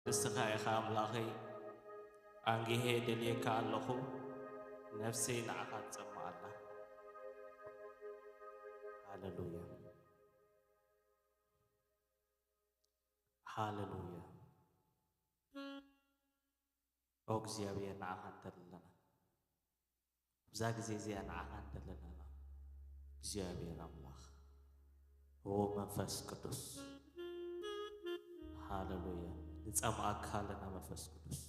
ንስኻ ኢኻ ኣምላኸይ፣ ኣንጊሄ ደልየካ ኣለኹ፣ ነፍሰይ ንዓኻ ትጸምእ ኣላ። ሃሌሉያ፣ ሃሌሉያ። ኦ እግዚኣብሔር፣ ንዓኻ እንተለና፣ ኣብዛ ግዜ እዚኣ ንዓኻ እንተለና፣ እግዚኣብሔር ኣምላኽ፣ ኦ መንፈስ ቅዱስ፣ ሃሌሉያ፣ ንጸምኣካ ኣለና መንፈስ ቅዱስ።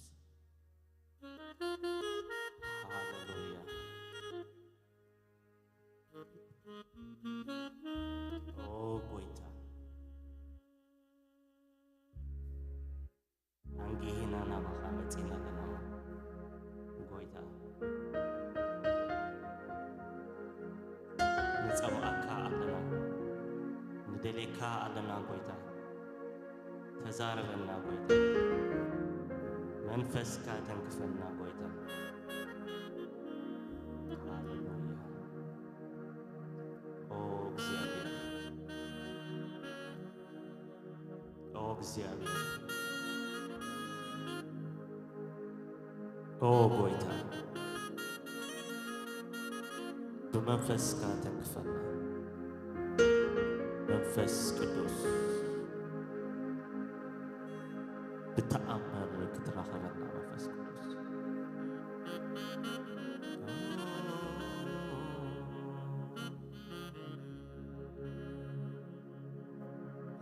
ሃሌሉያ። ኦ ጎይታ፣ ኣንጊህና ናባኻ መጺና ኣለና። ጎይታ፣ ንጸምኣካ ኣለና፣ ንደልየካ ኣለና ጎይታ። ተዛረበና ጎይታ፣ መንፈስካ ተንክፈና ጎይታ። ሃሌሉያ። ኦ እግዚኣብሔር፣ ኦ እግዚኣብሔር፣ ኦ ጎይታ፣ ብመንፈስካ ተንክፈና። መንፈስ ቅዱስ፣ ብተኣምር ክትራኸበና መንፈስ ቅዱስ።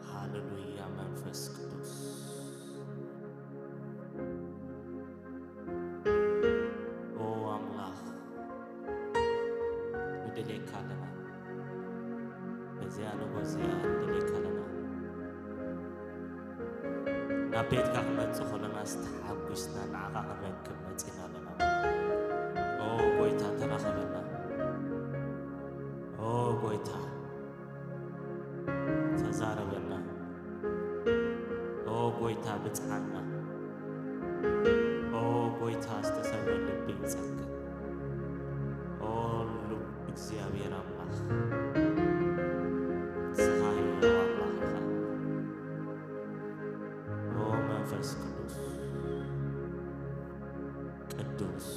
ሃሌሉያ መንፈስ ቅዱስ። ኦ ኣምላኽ፣ ንደልየካ ኣለና። በዚኣ ንጎ እዚኣ ንደልየካ ኣለና። ናብ ቤትካ ክንመጽእ ከለና ዝተሓጒስና ንዓኻ ክንረክብ መጺና ኣለና። ኦ ጎይታ ተራኸበና። ኦ ጎይታ ተዛረበና። ኦ ጎይታ ብጽሓና። ኦ ጎይታ ዝተሰብረ ልቢ ይጸግን። ኦ ሉ እግዚኣብሔር ኣምላኽ፣ ንስኻ ህያው ኣምላኽ ኢኻ። ኦ መንፈስ ቅዱስ፣ ቅዱስ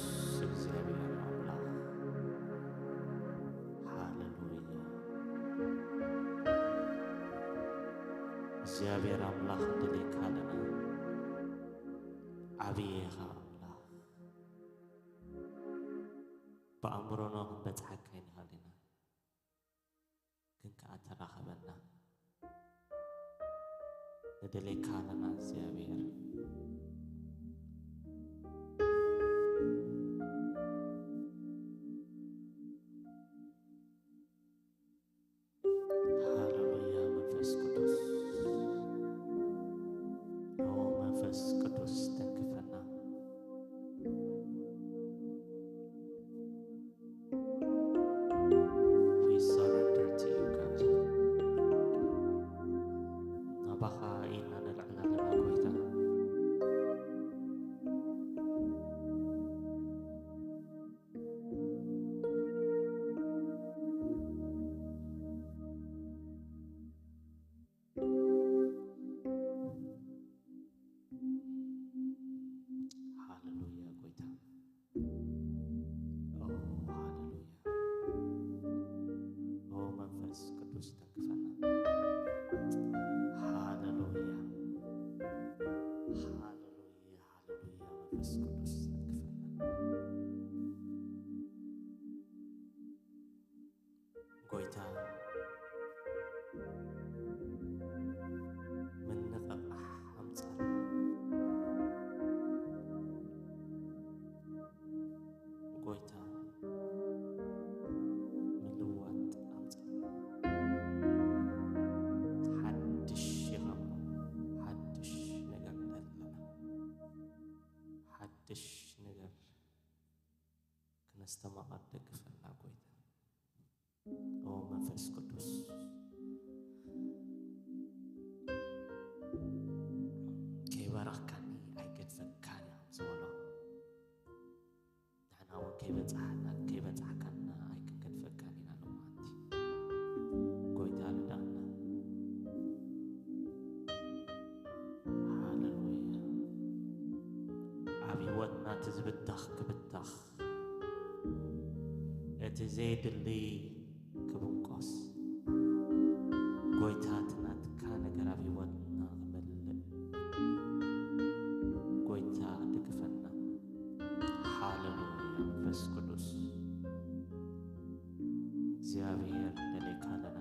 እግዚኣብሔር ኣምላኽ፣ ሃሌሉያ። እግዚኣብሔር ኣምላኽ ንደልየካ ኣለና። ዓብዪ ኢኻ ኣምላኽ። ብኣእምሮና ክንበጽሓካ ኣይንኽእል ኢና። ግን ከኣ ተራኸበና። ንደልየካ ኣለና እግዚኣብሔር። ሃሌሉያ መንፈስ ቅዱስ። ኦ መንፈስ ቅዱስ ተንክፈና። We surrender to you, God. ናባኻ ኢና ንልዕል ኣለና ጎይታ። ሃሌሉያ ጎይታ። ኦ ሃሌሉያ። ኦ መንፈስ ቅዱስ ተንክፈና። ሃሌሉያ። ሃሌሉያ፣ ሃሌሉያ መንፈስ ቅዱስ ተንክፈና። ጎይታ ምንቕቓሕ ኣምጻልና። ጎይታ ምልዋጥ ኣምጻልና። ሓድሽ ኢኻ እሞ፣ ሓድሽ ነገር ንደሊ ኣለና። ሓድሽ ነገር ክነስተማቕር ደግፈና ጎይታ። ኦ መንፈስ ቅዱስ፣ ከይባረኽካኒ ኣይገድፈካን እየ ከም ዝበሎ፣ ንሕና እውን ከይበጻሕና-፣ ከይበጻሕካና ዳኽ እቲ ዘይድሊ ክብንቆስ፣ ጎይታ እቲ ናትካ ነገር ኣብ ህይወትና ክመልእ፣ ጎይታ ድግፈና። ሃሌሉያ። መንፈስ ቅዱስ እግዚኣብሔር ንደሌካ ኣለና።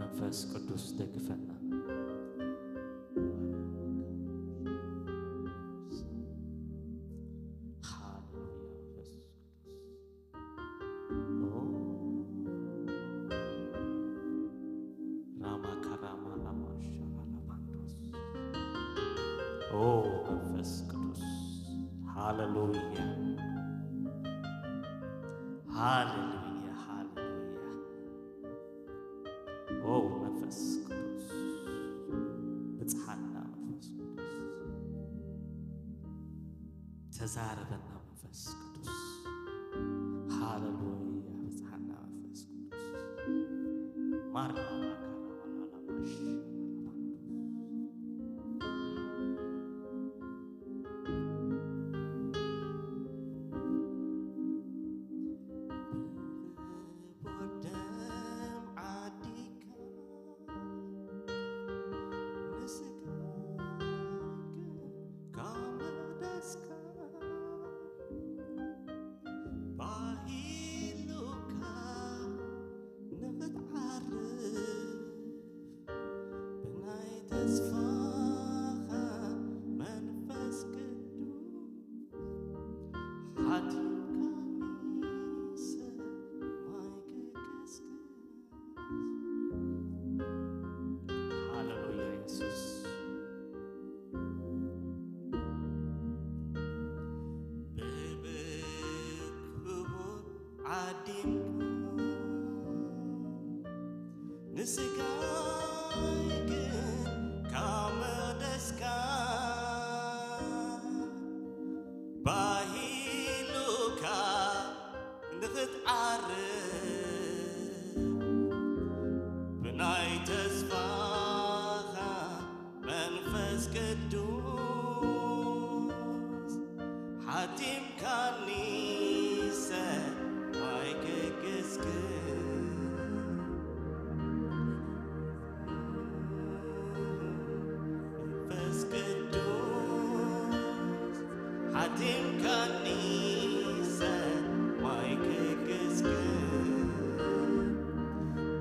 መንፈስ ቅዱስ ደግፈና። ሃሌሉያ። መንፈስ ቅዱስ። ኦ፣ ራማ ካራማ ላማ ሻራ ላባንዶስ። ኦ፣ መንፈስ ቅዱስ። ሃሌሉያ። ሃሌሉያ፣ ሃሌሉያ። ኦ፣ መንፈስ ቅዱስ። ብጽሓና መንፈስ ቅዱስ። ተዛረበና መንፈስ ቅዱስ። ሃሌሉያ። ብጽሓና መንፈስ ቅዱስ። ማርና ብደም ዓዲካ ንስጋይ ግን ካብ መቕደስካ ባሂሉካ ንኽትዓርፍ ብናይ ተስፋኻ መንፈስ ቅዱስ ሓቲምካኒ ሰማይ ክቅስቅስ። ሃሌሉያ የሱስ። ብብክቡር ዓዲምካ ንስጋይ ግን ካብ መቕደስካ ባሂሉካ ንኽትዓርፍ ብናይ ተስፋኻ መንፈስ ቅዱስ ሓቲምካኒ ሰማይ ክቅስቅስ። መንፈስ ቅዱስ ሓቲምካኒ ሰማይ ክቅስቅስ።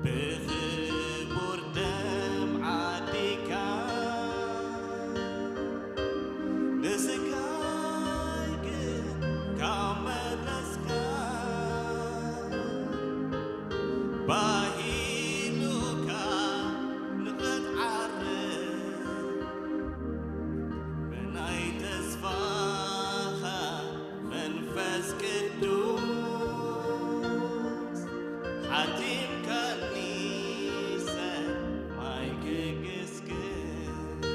ብኽቡር ደም ዓዲካ ንስጋይ ግን ካብ መለስካ ባሂሉካ ንኽትዓርፍ ብናይ ተስፋኻ መንፈስ ቅዱስ ሓቲምካኒ ሰማይ ክቅስቅስ።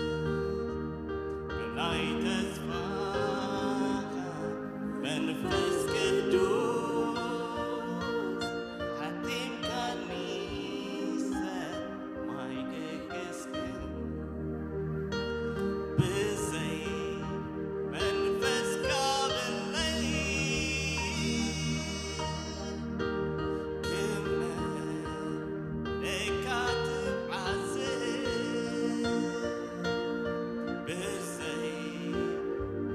ብናይ ተስፋኻ መንፈስ ቅዱስ ሓቲምካኒ ሰማይ ክቅስቅስ። ብዘይ መንፈስካ ብለይ ክመነካ ትብዓዝብ። ብዘይ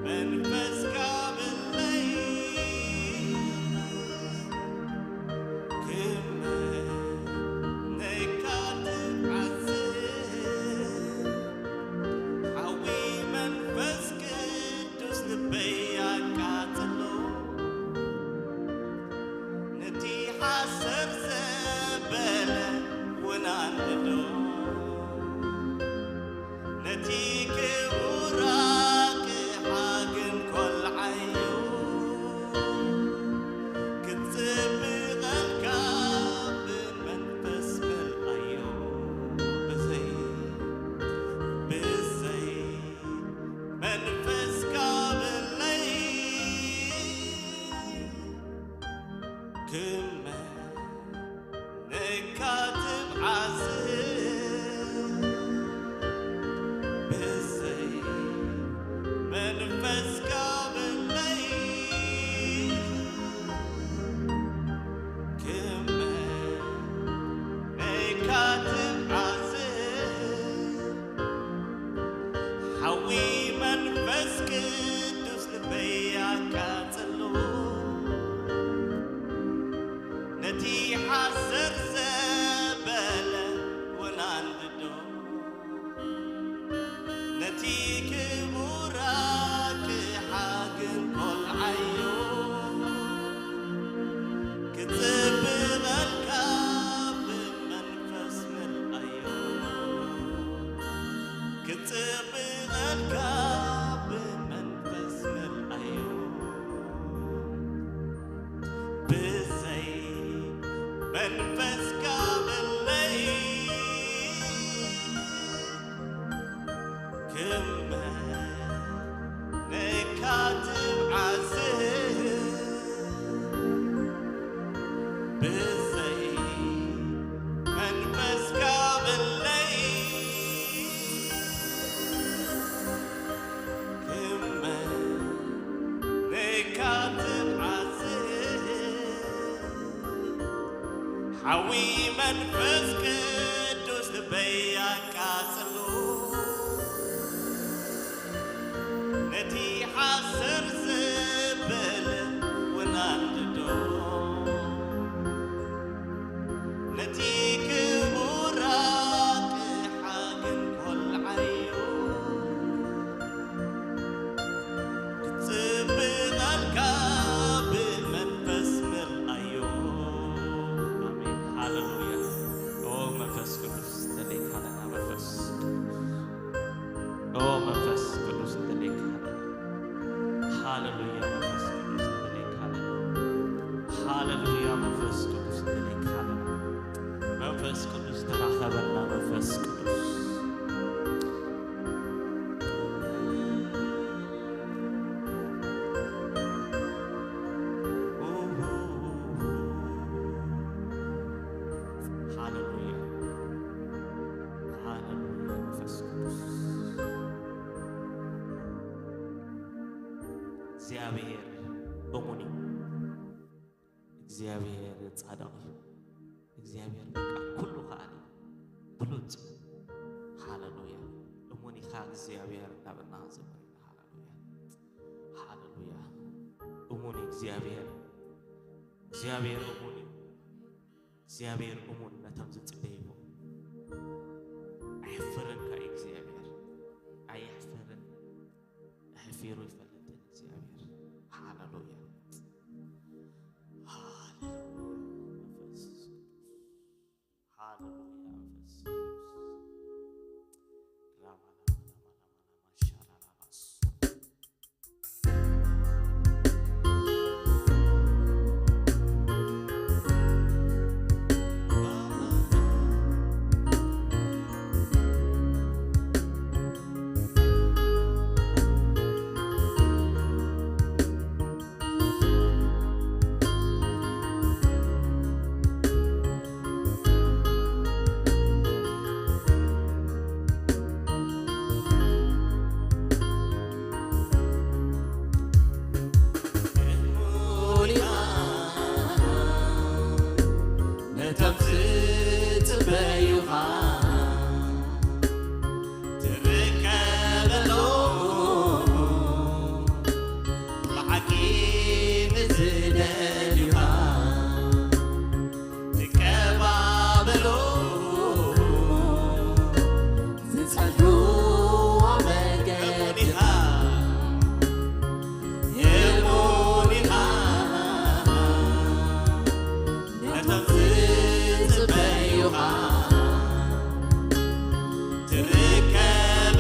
መንፈስካ ብለይ ክመነካ ትብዓዝብ። ሓዊ መንፈስ ቅዱስ ልበይ ኣቃጽሎ፣ ነቲ ሓሰር ዘበለ እውን ኣንድዶ። ነቲ ክቡር ኣቕሓ ግን ኮልዓዮ፣ ክትጽብቐልካ ብመንፈስ መልኣዮ። ብዘይ፣ ብዘይ መንፈስካ ብለይ ክመ ነካ ትብዓዝብ። ብዘይ መንፈስካ መንፈስካ በለይ ክመነካ ትብዓዝህ ብዘይ መንፈስካ በለይ ክመነካ ትብዓዝህ ሓዊ መንፈስ ቅዱስ ልበይ ኣቃጽሎ ነቲ ሓሰር ዘበለ ወናንድዶ ነቲ ክቡር ኣቕሓ ግን ኮልዓዮ ክጽብቐልካ ብመንፈስ ምርኣዮ። ኣሜን። ሃሌሉያ። ኦ መንፈስ ቅዱስ፣ ደሌካ ኣለና መንፈስ ቅዱስ። ኦ መንፈስ ቅዱስ፣ ደሌካ ኣለና። ሃሌሉያ። መንፈስ ቅዱስ፣ ደሌካ ኣለና። ሃሌሉያ። መንፈስ ቅዱስ፣ ደሌካ ኣለና። መንፈስ ቅዱስ፣ ተራኸበና መንፈስ ቅዱስ። ሃሌሉያ፣ ሃሌሉያ። መንፈስ ቅዱስ፣ እግዚኣብሔር እሙን እዩ። እግዚኣብሔር ጻድቕ እዩ። እግዚኣብሔር በቃ ኩሉ ከኣሊ እዩ። ብሉጽ። ሃሌሉያ። እሙን ኢኻ እግዚኣብሔር እናበልና ክንዘምር ኢና። ሃሌሉያ። ሃሌሉያ። እሙን እዩ እግዚኣብሔር። እግዚኣብሔር እሙን እዩ። እግዚኣብሔር እሙን ነቶም ዝጽበይዎ። ኣየሕፍርን ከኣ እዩ እግዚኣብሔር። ኣየሕፍርን። ኣሕፊሩ ይፈልጥን እግዚኣብሔር። ሃሌሉያ። ሃሌሉያ። መንፈስ ቅዱስ። ሃሌሉያ። መንፈስ ቅዱስ። ራማ ላማ ላማ ላማ ላማ ሻራ ላማ ሶ። ነቶም ዝጽበዩኻ ትርከበሎም ብሓቂ ንዝደልዩኻ ትቀባበሎ ዝጸልዎ መገድኻ እሙን ኢኻ። ነቶም ዝጽበዩኻ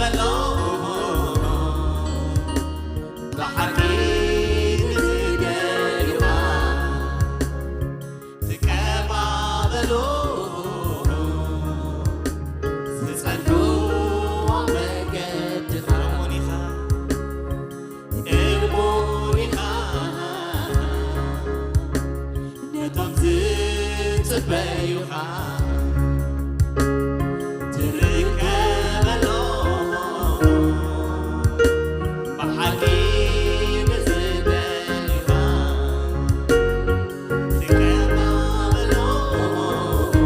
ትርከበሎም ብሓቂ ንዝደልዩኻ ትቀባበሎ ዝጸልዎ መገድኻ እሙን ኢኻ። እሙን ኢኻ ነቶም ዝጽበዩኻ ትርከበሎም ብሓቂ ንዝደልዩኻ ትቀባበሎም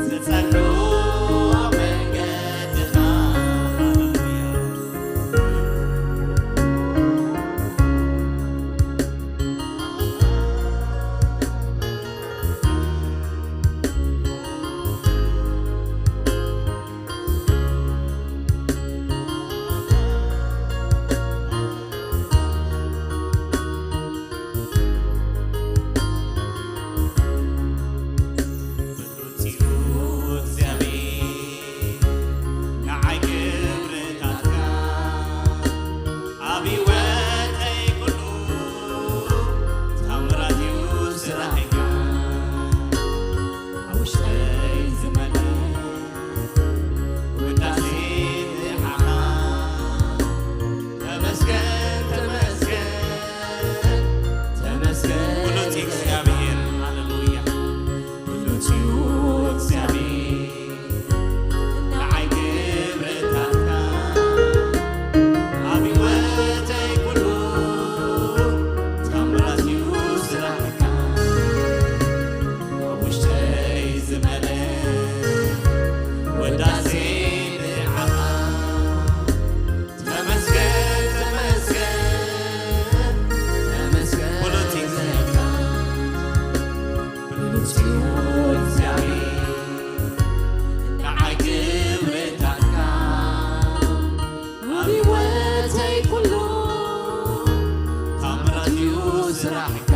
ዝጸልዎ መገድኻ። ስራሕካ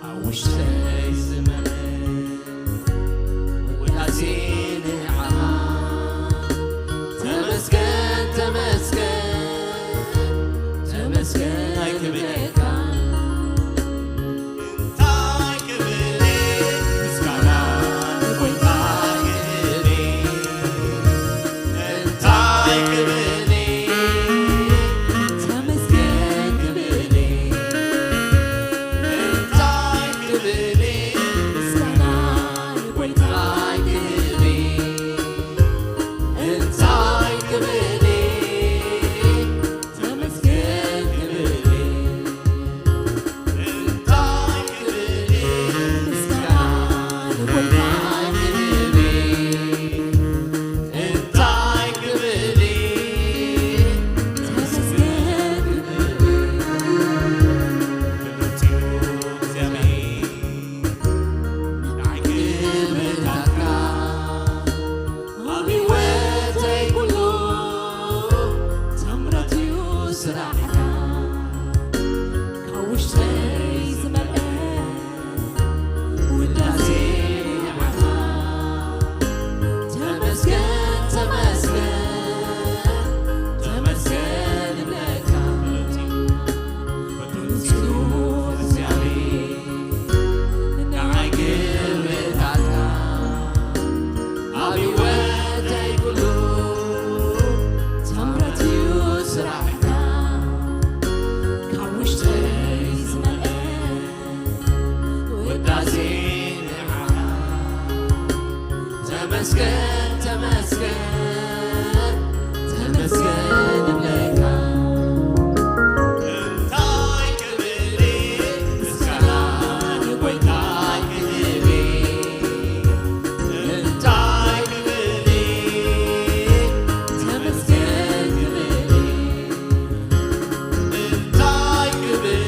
ኣብ ውሽጠይ ዝመልእ ውዳሴ ንዓኻ። ተመስገን፣ ተመስገን፣ ተመስገን ኣይክብለካ። እንታይ ክብል ምስጋና ንጎይታ ክህብ? እንታይ ክብል ተመስገን ክብል? እንታይ ክብል ምስጋና ንጎይታ ክህብ? እንታይ ክብል ተመስገን ክብል? እንታይ ክብል ምስጋና ንጎይታ ክህብ? እንታይ ክብል ተመስገን ክብል? ብሉጽ እዩ እግዚኣብሔር። ንዓይ ክብርታትካ ኣብ ህይወተይ ኩሉ ታምራት እዩ ስራሕካ። ካብ ውሽጠይ ዝመልአ ውዳሴ ንዓኻ። ተመስገን፣ ተመስገን፣ ተመስገን እብለካ። ብሉጽ እዩ እግዚኣብሔር። ንዓይ ክብርታትካ ኣብ ህይወተይ ኩሉ ታምራት እዩ ስራሕካ። ካብ ውሽጠይ ዝመልአ ውዳሴ ንዓኻ። ተመስገን፣ ተመስገን፣ ተመስገን እብለካ። እንታይ ክብል ምስጋና ንጎይታ ክህብ? እንታይ ክብል ተመስገን ክብል? እንታይ ክብል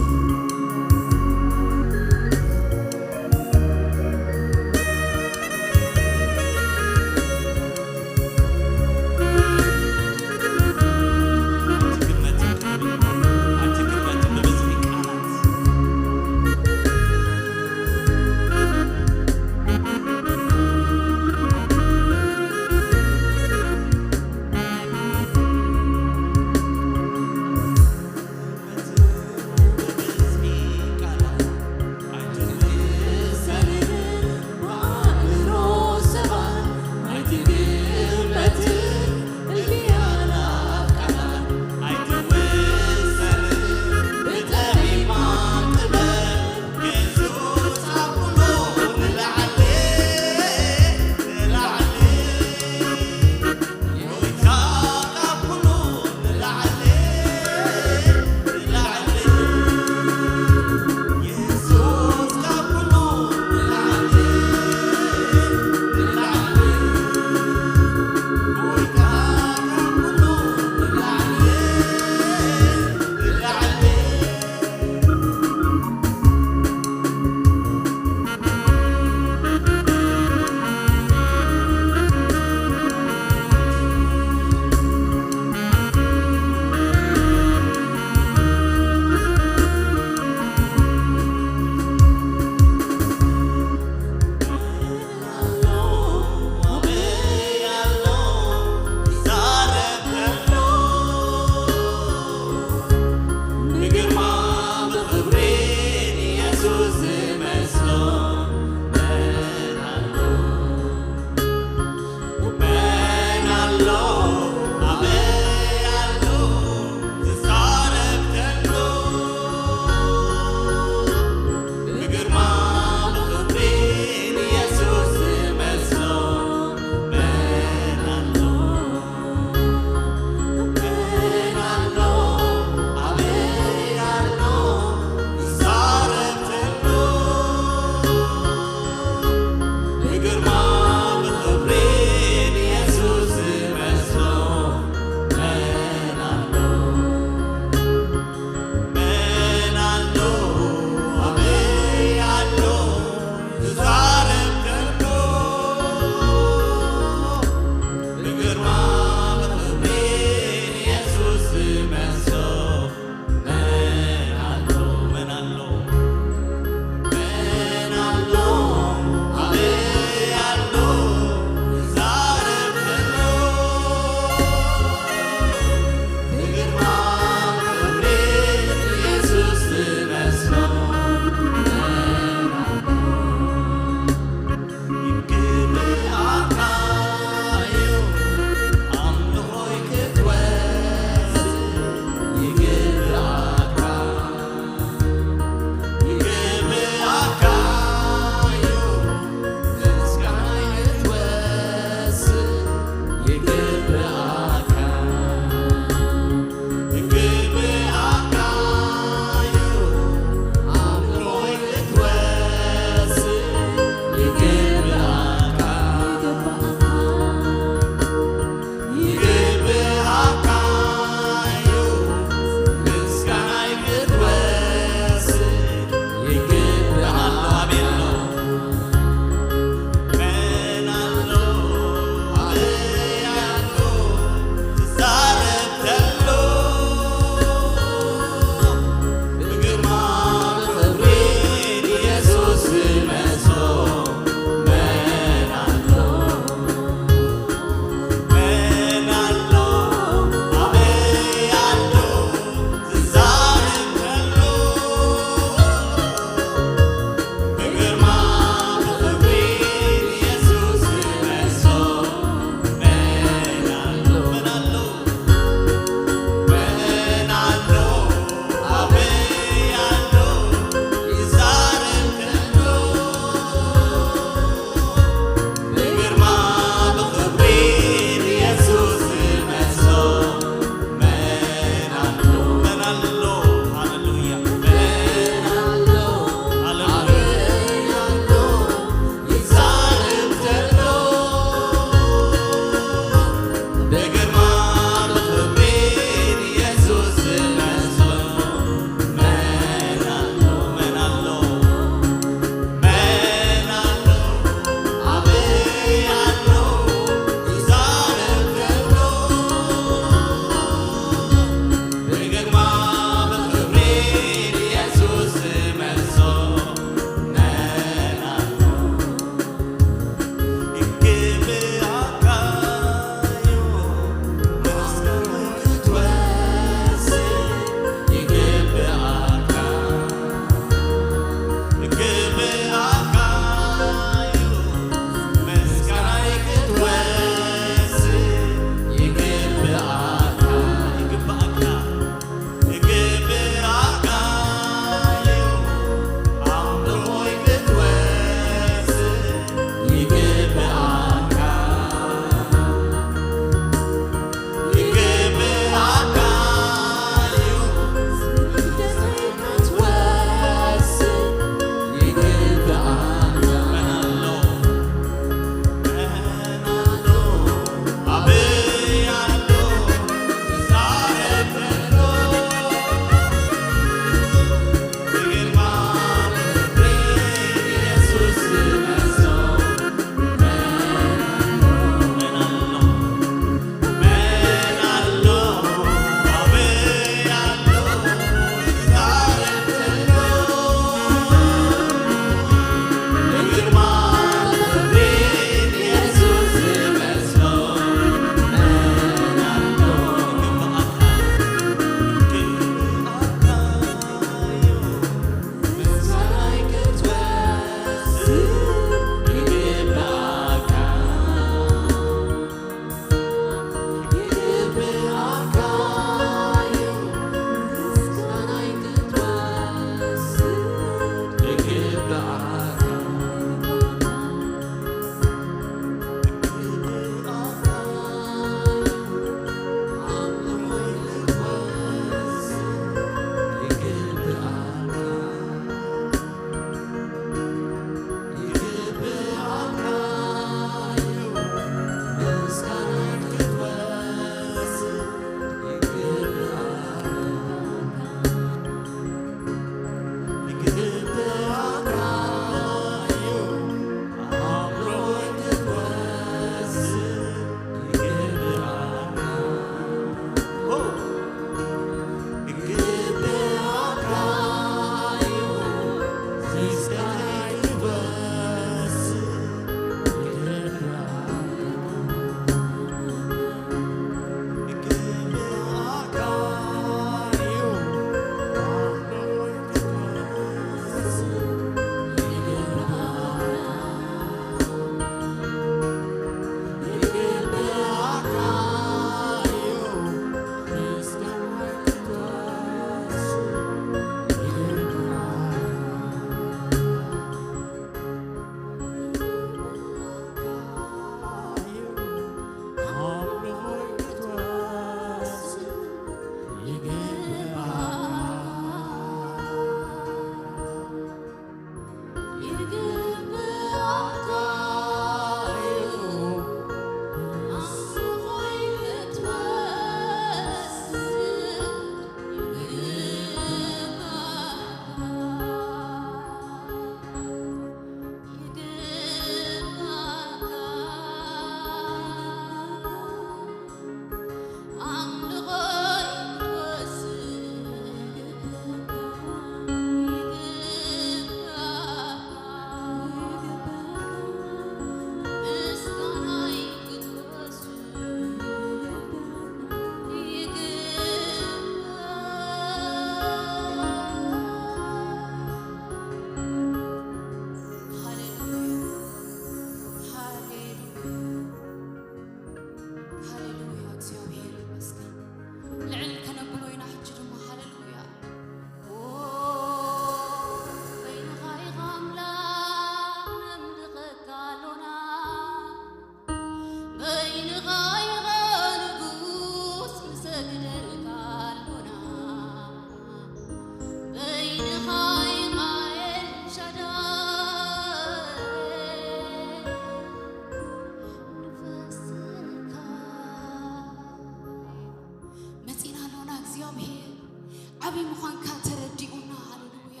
ዓቢ ምዃንካ ተረዲኡና። ሃሌሉያ።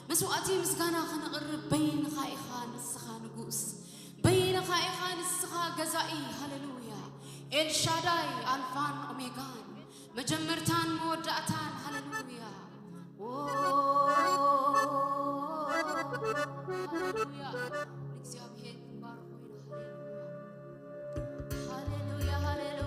መስዋዕቲ ምስጋና ከነቕርብ በይንኻ ኢኻ ንስኻ ንጉስ፣ በይንኻ ኢኻ ንስኻ ገዛኢ። ሃሌሉያ። ኤልሻዳይ ኣልፋን ኦሜጋን፣ መጀመርታን መወዳእታን። ሃሌሉያ። ኦ፣ ሃሌሉያ። ንእግዚኣብሔር ክንባርኾ ኢና። ሃሌሉያ። ሃሌሉያ፣ ሃሌሉያ።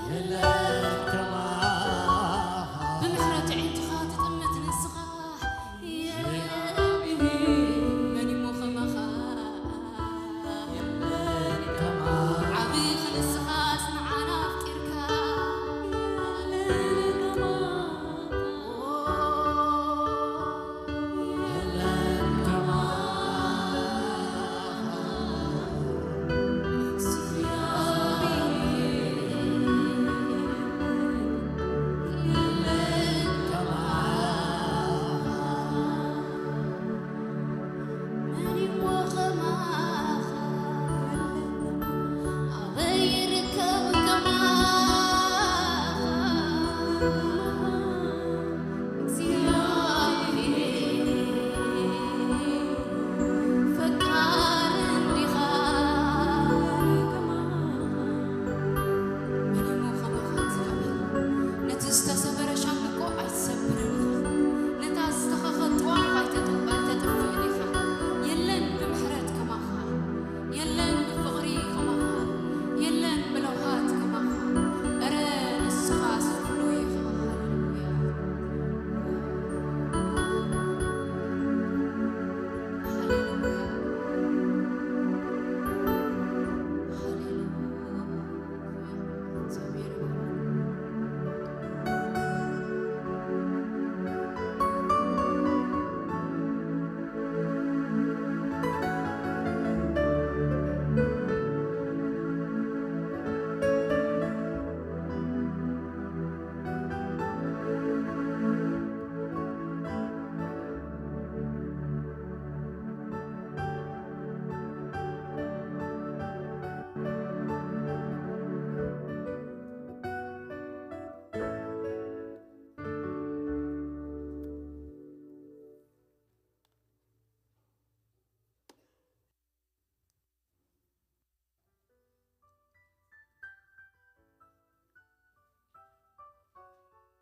የለን ከማኻ። ብምሕረት ኣዒንትኻ ትጥምት ንስኻ። የለን። መን እሞ ከማኻ? የለን ከማኻ። ዓብኻ ንስኻስ ንዓና ኣፍቂርካ። የለን ከማኻ።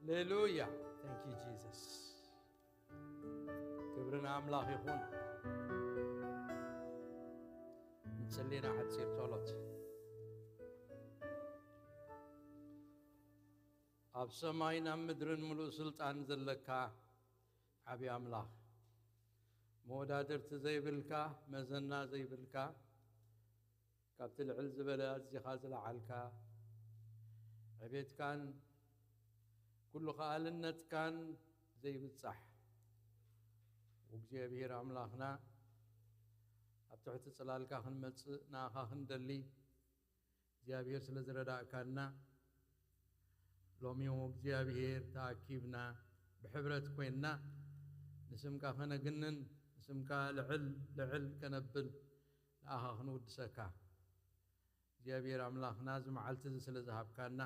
ሃሌሉያ። Thank you Jesus። ክብሪ ንኣምላኽ ይኹን። እንጽሊና ሓጺር ጸሎት። ኣብ ሰማይን ኣብ ምድርን ምሉእ ስልጣን ዘለካ ዓቢ ኣምላኽ፣ መወዳድርቲ ዘይብልካ፣ መዘና ዘይብልካ፣ ካብቲ ልዕል ዝበለ ኣዚኻ ዝለዓልካ፣ ዕቤትካን ኩሉ ከኣልነትካን ዘይብጻሕ፣ እግዚኣብሔር ኣምላኽና፣ ኣብ ትሕቲ ጽላልካ ክንመጽእ ንኣኻ ክንደሊ፣ እግዚኣብሔር ስለ ዝረዳእካና፣ ሎሚ እግዚኣብሔር ተኣኪብና ብሕብረት ኮይንና ንስምካ ከነግንን ንስምካ ልዕል ልዕል ከነብል ንኣኻ ክንውድሰካ። እግዚኣብሔር ኣምላኽና፣ እዚ መዓልቲ እዚ ስለ ዝሃብካና፣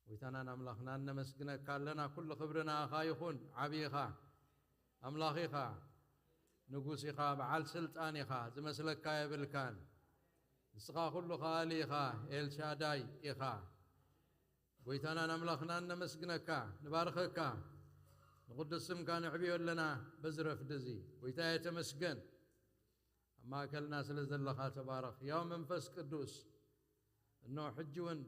ጎይታናን ኣምላኽናን ነመስግነካ ኣለና። ኩሉ ክብሪ ንኣኻ ይኹን። ዓቢ ኢኻ፣ ኣምላኽ ኢኻ፣ ንጉስ ኢኻ፣ በዓል ስልጣን ኢኻ፣ ዝመስለካ የብልካን። ንስኻ ኩሉ ከኣሊ ኢኻ፣ ኤልሻዳይ ኢኻ። ጎይታናን ኣምላኽናን ነመስግነካ፣ ንባርኸካ፣ ንቕዱስ ስምካ ንዕብዮ ኣለና በዚ ረፍዲ እዚ። ጎይታየ ተመስገን። ኣብ ማእከልና ስለ ዘለኻ ተባረኽ። ያው መንፈስ ቅዱስ፣ እነሆ ሕጂ እውን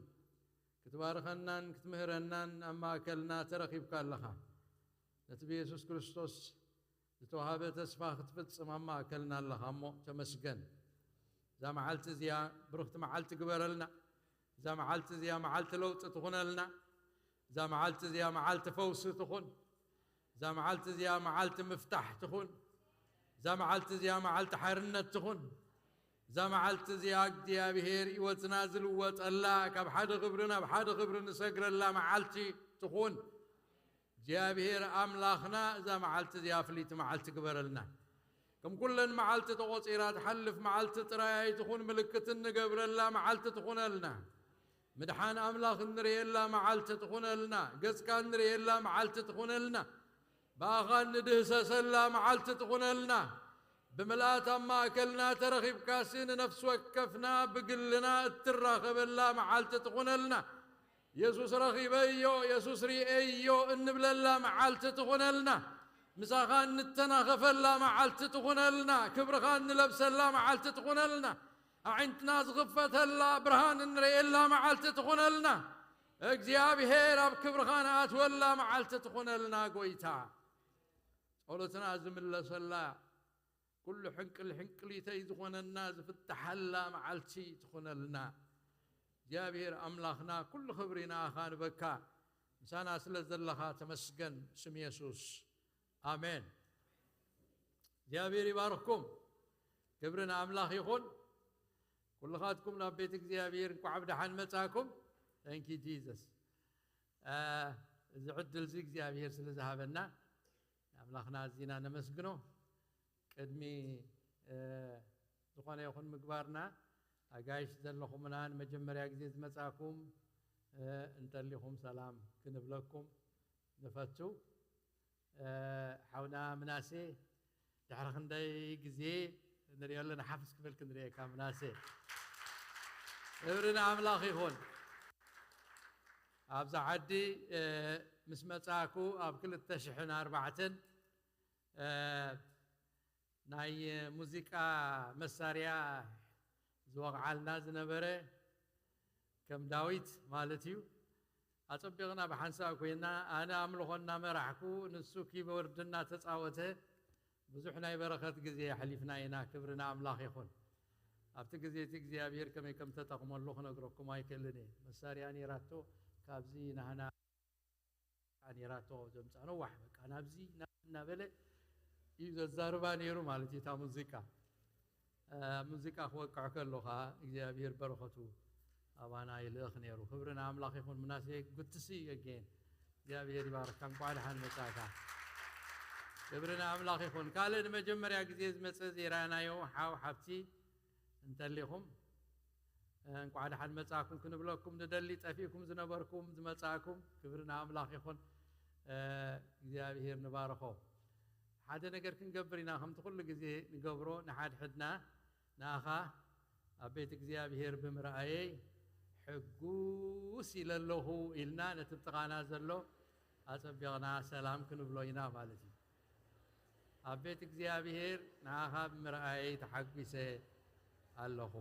ክትባርኸናን ክትምህረናን ኣብ ማእከልና ተረኺብካ ኣለኻ። ነቲ ብየሱስ ክርስቶስ ዝተዋህበ ተስፋ ክትፍጽም ኣብ ማእከልና ኣለኻ እሞ ተመስገን። እዛ መዓልቲ እዚኣ ብርኽቲ መዓልቲ ግበረልና። እዛ መዓልቲ እዚኣ መዓልቲ ለውጢ ትኹነልና። እዛ መዓልቲ እዚኣ መዓልቲ ፈውሲ ትኹን። እዛ መዓልቲ እዚኣ መዓልቲ ምፍታሕ ትኹን። እዛ መዓልቲ እዚኣ መዓልቲ ሓርነት ትኹን። እዛ መዓልቲ እዚኣ እግዚኣብሔር ህይወትና ዝልወጠላ፣ ካብ ሓደ ክብሪ ናብ ሓደ ክብሪ ንሰግረላ መዓልቲ ትኹን። እግዚኣብሔር ኣምላኽና፣ እዛ መዓልቲ እዚኣ ፍልይቲ መዓልቲ ግበረልና። ከም ኩለን መዓልቲ ተቖጺራ ትሓልፍ መዓልቲ ጥራይ ኣይትኹን፣ ምልክትን ንገብረላ መዓልቲ ትኹነልና። ምድሓን ኣምላኽ እንርእየላ መዓልቲ ትኹነልና። ገጽካ እንርእየላ መዓልቲ ትኹነልና። ብኣኻ እንድህሰሰላ መዓልቲ ትኹነልና። ብምልኣት ኣብ ማእከልና ተረኺብካሲ ንነፍሲ ወከፍና ብግልና እትራኸበላ መዓልቲ ትኹነልና። የሱስ ረኺበዮ፣ የሱስ ርእየዮ እንብለላ መዓልቲ ትኹነልና። ምሳኻ እንተናኸፈላ መዓልቲ ትኹነልና። ክብርኻ እንለብሰላ መዓልቲ ትኹነልና። ኣዒንትና ዝኽፈተላ፣ ብርሃን እንርእየላ መዓልቲ ትኹነልና። እግዚኣብሔር ኣብ ክብርኻ ንኣትወላ መዓልቲ ትኹነልና። ጎይታ፣ ጸሎትና ዝምለሰላ፣ ኩሉ ሕንቅል ሕንቅሊተይ ዝኾነና ዝፍትሓላ መዓልቲ ትኹነልና። እግዚኣብሔር ኣምላኽና፣ ኩሉ ክብሪ ንኣኻ ንበካ። ምሳና ስለ ዘለኻ ተመስገን፣ ስም የሱስ። ኣሜን። እግዚኣብሔር ይባርኽኩም። ክብሪ ንኣምላኽ ይኹን። ኩልኻትኩም ናብ ቤት እግዚኣብሔር እንኳዕ ብደሓን መጻኩም። Thank you Jesus። እ፣ እዚ ዕድል እዚ እግዚኣብሔር ስለ ዝሃበና ንኣምላኽና ኣዚና ነመስግኖ። ቅድሚ፣ እ፣ ዝኾነ ይኹን ምግባርና፣ ኣጋይሽ ዘለኹምና ንመጀመርያ ግዜ ዝመጻኩም፣ እ፣ እንተሊኹም ሰላም ክንብለኩም ንፈቱ። እ፣ ሓውና ምናሴ፣ ድሕሪ ክንደይ ግዜ ንሪኦ ኣለና፣ ሓፍስ ክብል ክንሪኤካ ምናሴ። ክብሪ ንኣምላኽ ይኹን። ኣብዛ ዓዲ፣ እ፣ ምስ መጻእኩ ኣብ ክልተ ሽሕን ኣርባዕተን፣ እ፣ ናይ ሙዚቃ መሳርያ ዝወቕዓልና ዝነበረ፣ ከም ዳዊት ማለት እዩ፣ ኣጸቢቕና ብሓንሳእ ኮይና፣ ኣነ ኣምልኾ እናመራሕኩ፣ ንሱ ኪቦርድ እናተጻወተ፣ ብዙሕ ናይ በረኸት ግዜ ኣሕሊፍና ኢና። ክብሪ ንኣምላኽ ይኹን። ኣብቲ ግዜ እቲ እግዚኣብሔር ከመይ ከም ተጠቕመሉ ክነግረኩም ኣይክእልን እየ። መሳርያ ነይራቶ፣ ካብዚ ናህና ነይራቶ ዘምጻ ነዋሕ፣ በቃ ናብዚ ናብዚ እናበለ እዩ ዘዛርባ ነይሩ ማለት እዩ እታ ሙዚቃ። እ፣ ሙዚቃ ክወቅዕ ከሎ ኸዓ እግዚኣብሔር በረኸቱ ኣባና ይልእኽ ነይሩ። ክብሪ ንኣምላኽ ይኹን። ምናሴ፣ good to see you again። እግዚኣብሔር ይባርካ። እንኳዕ ደሓን መጻእካ። ክብሪ ንኣምላኽ ይኹን። ካልእ ንመጀመርያ ግዜ ዝመጸ ዘይረኣናዮ ሓው ሓብቲ እንተሊኹም፣ እ፣ እንኳዕ ደሓን መጻእኩም ክንብለኩም ንደሊ። ጠፊእኩም ዝነበርኩም ዝመጻእኩም፣ ክብሪ ንኣምላኽ ይኹን። እ፣ እግዚኣብሔር ንባርኾ። ሓደ ነገር ክንገብር ኢና፣ ከምቲ ኩሉ ግዜ ንገብሮ፣ ንሓድሕድና፣ ንኣኻ ኣብ ቤት እግዚኣብሔር ብምርኣየይ ሕጉ ውስ ኢለ ኣለኹ ኢልና ነቲ ጥቓና ዘሎ ኣጸቢቕና ሰላም ክንብሎ ኢና ማለት እዩ። ኣብ ቤት እግዚኣብሔር ንኣኻ ብምርኣየይ ተሓጒሰ ኣለኹ።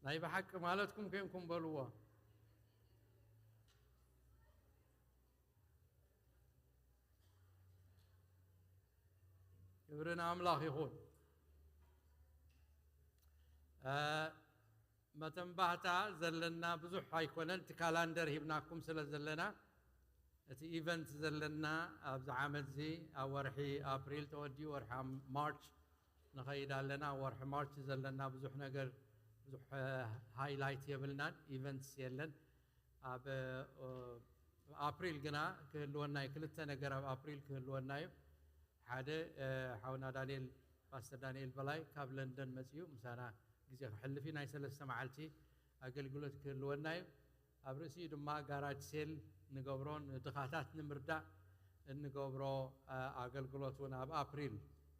ናይ ብሓቂ ማለትኩም ኮንኩም በልዎ። ክብሪ ንኣምላኽ ይኹን። መተንባህታ ዘለና ብዙሕ ኣይኮነን፣ እቲ ካላንደር ሂብናኩም ስለ ዘለና እቲ ኢቨንት ዘለና ኣብዚ ዓመት እዚ ኣብ ወርሒ ኣፕሪል ተወዲኡ ወርሒ ማርች ንኸይድ ኣለና። ኣብ ወርሒ ማርች ዘለና ብዙሕ ነገር ብዙሕ ሃይላይት የብልናን፣ ኢቨንትስ የለን። ኣብ ኣፕሪል ግና ክህልወና እዩ፣ ክልተ ነገር ኣብ ኣፕሪል ክህልወና እዩ። ሓደ ሓውና ዳንኤል ፓስተር ዳንኤል በላይ ካብ ለንደን መፅዩ ምሳና ግዜ ክሕልፍ እዩ። ናይ ሰለስተ መዓልቲ ኣገልግሎት ክህልወና እዩ። ኣብ ርእሲኡ ድማ ጋራጅ ሴል ንገብሮ፣ ንድኻታት ንምርዳእ እንገብሮ ኣገልግሎት እውን ኣብ ኣፕሪል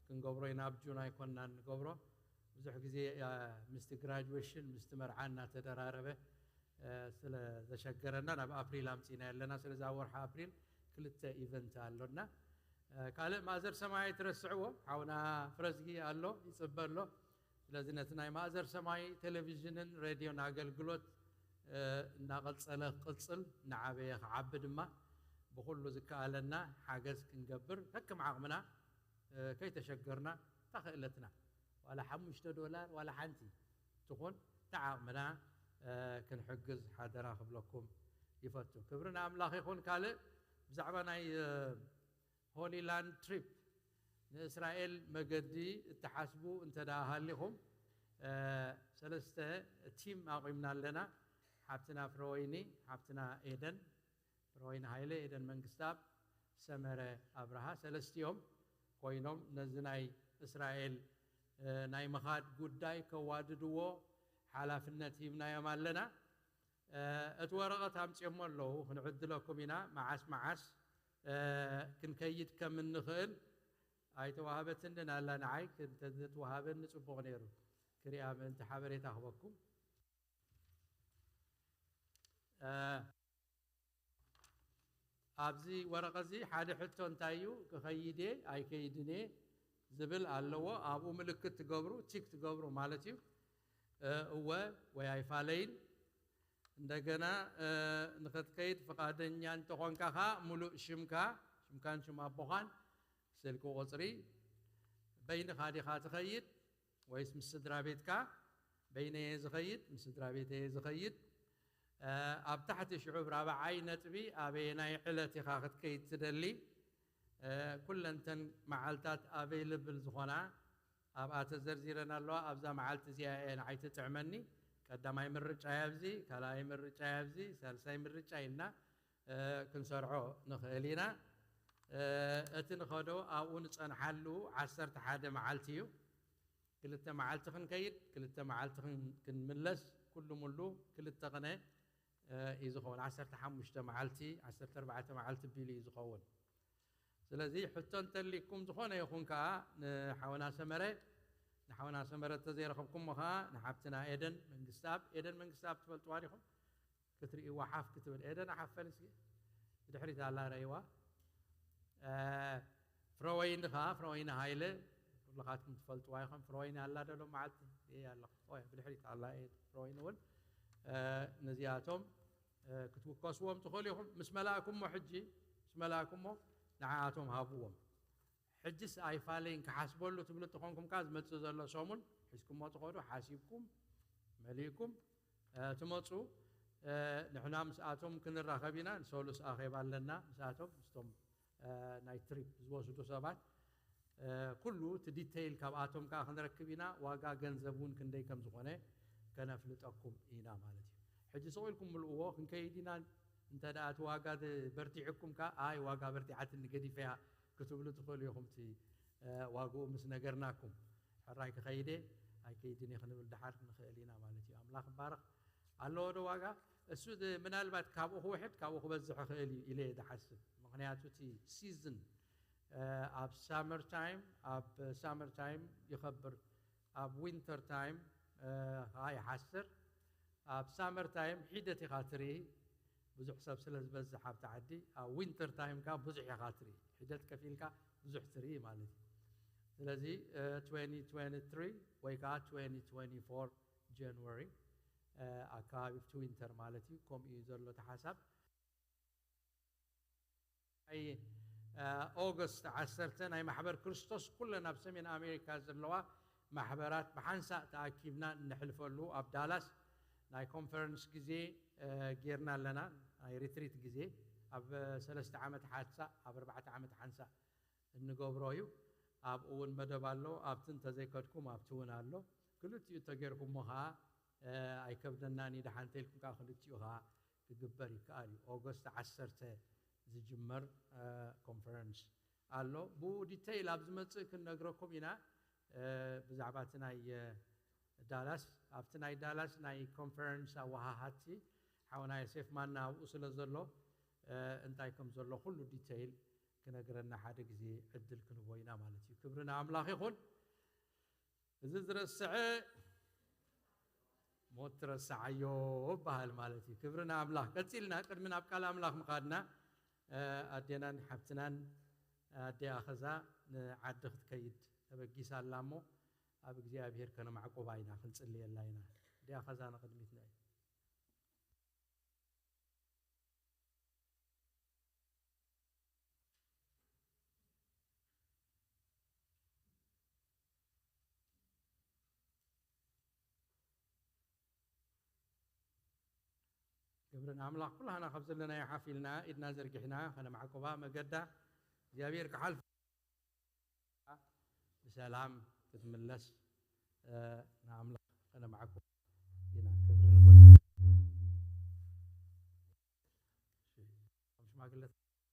ክንገብሮ ኢና፣ ኣብ ጁን ኣይኮንና እንገብሮ። ብዙሕ ግዜ ምስቲ ግራጁዌሽን ምስቲ መርዓ እናተደራረበ ስለ ዘሸገረና ናብ ኣፕሪል ኣምፂና ኣለና። ስለዚ ኣብ ወርሒ ኣፕሪል ክልተ ኢቨንት ኣሎና። ካልእ ማእዘር ሰማይ ትረስዕዎ፣ ሓውና ፍረዝጊ ኣሎ ይፅበ ኣሎ። ስለዚ ነቲ ናይ ማእዘር ሰማይ ቴሌቪዥንን ሬድዮን ኣገልግሎት እናቐፀለ ክቕፅል፣ እናዓበየ ክዓቢ ድማ ብኩሉ ዝከኣለና ሓገዝ ክንገብር ከክም ዓቕምና ከይተሸገርና እታ ክእለትና ዋላ ሓሙሽተ ዶላር ዋላ ሓንቲ ትኹን እታ ዓቕምና ክንሕግዝ ሓደራ ክብለኩም ይፈቱ። ክብሪ ንኣምላኽ ይኹን። ካልእ ብዛዕባ ናይ ሆሊ ላንድ ትሪፕ ንእስራኤል መገዲ እትሓስቡ እንተ ደኣ ሃሊኹም ሰለስተ ቲም ኣቑምና ኣለና። ሓብትና ፍረወይኒ፣ ሓብትና ኤደን ፍረወይኒ ሃይለ፣ ኤደን መንግስታብ፣ ሰመረ ኣብርሃ ሰለስቲኦም ኮይኖም ነዚ ናይ እስራኤል ናይ ምኻድ ጉዳይ ከዋድድዎ ሓላፍነት ሂብናዮም ኣለና። እቲ ወረቐት ኣምፅኦሞ ኣለዉ፣ ክንዕድለኩም ኢና። መዓስ መዓስ ክንከይድ ከም እንኽእል ኣይተዋህበትንን ኣላ። ንዓይ እንተተዋሃበኒ ፅቡቕ ነይሩ፣ ክሪኣ ምእንቲ ሓበሬታ ክበኩም። ኣብዚ ወረቐ እዚ ሓደ ሕቶ እንታይ እዩ፣ ክኸይድ እየ ኣይከይድን እየ ዝብል ኣለዎ። ኣብኡ ምልክት ትገብሩ፣ ቲክ ትገብሩ ማለት እዩ። እወ ወይ ኣይፋለይን። እንደገና ንኸትከይድ ፍቓደኛ እንተኾንካ ኸዓ ሙሉእ ሽምካ፣ ሽምካን ሽም ኣቦኻን፣ ስልኪ ቁፅሪ፣ በይንኻ ዲኻ ትኸይድ ወይስ ምስ ስድራ ቤትካ? በይነየ ዝኸይድ፣ ምስ ስድራ ቤተየ ዝኸይድ። ኣብ ታሕቲ ሽዑ ራብዓይ ነጥቢ ኣበየናይ ዕለት ኢኻ ክትከይድ ትደሊ? ኩለንተን መዓልታት ኣቬይለብል ዝኾና ኣብኣ ተዘርዚረን ኣለዋ። ኣብዛ መዓልቲ እዚኣ እየ ንዓይ ትጥዕመኒ። ቀዳማይ ምርጫ ኣብዚ፣ ካልኣይ ምርጫ ኣብዚ፣ ሳልሳይ ምርጫ ኢልና ክንሰርዖ ንኽእል ኢና። እቲ ንኸዶ ኣብኡ ንፀንሓሉ ዓሰርተ ሓደ መዓልቲ እዩ። ክልተ መዓልቲ ክንከይድ፣ ክልተ መዓልቲ ክንምለስ፣ ኩሉ ሙሉ ክልተ ቅነ እዩ ዝኸውን። ዓሰርተ ሓሙሽተ መዓልቲ፣ ዓሰርተ ኣርባዕተ መዓልቲ ቢሉ እዩ ዝኸውን። ስለዚ ሕቶ እንተሊኩም ዝኾነ ይኹን ከዓ ንሓውና ሰመረ፣ ንሓውና ሰመረ እንተዘይረኸብኩሞ ከዓ ንሓብትና ኤደን መንግስታብ፣ ኤደን መንግስታብ ትፈልጥዋ ዲኹም? ክትርእይዋ ሓፍ ክትብል ኤደን ሓፈል እስኪ ብድሕሪት ኣላ ረይዋ። ፍረወይኒ ከዓ፣ ፍረወይኒ ሃይለ ኩልኻትኩም ትፈልጥዋ ኢኹም። ፍረወይኒ ኣላ ዶ ሎም መዓልቲ? እየ ኣለኹ። ኦይ፣ ብድሕሪት ኣላ እየ። ፍረወይኒ እውን ነዚኣቶም ክትውከስዎም ትኽእሉ ኢኹም። ምስ መላእኩሞ፣ ሕጂ ምስ መላእኩሞ ንዓኣቶም ሃብዎም። ሕጅስ ኣይፋለይን ክሓስበሉ ትብሉ እንተኾንኩም ከኣ ዝመጽእ ዘሎ ሰሙን ሒዝኩሞ ትኸዱ፣ ሓሲብኩም መሊእኩም ትመጹ። ንሕና ምስኣቶም ክንራኸብ ኢና። ንሰሉስ ኣኼባ ኣለና ምስኣቶም፣ ምስቶም ናይ ትሪፕ ዝወስዱ ሰባት ኩሉ እቲ ዲተይል ካብኣቶም ከኣ ክንረክብ ኢና። ዋጋ ገንዘብ እውን ክንደይ ከም ዝኾነ ከነፍልጠኩም ኢና ማለት እዩ። ሕጂ ስቕ ኢልኩም ምልእዎ፣ ክንከይድ ኢና። እንተ ደኣ እቲ ዋጋ በርቲዕኩም ከኣ ኣይ ዋጋ በርቲዓትኒ ገዲፈያ ክትብሉ ትኽእሉ ኢኹም። እቲ ዋግኡ ምስ ነገርናኩም ሕራይ ክኸይደ ኣይከይድን እየ ክንብል ድሓር ንኽእል ኢና ማለት እዩ። ኣምላኽ ይባረኽ። ኣለዎ ዶ ዋጋ? እሱ ምናልባት ካብኡ ክውሕድ ካብኡ ክበዝሕ ይኽእል እዩ ኢለ እየ ዝሓስብ። ምኽንያቱ እቲ ሲዝን ኣብ ሳመር ታይም፣ ኣብ ሳመር ታይም ይኸብር፣ ኣብ ዊንተር ታይም እ፣ ከዓ ይሓስር። ኣብ ሳመር ታይም ሒደት ኢኻ ትርኢ፣ ብዙሕ ሰብ ስለ ዝበዝሕ ኣብቲ ዓዲ። ኣብ ዊንተር ታይም ከዓ ብዙሕ ኢኻ ትርኢ፣ ሒደት ከፊልካ ብዙሕ ትርኢ ማለት እዩ። ስለዚ እ፣ ትዌንቲ ትዌንቲ ትሪ ወይ ከዓ ትዌንቲ ትዌንቲ ፎር ጃንዋሪ እ፣ ኣከባቢ ኣብቲ ዊንተር ማለት እዩ። ከምኡ እዩ ዘሎ እቲ ሓሳብ። ናይ ኦገስት ዓሰርተ ናይ ማሕበር ክርስቶስ ኩለን ኣብ ሰሜን ኣሜሪካ ዘለዋ ማሕበራት ብሓንሳእ ተኣኪብና እነሕልፈሉ ኣብ ዳላስ ናይ ኮንፈረንስ ግዜ ጌርና ኣለና። ናይ ሪትሪት ግዜ ኣብ ሰለስተ ዓመት ሓንሳእ፣ ኣብ ኣርባዕተ ዓመት ሓንሳእ እንገብሮ እዩ። ኣብኡ እውን መደብ ኣሎ። ኣብቲ እንተዘይከድኩም ኣብቲ እውን ኣሎ። ክልቲኡ ተጌርኩሞ ከዓ ኣይከብደናን እዩ። ደሓን እንተኢልኩም ከዓ ክልቲኡ ከዓ ክግበር ይከኣል እዩ። ኦገስት ዓሰርተ ዝጅመር ኮንፈረንስ ኣሎ። ብኡ ዲተይል ኣብ ዝመፅእ ክንነግረኩም ኢና። ብዛዕባ እቲ ናይ ዳላስ፣ ኣብቲ ናይ ዳላስ ናይ ኮንፈረንስ ኣወሃሃድቲ ሓውና ዮሴፍ ማና ኣብኡ ስለ ዘሎ እንታይ ከም ዘሎ ኩሉ ዲተይል ክነግረና ሓደ ግዜ ዕድል ክንቦ ኢና ማለት እዩ። ክብሪ ንኣምላኽ ይኹን። እዚ ዝረስዐ ሞት ትረስዓዮ ይበሃል ማለት እዩ። ክብሪ ንኣምላኽ። ቀፂልና ቅድሚ ናብ ቃል ኣምላኽ ምኻድና ኣዴናን ሓብትናን ኣዴ ኣኸዛ ንዓዲ ክትከይድ ተበጊሳ ኣላ እሞ ኣብ እግዚኣብሔር ከነማዕቆባ ኢና ክንፅልየላ ኢና። ኣዴ ኣኸዛ ንቕድሚት ንዒ። ግብርን ኣምላኽ ኩላህና ካብ ዘለናዮ ሓፍ ኢልና ኢድና ዘርጊሕና ከነማዕቆባ መገዳ እግዚኣብሔር ክሓልፍ ብሰላም ክትምለስ ንኣምላኽ ከነማዕቆባ ኢና። ክብሪ ንጎይታ። ሽማግለ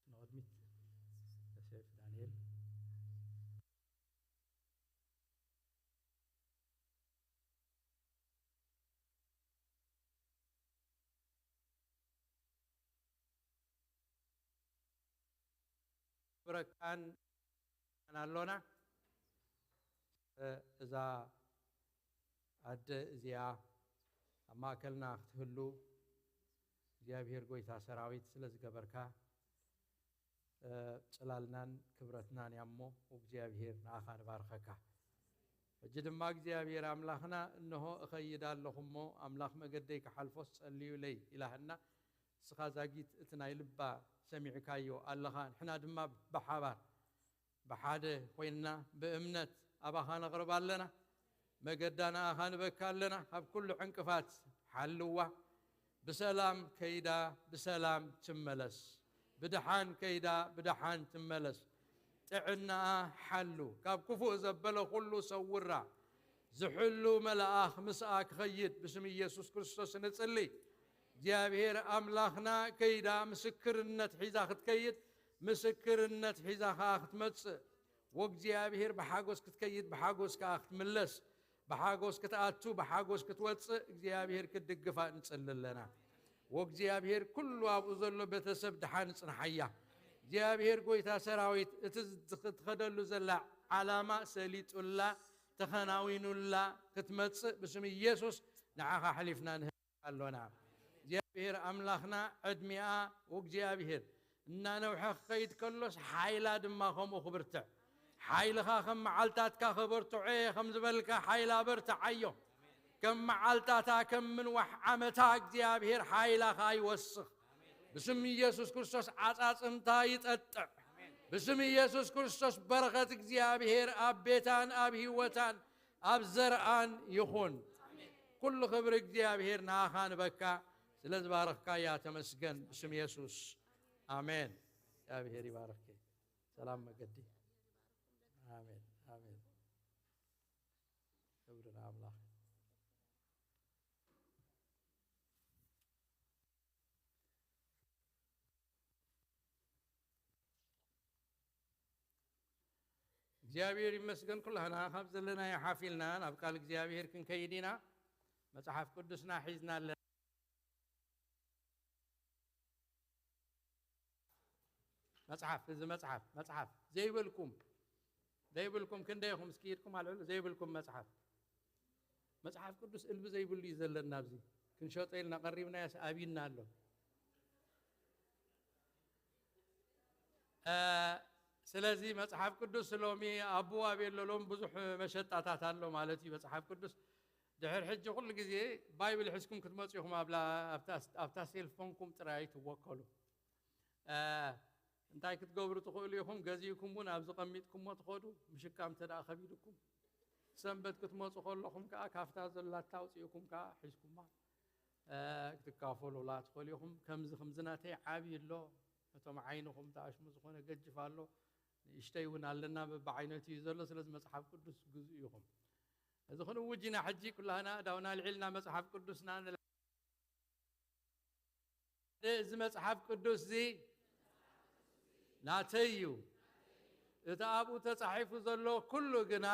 ንቕድሚት ዮሴፍ ዳንኤል። ብረካን ኣሎና። እዛ ኣደ እዚኣ ኣብ ማእከልና ክትህሉ እግዚኣብሔር ጎይታ ሰራዊት ስለ ዝገበርካ፣ ጽላልናን ክብረትናን እያ እሞ እግዚኣብሔር ንኣኻ ንባርኸካ። ሕጂ ድማ እግዚኣብሔር ኣምላኽና እንሆ እኸይድ ኣለኹ እሞ ኣምላኽ መገደይ ክሓልፎስ ጸልዩለይ ኢላህና። ንስኻ ዛጊት እቲ ናይ ልባ ሰሚዕካዮ ኣለኻ። ንሕና ድማ ብሓባር ብሓደ ኮይንና ብእምነት ኣባኻ ነቕርባ ኣለና። መገዳ ንኣኻ ንበካ ኣለና። ካብ ኩሉ ዕንቅፋት ሓልዋ። ብሰላም ከይዳ ብሰላም ትመለስ። ብደሓን ከይዳ ብደሓን ትመለስ። ጥዕናኣ ሓሉ። ካብ ክፉእ ዘበለ ኩሉ ሰውራ። ዝሕሉ መልኣኽ ምስኣ ክኸይድ ብስም ኢየሱስ ክርስቶስ ንጽሊ። እግዚኣብሔር ኣምላኽና ከይዳ ምስክርነት ሒዛ ክትከይድ፣ ምስክርነት ሒዛ ከኣ ክትመጽእ፣ ወእግዚኣብሔር ብሓጎስ ክትከይድ፣ ብሓጎስ ከኣ ክትምለስ፣ ብሓጎስ ክትኣቱ፣ ብሓጎስ ክትወጽእ እግዚኣብሔር ክትድግፋ ንጽሊ ኣለና። ወእግዚኣብሔር ኩሉ ኣብኡ ዘሎ ቤተሰብ ደሓን ጽንሓያ። እግዚኣብሔር ጎይታ ሰራዊት እቲ ትኸደሉ ዘላ ዓላማ ሰሊጡላ ተኸናዊኑላ ክትመጽእ ብስም ኢየሱስ ንዓኻ ኣሕሊፍና ንህብ ኣሎና። እግዚኣብሔር ኣምላኽና ዕድሚኣ ወእግዚኣብሔር እናነውሐ ክኸይድ ከሎስ ሓይላ ድማ ከምኡ ክብርትዕ፣ ሓይልኻ ከም መዓልታትካ ክበርትዖ እየ ከም ዝበልካ ሓይላ በርትዓዮ። ከም መዓልታታ ከም ምንዋሕ ዓመታ እግዚኣብሔር ሓይላኻ ይወስኽ። ብስም ኢየሱስ ክርስቶስ ዓጻጽምታ ይጠጥዕ። ብስም ኢየሱስ ክርስቶስ በረኸት እግዚኣብሔር ኣብ ቤታን ኣብ ህይወታን ኣብ ዘርኣን ይኹን። ኩሉ ክብሪ እግዚኣብሔር ንኣኻ ንበካ ስለ ዝባረኽካያ ተመስገን ብስም ኢየሱስ ኣሜን። እግዚኣብሔር ይባርኽኪ። ሰላም መገዲ። ኣሜን ኣሜን። ክብሪ ንኣምላኽ። እግዚኣብሔር ይመስገን። ኩላህና ካብ ዘለናዮ ሓፍ ኢልና ናብ ቃል እግዚኣብሔር ክንከይድ ኢና። መጽሓፍ ቅዱስና ሒዝና ኣለና። መጽሓፍ፣ እዚ መጽሓፍ፣ መጽሓፍ ዘይብልኩም፣ ዘይብልኩም ክንደይ ኢኹም እስኪ ኢድኩም ኣልዕሉ፣ ዘይብልኩም መጽሓፍ። መጽሓፍ ቅዱስ እልቢ ዘይብሉ እዩ ዘለና። ኣብዚ ክንሸጦ ኢልና ቀሪብናዮስ ኣቢና ኣሎ። እ፣ ስለዚ መጽሓፍ ቅዱስ ሎሚ ኣቡ ኣቤሎ ሎም ብዙሕ መሸጣታት ኣሎ ማለት እዩ። መጽሓፍ ቅዱስ ድሕር ሕጂ ኩሉ ግዜ ባይብል ሒዝኩም ክትመጹ ኢኹም። ኣብላ ኣብታ ኣብታ ሴልፎንኩም ጥራይ ትወከሉ። እ፣ እንታይ ክትገብሩ ትኽእሉ ኢኹም? ገዚእኩም እውን ኣብዚ ቀሚጥኩሞ ትኸዱ፣ ምሽቃም እንተ ደኣ ከቢድኩም። ሰንበት ክትመጹ ከለኹም ከኣ ካብታ ዘላታ ኣውጺእኩም ከኣ ሒዝኩማ፣ እ፣ ክትካፈሉላ ትኽእሉ ኢኹም። ከምዚ ከምዚ ናተይ ዓቢ ኣሎ፣ ነቶም ዓይንኹም ተኣሽሙ ዝኾነ ገጅፍ ኣሎ፣ ንእሽተይ እውን ኣለና፣ በብዓይነቱ እዩ ዘሎ። ስለዚ መጽሓፍ ቅዱስ ግዝኡ ኢኹም። እዚ ክንእውጅ ኢና ሕጂ ኩላህና እዳውና ኣልዒልና መጽሓፍ ቅዱስና ንላ-፣ እዚ መጽሓፍ ቅዱስ እዚ ናተይ እዩ። እቲ ኣብኡ ተጻሒፉ ዘሎ ኩሉ ግና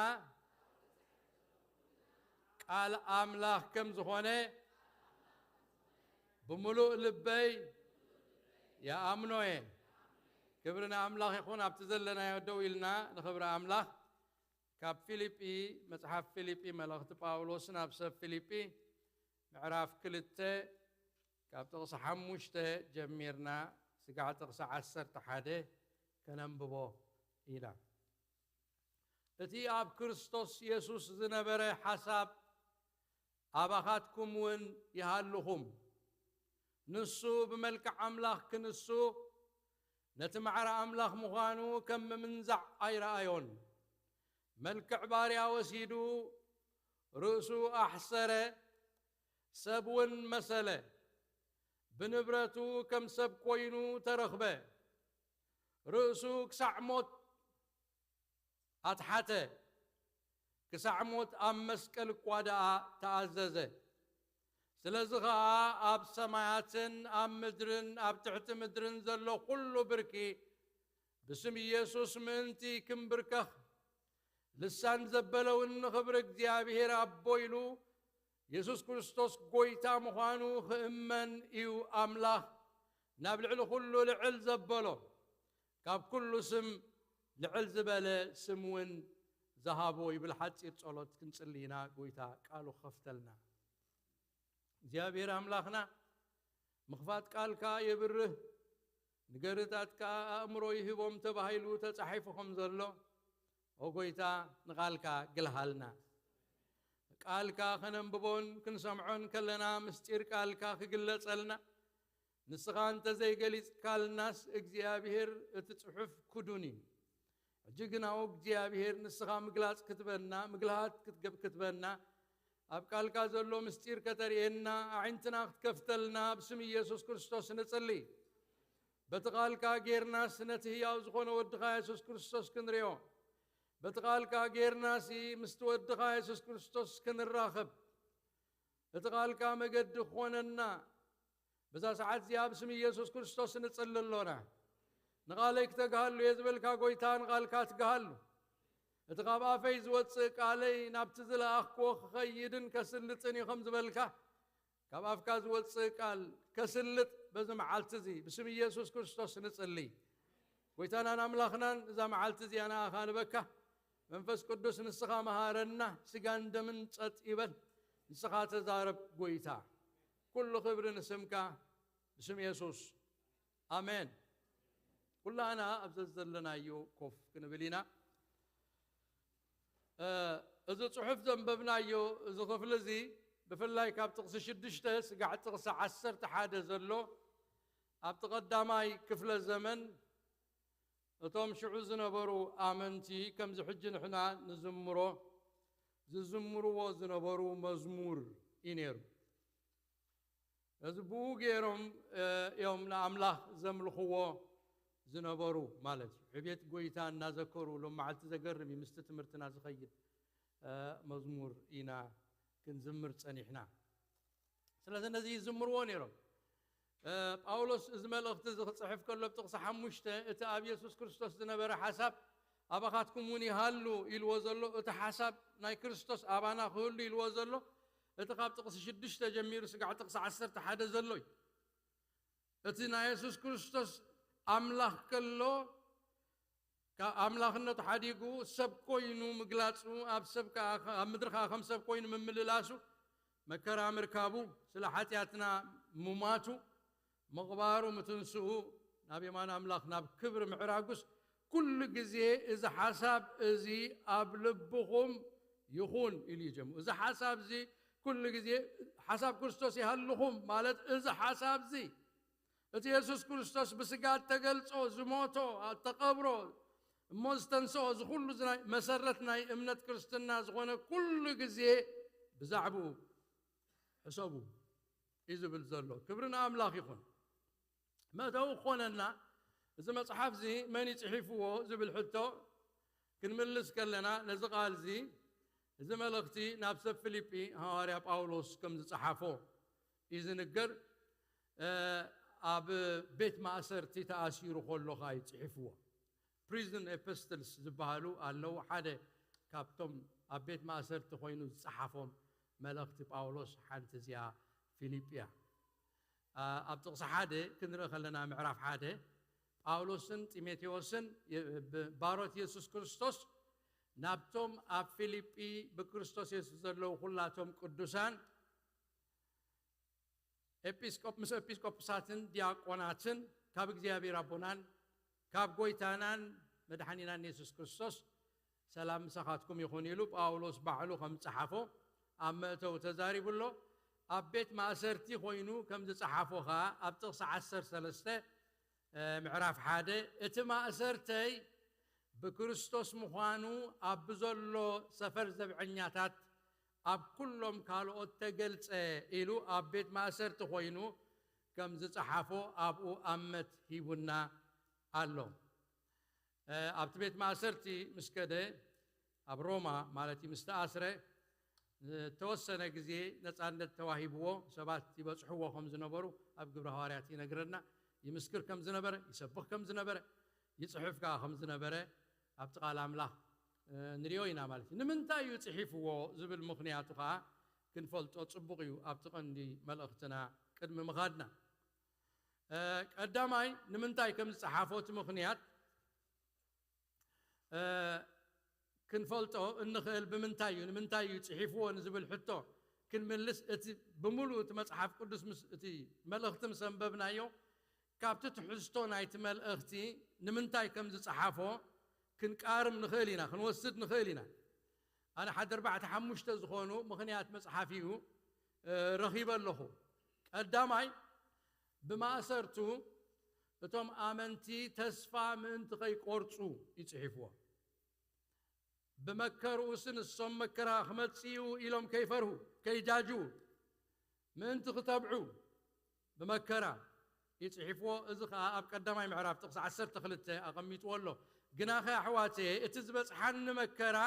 ቃል ኣምላኽ ከም ዝኾነ ብምሉእ ልበይ ይኣምኖ እየ። ክብሪ ንኣምላኽ ይኹን። ኣብቲ ዘለናዮ ደው ኢልና ንኽብሪ ኣምላኽ ካብ ፊልጲ፣ መጽሓፍ ፊልጲ፣ መልእኽቲ ጳውሎስ ናብ ሰብ ፊልጲ ምዕራፍ ክልተ ካብ ጥቕሲ ሓሙሽተ ጀሚርና ስጋዕ ጥቕሲ ዓሰርተ ሓደ ከነንብቦ ኢና። እቲ ኣብ ክርስቶስ የሱስ ዝነበረ ሓሳብ ኣባኻትኩም እውን ይሃልኹም። ንሱ ብመልክዕ ኣምላኽ ክንሱ ነቲ ማዕረ ኣምላኽ ምዃኑ ከም ምምንዛዕ ኣይረኣዮን። መልክዕ ባርያ ወሲዱ ርእሱ ኣሕሰረ፣ ሰብ እውን መሰለ። ብንብረቱ ከም ሰብ ኮይኑ ተረኽበ። ርእሱ ክሳዕ ሞት ኣትሓተ፣ ክሳዕ ሞት ኣብ መስቀል እኳ ደኣ ተኣዘዘ። ስለዚ ኸኣ ኣብ ሰማያትን ኣብ ምድርን ኣብ ትሕቲ ምድርን ዘሎ ኩሉ ብርኪ ብስም ኢየሱስ ምእንቲ ክምብርከኽ፣ ልሳን ዘበለ እውን ንኽብሪ እግዚኣብሔር ኣቦ ኢሉ የሱስ ክርስቶስ ጐይታ ምዃኑ ክእመን እዩ። ኣምላኽ ናብ ልዕሊ ኩሉ ልዕል ዘበሎ፣ ካብ ኩሉ ስም ልዕል ዝበለ ስም እውን ዝሃቦ ይብል። ሓጺር ጸሎት ክንጽሊ ኢና፣ ጐይታ ቃሉ ክኸፍተልና። እግዚኣብሔር ኣምላኽና፣ ምኽፋት ቃልካ የብርህ፣ ንገርታትካ ኣእምሮ ይህቦም ተባሂሉ ተጻሒፉ ከም ዘሎ፣ ኦ ጐይታ፣ ንቓልካ ግልሃልና። ቃልካ ከነንብቦን ክንሰምዖን ከለና፣ ምስጢር ቃልካ ክግለጸልና፣ ንስኻ እንተ ዘይገሊጽካልናስ፣ እግዚኣብሔር፣ እቲ ጽሑፍ ክዱን እዩ። ሕጂ ግና፣ ኦ እግዚኣብሔር፣ ንስኻ ምግላጽ ክትበና፣ ምግልሃት ክትገብ-፣ ክትበና፣ ኣብ ቃልካ ዘሎ ምስጢር ከተርእየና፣ ኣዒንትና ክትከፍተልና፣ ብስም ኢየሱስ ክርስቶስ ንጽሊ። በቲ ቃልካ ጌርናስ፣ ነቲ ህያው ዝኾነ ወድኻ የሱስ ክርስቶስ ክንርእዮ፣ በቲ ቃልካ ጌርናሲ፣ ምስቲ ወድኻ የሱስ ክርስቶስ ክንራኸብ፣ እቲ ቃልካ መገዲ ክኾነና፣ በዛ ሰዓት እዚኣ ብስም ኢየሱስ ክርስቶስ ንጽሊ ኣሎና። ንቓለይ ክተግሃሉ እየ ዝበልካ ጐይታ፣ ንቓልካ ትግሃሉ። እቲ ካብ ኣፈይ ዝወጽእ ቃለይ ናብቲ ዝለኣኽክዎ ክኸይድን ከስልጥን እዩ ከም ዝበልካ፣ ካብ ኣፍካ ዝወጽእ ቃል ከስልጥ በዚ መዓልቲ እዚ ብስም ኢየሱስ ክርስቶስ ንጽሊ። ጐይታናን ኣምላኽናን፣ እዛ መዓልቲ እዚኣ ንኣኻ ንበካ። መንፈስ ቅዱስ፣ ንስኻ መሃረና። ስጋን ደምን ጸጥ ይበል፣ ንስኻ ተዛረብ ጐይታ። ኩሉ ክብሪ ንስምካ፣ ብስም የሱስ፣ ኣሜን። ኩላና ኣብ ዘዘለናዮ ኮፍ ክንብል ኢና። እ፣ እዚ ጽሑፍ ዘንበብናዮ፣ እዚ ክፍሊ እዚ፣ ብፍላይ ካብ ጥቕሲ ሽዱሽተ ስጋዕ ጥቕሲ ዓሰርተ ሓደ ዘሎ፣ ኣብቲ ቀዳማይ ክፍለ ዘመን እቶም ሽዑ ዝነበሩ ኣመንቲ፣ ከምዚ ሕጂ ንሕና ንዝምሮ፣ ዝዝምርዎ ዝነበሩ መዝሙር እዩ ነይሩ። እዚ ብኡ ገይሮም፣ እ፣ እዮም ንኣምላኽ ዘምልኽዎ ዝነበሩ ማለት እዩ። ዕቤት ጐይታ እናዘከሩ፣ ሎም መዓልቲ ዘገርም እዩ፣ ምስቲ ትምህርትና ዝኸይድ፣ እ፣ መዝሙር ኢና ክንዝምር ጸኒሕና። ስለዚ ነዚ ይዝምርዎ ነይሮም። እ፣ ጳውሎስ እዚ መልእኽቲ እዚ ክጽሕፍ ከሎ፣ ኣብ ጥቕሲ ሓሙሽተ፣ እቲ ኣብ የሱስ ክርስቶስ ዝነበረ ሓሳብ ኣባኻትኩም እውን ይሃሉ ኢልዎ ዘሎ፣ እቲ ሓሳብ ናይ ክርስቶስ ኣባና ክህሉ ኢልዎ ዘሎ፣ እቲ ካብ ጥቕሲ ሽዱሽተ ጀሚሩ ስጋዕ ጥቕሲ ዓሰርተ ሓደ ዘሎ እዩ። እቲ ናይ የሱስ ክርስቶስ ኣምላኽ ከሎ፣ ካብ ኣምላኽነቱ ሓዲጉ ሰብ ኮይኑ ምግላጹ፣ ኣብ ሰብ ከኣ፣ ኣብ ምድሪ ከኣ ከም ሰብ ኮይኑ ምምልላሱ፣ መከራ ምርካቡ፣ ስለ ሓጢኣትና ምሟቱ፣ ምቕባሩ፣ ምትንስኡ፣ ናብ የማን ኣምላኽ ናብ ክብሪ ምዕራጉስ፣ ኩሉ ግዜ እዚ ሓሳብ እዚ ኣብ ልብኹም ይኹን ኢሉ ይጀምሩ። እዚ ሓሳብ እዚ ኩሉ ግዜ ሓሳብ ክርስቶስ ይሃልኹም ማለት እዚ ሓሳብ እዚ፣ እቲ የሱስ ክርስቶስ ብስጋ እተገልጾ፣ ዝሞቶ፣ እተቐብሮ፣ እሞ ዝተንስኦ፣ እዚ ኩሉ እዚ ናይ መሰረት ናይ እምነት ክርስትና ዝኾነ ኩሉ ግዜ ብዛዕባኡ ሕሰቡ እዩ ዝብል ዘሎ። ክብሪ ንኣምላኽ ይኹን። መእተዊ ክኾነና፣ እዚ መጽሓፍ እዚ መን እዩ ጽሒፍዎ ዝብል ሕቶ ክንምልስ ከለና፣ ነዚ ቃል እዚ፣ እዚ መልእኽቲ ናብ ሰብ ፊልጲ ሃዋርያ ጳውሎስ ከም ዝጸሓፎ እዩ ዝንገር። እ፣ ኣብ ቤት ማእሰርቲ ተኣሲሩ ከሎ ኸኣ እዩ ጽሒፍዎ። ፕሪዝን ኤፕስትልስ ዝበሃሉ ኣለዉ። ሓደ ካብቶም ኣብ ቤት ማእሰርቲ ኮይኑ ዝጸሓፎም መልእኽቲ ጳውሎስ ሓንቲ እዚኣ ፊልጲ እያ። ኣ፣ ኣብ ጥቕሲ ሓደ ክንርኢ ከለና፣ ምዕራፍ ሓደ፣ ጳውሎስን ጢሞቴዎስን የ-፣ ብ-፣ ባሮት የሱስ ክርስቶስ ናብቶም ኣብ ፊልጲ ብክርስቶስ የሱስ ዘለዉ ኩላቶም ቅዱሳን ኤጲስቆፕ-፣ ምስ ኤጲስቆጶሳትን ዲያቆናትን ካብ እግዚኣብሔር ኣቦናን ካብ ጐይታናን መድሓኒናን የሱስ ክርስቶስ ሰላም ምሳኻትኩም ይኹን ኢሉ ጳውሎስ ባዕሉ ከም ዝጸሓፎ ኣብ መእተዊ ተዛሪቡ ኣሎ። ኣብ ቤት ማእሰርቲ ኮይኑ ከም ዝጸሓፎ ኸኣ ኣብ ጥቕሲ ዓሰርተ ሰለስተ፣ እ፣ ምዕራፍ ሓደ፣ "እቲ ማእሰርተይ ብክርስቶስ ምዃኑ ኣብ ብዘሎ ሰፈር ዘብዐኛታት ኣብ ኩሎም ካልኦት ተገልጸ" ኢሉ ኣብ ቤት ማእሰርቲ ኮይኑ ከም ዝጸሓፎ ኣብኡ ኣመት ሂቡና ኣሎ። እ፣ ኣብቲ ቤት ማእሰርቲ ምስ ከደ፣ ኣብ ሮማ ማለት እዩ፣ ምስ ተኣስረ፣ ዝተወሰነ ግዜ ነጻነት ተዋሂብዎ፣ ሰባት ይበጽሕዎ ከም ዝነበሩ ኣብ ግብረ ሃዋርያት ይነግረና። ይምስክር ከም ዝነበረ፣ ይሰብኽ ከም ዝነበረ፣ ይጽሕፍ ከኣ ከም ዝነበረ ኣብቲ ቃል ኣምላኽ፣ እ፣ ንሪኦ ኢና ማለት እዩ። ንምንታይ እዩ ጽሒፍዎ ዝብል ምኽንያቱ ከኣ ክንፈልጦ ጽቡቕ እዩ፣ ኣብቲ ቀንዲ መልእኽትና ቅድሚ ምኻድና። እ፣ ቀዳማይ፣ ንምንታይ ከም ዝጸሓፎ እቲ ምኽንያት፣ እ፣ ክንፈልጦ እንኽእል ብምንታይ እዩ? ንምንታይ እዩ ጽሒፍዎ ንዝብል ሕቶ ክንምልስ፣ እቲ ብምሉእ እቲ መጽሓፍ ቅዱስ ምስ፣ እቲ መልእኽቲ ምስ ኣንበብናዮ፣ ካብቲ ትሕዝቶ ናይቲ መልእኽቲ ንምንታይ ከም ዝጸሓፎ ክንቃርም ንኽእል ኢና፣ ክንወስድ ንኽእል ኢና። ኣነ ሓደ ኣርባዕተ ሓሙሽተ ዝኾኑ ምኽንያት መጽሓፊኡ፣ እ፣ ረኺበ ኣለኹ። ቀዳማይ፣ ብማእሰርቱ እቶም ኣመንቲ ተስፋ ምእንቲ ከይቆርጹ እዩ ጽሒፍዎ። ብመከርኡስ ንሶም መከራ ክመጽእ እዩ ኢሎም ከይፈርሁ፣ ከይጃጅዉ፣ ምእንቲ ክተብዑ ብመከራ እዩ ጽሒፍዎ። እዚ ኸኣ ኣብ ቀዳማይ ምዕራፍ ጥቕሲ ዓሰርተ ክልተ ኣቐሚጥዎ ኣሎ። ግናኸ ኣሕዋተየ፣ እቲ ዝበጽሓኒ መከራ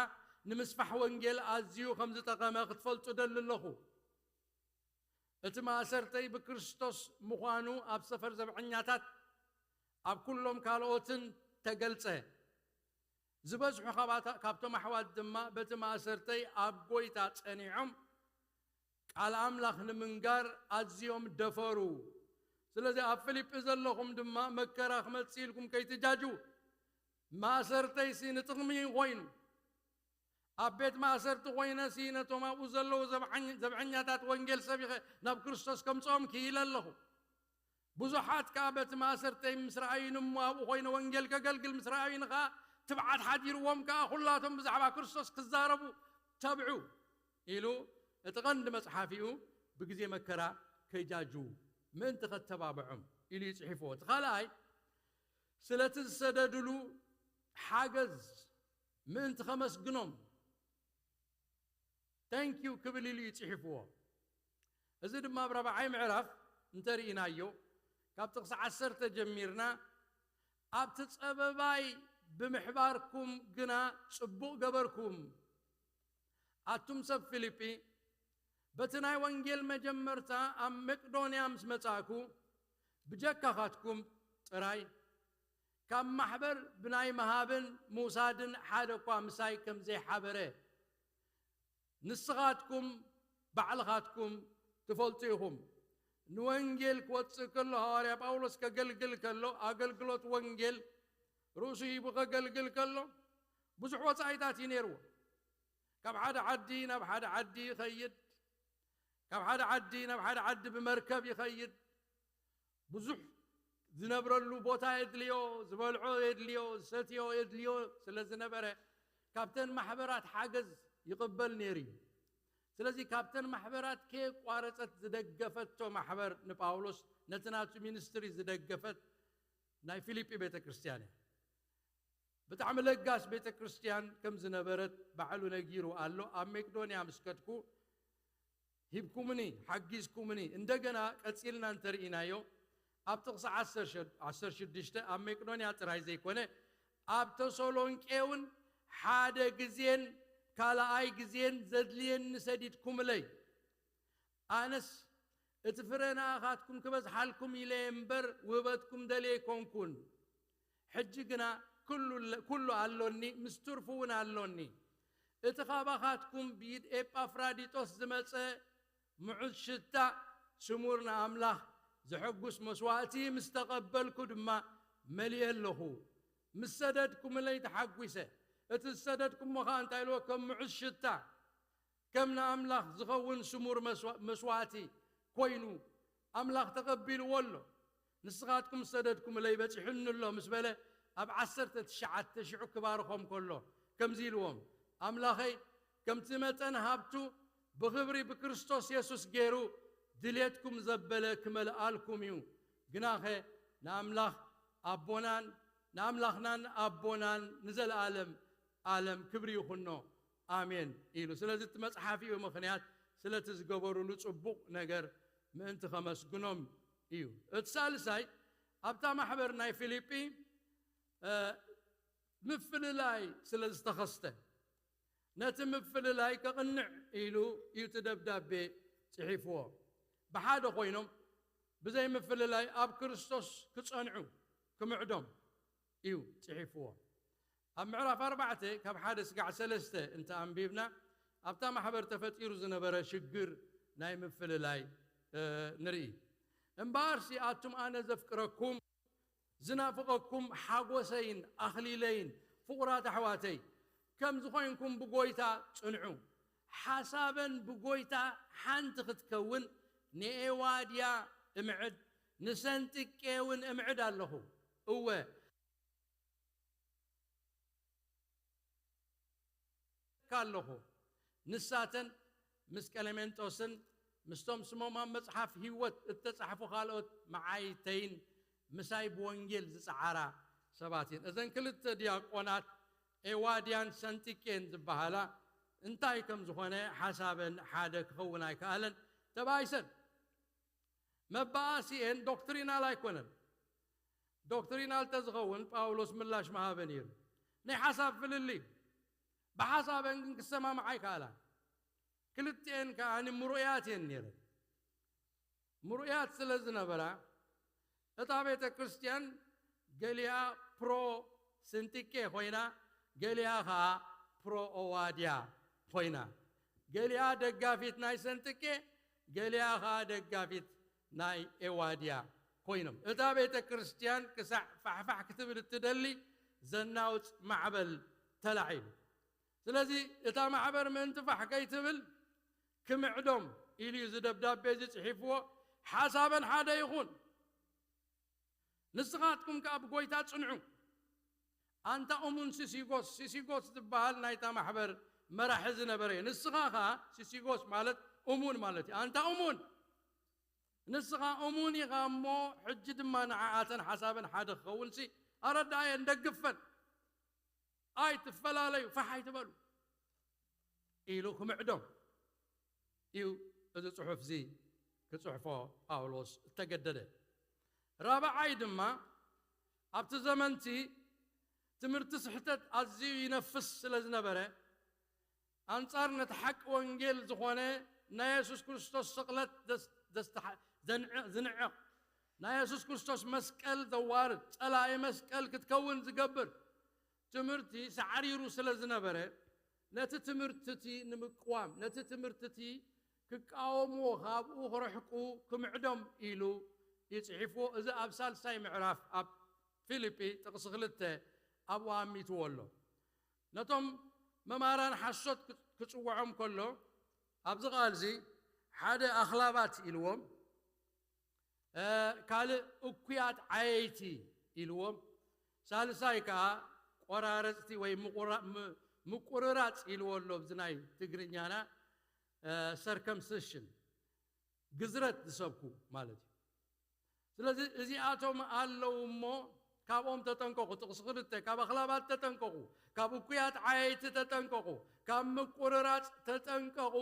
ንምስፋሕ ወንጌል ኣዝዩ ከም ዝጠቐመ ክትፈልጡ እደሊ ኣለኹ። እቲ ማእሰርተይ ብክርስቶስ ምዃኑ ኣብ ሰፈር ዘብዐኛታት፣ ኣብ ኩሎም ካልኦትን ተገልጸ። ዝበዝሑ ካባታ-፣ ካብቶም ኣሕዋት ድማ በቲ ማእሰርተይ ኣብ ጐይታ ጸኒዖም ቃል ኣምላኽ ንምንጋር ኣዝዮም ደፈሩ። ስለዚ ኣብ ፊልጲ ዘለኹም ድማ መከራ ክመጽእ ኢልኩም ከይትጃጁ። ማእሰርተይሲ ንጥቕሚ ኮይኑ፣ ኣብ ቤት ማእሰርቲ ኮይነሲ ነቶም ኣብኡ ዘለዉ ዘብዓኝ-፣ ዘብዐኛታት ወንጌል ሰቢኸ ናብ ክርስቶስ ከምጽኦም ክኢለ ኣለኹ። ብዙሓት ከኣ በቲ ማእሰርተይ ምስ ረኣዩኒ እሞ ኣብኡ ኮይነ ወንጌል ከገልግል ምስ ረኣዩኒ ከኣ ትብዓት ሓዲርዎም ከኣ ኩላቶም ብዛዕባ ክርስቶስ ክዛረቡ ተብዑ ኢሉ እቲ ቀንዲ መጽሓፊኡ ብግዜ መከራ ከይጃጁ ምእንቲ ከተባብዖም ኢሉ እዩ ጽሒፍዎ። እቲ ካልኣይ ስለቲ ዝሰደድሉ ሓገዝ ምእንቲ ከመስግኖም thank you ክብል ኢሉ እዩ ጽሒፍዎ። እዚ ድማ ኣብ ራብዓይ ምዕራፍ እንተርኢናዮ ካብ ጥቕሲ ዓሰርተ ጀሚርና ኣብቲ ጸበባይ ብምሕባርኩም ግና ጽቡቕ ገበርኩም። ኣቱም ሰብ ፊልጲ፣ በቲ ናይ ወንጌል መጀመርታ ኣብ መቄዶንያ ምስ መጻእኩ፣ ብጀካኻትኩም ጥራይ፣ ካብ ማሕበር ብናይ ምሃብን ምውሳድን ሓደ እኳ ምሳይ ከም ዘይሓበረ፣ ንስኻትኩም ባዕልኻትኩም ትፈልጡ ኢኹም። ንወንጌል ክወጽእ ከሎ፣ ሃዋርያ ጳውሎስ ከገልግል ከሎ፣ ኣገልግሎት ወንጌል ርእሱ ሂቡ ከገልግል ከሎ ብዙሕ ወጻኢታት እዩ ነይርዎ። ካብ ሓደ ዓዲ ናብ ሓደ ዓዲ ይኸይድ፣ ካብ ሓደ ዓዲ ናብ ሓደ ዓዲ ብመርከብ ይኸይድ። ብዙሕ ዝነብረሉ ቦታ የድልዮ፣ ዝበልዖ የድልዮ፣ ዝሰትዮ የድልዮ ስለ ዝነበረ፣ ካብተን ማሕበራት ሓገዝ ይቕበል ነይሩ እዩ። ስለዚ ካብተን ማሕበራት ከየቋረጸት ዝደገፈቶ ማሕበር ንጳውሎስ፣ ነቲ ናቱ ሚኒስትሪ ዝደገፈት ናይ ፊልጲ ቤተ ክርስቲያን እያ። ብጣዕሚ ለጋስ ቤተ ክርስቲያን ከም ዝነበረት ባዕሉ ነጊሩ ኣሎ። ኣብ መቄዶንያ ምስ ከድኩ ሂብኩምኒ፣ ሓጊዝኩምኒ። እንደገና ቀጺልና እንተርኢናዮ፣ ኣብ ጥቕሲ ዓሰርተ ሽዱሽተ ኣብ መቄዶንያ ጥራይ ዘይኮነ፣ ኣብ ተሰሎንቄ እውን ሓደ ግዜን ካልኣይ ግዜን ዘድልየኒ ሰዲድኩምለይ። ኣነስ እቲ ፍረ ናእኻትኩም ክበዝሓልኩም ኢለ እምበር ውህበትኩም ደልየ ኣይኮንኩን። ሕጂ ግና ኩሉ ኣለ-፣ ኩሉ ኣሎኒ፣ ምስ ትርፉ እውን ኣሎኒ። እቲ ካባኻትኩም ብኢድ ኤጳፍራዲጦስ ዝመጸ ምዑዝ ሽታ ስሙር ንኣምላኽ ዘሐጉስ መስዋእቲ ምስ ተቐበልኩ ድማ መሊኤ ኣለኹ። ምስ ሰደድኩምለይ ተሓጒሰ። እቲ ዝሰደድኩሞ ኸኣ እንታይ ኢልዎ? ከም ምዑዝ ሽታ፣ ከም ንኣምላኽ ዝኸውን ስሙር መስዋ-፣ መስዋእቲ ኮይኑ ኣምላኽ ተቐቢልዎ ኣሎ። ንስኻትኩም ዝሰደድኩምለይ በጺሑኒ ኣሎ ምስ በለ፣ ኣብ ዓሰርተ ትሽዓተ ሽዑ ክባርኾም ከሎ ከምዚ ኢልዎም፣ ኣምላኸይ ከምቲ መጠን ሃብቱ ብኽብሪ ብክርስቶስ የሱስ ገይሩ ድሌትኩም ዘበለ ክመልኣልኩም እዩ። ግናኸ ንኣምላኽ ኣቦናን ንኣምላኽናን ኣቦናን ንዘለኣለም ኣለም ክብሪ ይኹኖ፣ ኣሜን ኢሉ። ስለዚ እቲ መጽሓፍ እዩ ምኽንያት ስለቲ ዝገበሩሉ ጽቡቕ ነገር ምእንቲ ከመስግኖም እዩ። እቲ ሳልሳይ፣ ኣብታ ማሕበር ናይ ፊልጲ፣ እ፣ ምፍልላይ ስለ ዝተኸስተ፣ ነቲ ምፍልላይ ከቕንዕ ኢሉ እዩ እቲ ደብዳቤ ጽሒፍዎ። ብሓደ ኮይኖም ብዘይ ምፍልላይ ኣብ ክርስቶስ ክጸንዑ ክምዕዶም እዩ ጽሒፍዎ። ኣብ ምዕራፍ ኣርባዕተ ካብ ሓደ ስጋዕ ሰለስተ እንተ ኣንቢብና፣ ኣብታ ማሕበር ተፈጢሩ ዝነበረ ሽግር ናይ ምፍልላይ፣ እ፣ ንርኢ። እምበኣርሲ ኣቱም ኣነ ዘፍቅረኩም፣ ዝናፍቐኩም ሓጎሰይን ኣኽሊለይን፣ ፍቑራት ኣሕዋተይ፣ ከም ዝኾንኩም ብጎይታ ጽንዑ። ሓሳበን ብጎይታ ሓንቲ ክትከውን ንኤዋድያ እምዕድ፣ ንሰንጥቄ እውን እምዕድ ኣለኹ። እወ፣ ኣለኹ። ንሳተን ምስ ቀሌሜንጦስን ምስቶም ስሞም ኣብ መጽሓፍ ህይወት እተጻሕፉ ካልኦት መዓይተይን ምሳይ ብወንጌል ዝጸዓራ ሰባት እየን። እዘን ክልተ ዲያቆናት ኤዋድያን ሰንጢቄን ዝበሃላ እንታይ ከም ዝኾነ ሓሳበን ሓደ ክኸውን ኣይከኣለን። ተባይሰን። መባኣሲኤን ዶክትሪናል ኣይኮነን። ዶክትሪናል ተዝኸውን ጳውሎስ ምላሽ ምሃበ ነይሩ። ናይ ሓሳብ ፍልልይ። ብሓሳበን ግን ክሰማምዓ ኣይከኣላን። ክልቲኤን ከኣ ምሩያት እየን ነይረን። ምሩያት ስለ ዝነበራ፣ እታ ቤተ ክርስቲያን ገሊኣ ፕሮ ስንጥቄ ኮይና፣ ገሊኣ ኸኣ ፕሮ ኦዋድያ ኮይና። ገሊኣ ደጋፊት ናይ ሰንጥቄ፣ ገሊኣ ኸኣ ደጋፊት ናይ ኤዋድያ ኮይኖም። እታ ቤተ ክርስቲያን ክሳዕ ፋሕፋሕ ክትብል እትደሊ ዘናውጽ ማዕበል ተላዒሉ። ስለዚ እታ ማሕበር ምእንቲ ፋሕ ከይትብል ክምዕዶም ኢሉ እዩ እዚ ደብዳቤ እዚ ጽሒፍዎ። ሓሳበን ሓደ ይኹን፣ ንስኻትኩም ከኣ ብጎይታ ጽንዑ። ኣንታ እሙን ሲሲጎስ፣ ሲሲጎስ ዝበሃል ናይታ ማሕበር መራሒ ዝነበረ እዩ። ንስኻ ከኣ ሲሲጎስ ማለት እሙን ማለት እዩ። ኣንታ እሙን፣ ንስኻ እሙን ኢኻ እሞ፣ ሕጂ ድማ ንዓኣተን ሓሳበን ሓደ ክኸውንሲ ኣረድኣየን፣ ደግፈን። ኣይትፈላለዩ፣ ፋሕ ኣይትበሉ ኢሉ ክምዕዶም እዩ እዚ ጽሑፍ እዚ ክጽሕፎ ጳውሎስ እተገደደ። ራብዓይ ድማ ኣብቲ ዘመንቲ ትምህርቲ ስሕተት ኣዝዩ ይነፍስ ስለ ዝነበረ፣ ኣንጻር ነቲ ሓቂ ወንጌል ዝኾነ ናይ የሱስ ክርስቶስ ስቕለት ዘስ-፣ ዘስተሓ-፣ ዘንዕ-፣ ዝንዕቕ፣ ናይ የሱስ ክርስቶስ መስቀል ዘዋርድ፣ ጸላኢ መስቀል ክትከውን ዝገብር ትምህርቲ ሳዕሪሩ ስለ ዝነበረ፣ ነቲ ትምህርቲ እቲ ንምቅዋም፣ ነቲ ትምህርቲ እቲ ክቃወምዎ፣ ካብኡ ክርሕቁ፣ ክምዕዶም ኢሉ እዩ ጽሒፍዎ። እዚ ኣብ ሳልሳይ ምዕራፍ ኣብ ፊልጲ ጥቕሲ ክልተ ኣብኡ ኣሚትዎ ኣሎ። ነቶም መማራን ሓሶት ክጽውዖም ከሎ ኣብዚ ቃል እዚ ሓደ ኣኽላባት ኢልዎም፣ ካልእ እኩያት ዓየይቲ ኢልዎም፣ ሳልሳይ ከዓ ቆራረፅቲ ወይ ምቁራፅ ኢልዎ ኣሎ ብዚ ናይ ትግርኛና። ሰርከምስሽን ግዝረት ዝሰብኩ ማለት እዩ። ስለዚ እዚኣቶም ኣለዉ እሞ ካብኦም ተጠንቀቑ። ጥቕሲ ክልተ፣ ካብ ኣኽላባት ተጠንቀቑ፣ ካብ እኩያት ዓየይቲ ተጠንቀቑ፣ ካብ ምቁርራፅ ተጠንቀቑ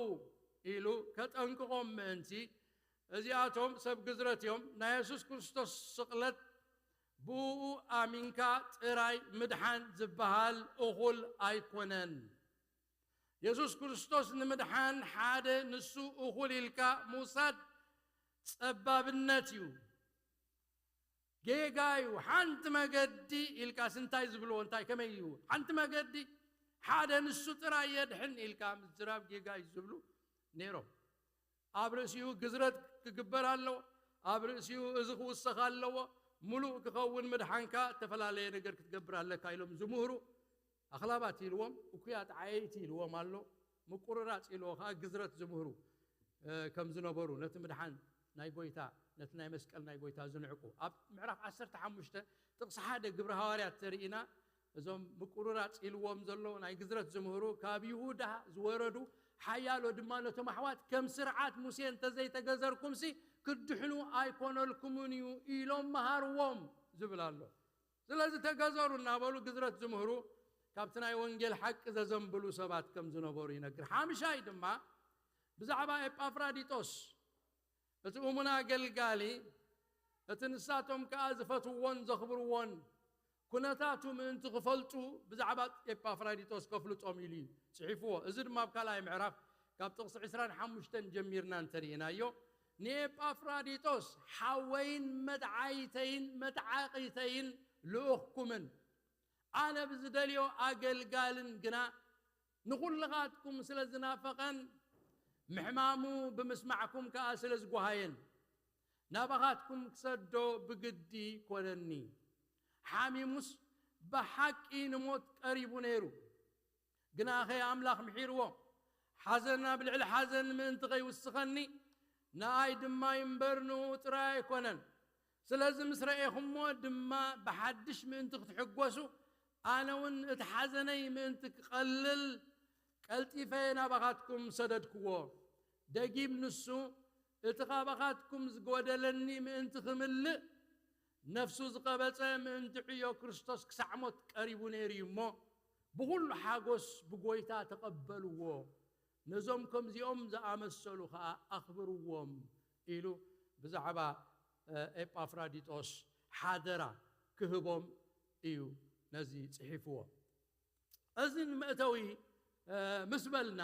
ኢሉ ከጠንቅቖም ምእንቲ፣ እዚኣቶም ሰብ ግዝረት እዮም። ናይ የሱስ ክርስቶስ ስቕለት ብኡ ኣሚንካ ጥራይ ምድሓን ዝበሃል እኹል ኣይኮነን። የሱስ ክርስቶስ ንምድሓን ሓደ ንሱ እኹል ኢልካ ምውሳድ ጸባብነት እዩ፣ ጌጋ እዩ። ሓንቲ መገዲ ኢልካስ እንታይ ዝብልዎ እንታይ ከመይ እዩ? ሓንቲ መገዲ ሓደ ንሱ ጥራይ የድሕን ኢልካ ምዝራብ ጌጋ እዩ ዝብሉ ነይሮም። ኣብ ርእሲኡ ግዝረት ክግበር ኣለዎ። ኣብ ርእሲኡ እዚ ክውሰኽ ኣለዎ። ምሉእ ክኸውን ምድሓንካ እተፈላለየ ነገር ክትገብር ኣለካ ኢሎም ዝምህሩ ኣኽላባት ኢልዎም፣ እኩያት ዓየይቲ ኢልዎም ኣሎ፣ ምቁርራጽ ኢልዎ ከኣ ግዝረት ዝምህሩ ከም ዝነበሩ ነቲ ምድሓን ናይ ጎይታ ነቲ ናይ መስቀል ናይ ጎይታ ዝንዕቁ ኣብ ምዕራፍ ዓሰርተ ሓሙሽተ ጥቕሲ ሓደ ግብሪ ሃዋርያት ተርኢና እዞም ምቁርራጽ ኢልዎም ዘሎ ናይ ግዝረት ዝምህሩ ካብ ይሁዳ ዝወረዱ ሓያሎ ድማ ነቶም ኣሕዋት ከም ስርዓት ሙሴ እንተዘይተገዘርኩምሲ ክትድሕኑ ኣይኮነልኩምን እዩ ኢሎም መሃርዎም ዝብል ኣሎ። ስለዚ ተገዘሩ እናበሉ ግዝረት ዝምህሩ ካብቲ ናይ ወንጌል ሓቂ ዘዘንብሉ ሰባት ከም ዝነበሩ ይነግር። ሓምሻይ ድማ ብዛዕባ ኤጳፍራዲጦስ እቲ እሙን ኣገልጋሊ እቲ ንሳቶም ከኣ ዝፈትውዎን ዘኽብርዎን ኩነታቱ ምእንቲ ክፈልጡ ብዛዕባ ኤጳፍራዲጦስ ከፍልጦም ኢሉ እዩ ጽሒፍዎ። እዚ ድማ ኣብ ካልኣይ ምዕራፍ ካብ ጥቕሲ ዕስራን ሓሙሽተን ጀሚርና እንተርኢናዮ ንኤጳፍራዲጦስ ሓወይን መድዓይተይን መድዓቒተይን ልኡኽኩምን ኣነ ብዝደልዮ ኣገልጋልን ግና ንኹልኻትኩም ስለ ዝናፈቐን ምሕማሙ ብምስማዕኩም ከኣ ስለ ዝጓሃየን ናባኻትኩም ክሰዶ ብግዲ ኮነኒ። ሓሚሙስ ብሓቂ ንሞት ቀሪቡ ነይሩ። ግናኸ ኣምላኽ ምሒርዎ። ሓዘን ኣብ ልዕሊ ሓዘን ምእንቲ ኸይውስኸኒ ንኣይ ድማ እምበር ንኡ ጥራይ ኣይኮነን። ስለዚ ምስ ረኤኹሞ ድማ ብሓድሽ ምእንቲ ክትሕጎሱ ኣነ እውን እቲ ሓዘነይ ምእንቲ ክቐልል ቀልጢፈ ናባኻትኩም ሰደድክዎ። ደጊም ንሱ እቲ ካባኻትኩም ዝጎደለኒ ምእንቲ ክምልእ ነፍሱ ዝቐበጸ ምእንቲ ዕዮ ክርስቶስ ክሳዕ ሞት ቀሪቡ ነይሩ እዩ እሞ ብኹሉ ሓጎስ ብጎይታ ተቐበልዎ። ነዞም ከምዚኦም ዝኣመሰሉ ኸኣ ኣኽብርዎም ኢሉ ብዛዕባ ኤጳፍራዲጦስ ሓደራ ክህቦም እዩ ነዚ ጽሒፍዎ። እዚ ንመእተዊ ምስ በልና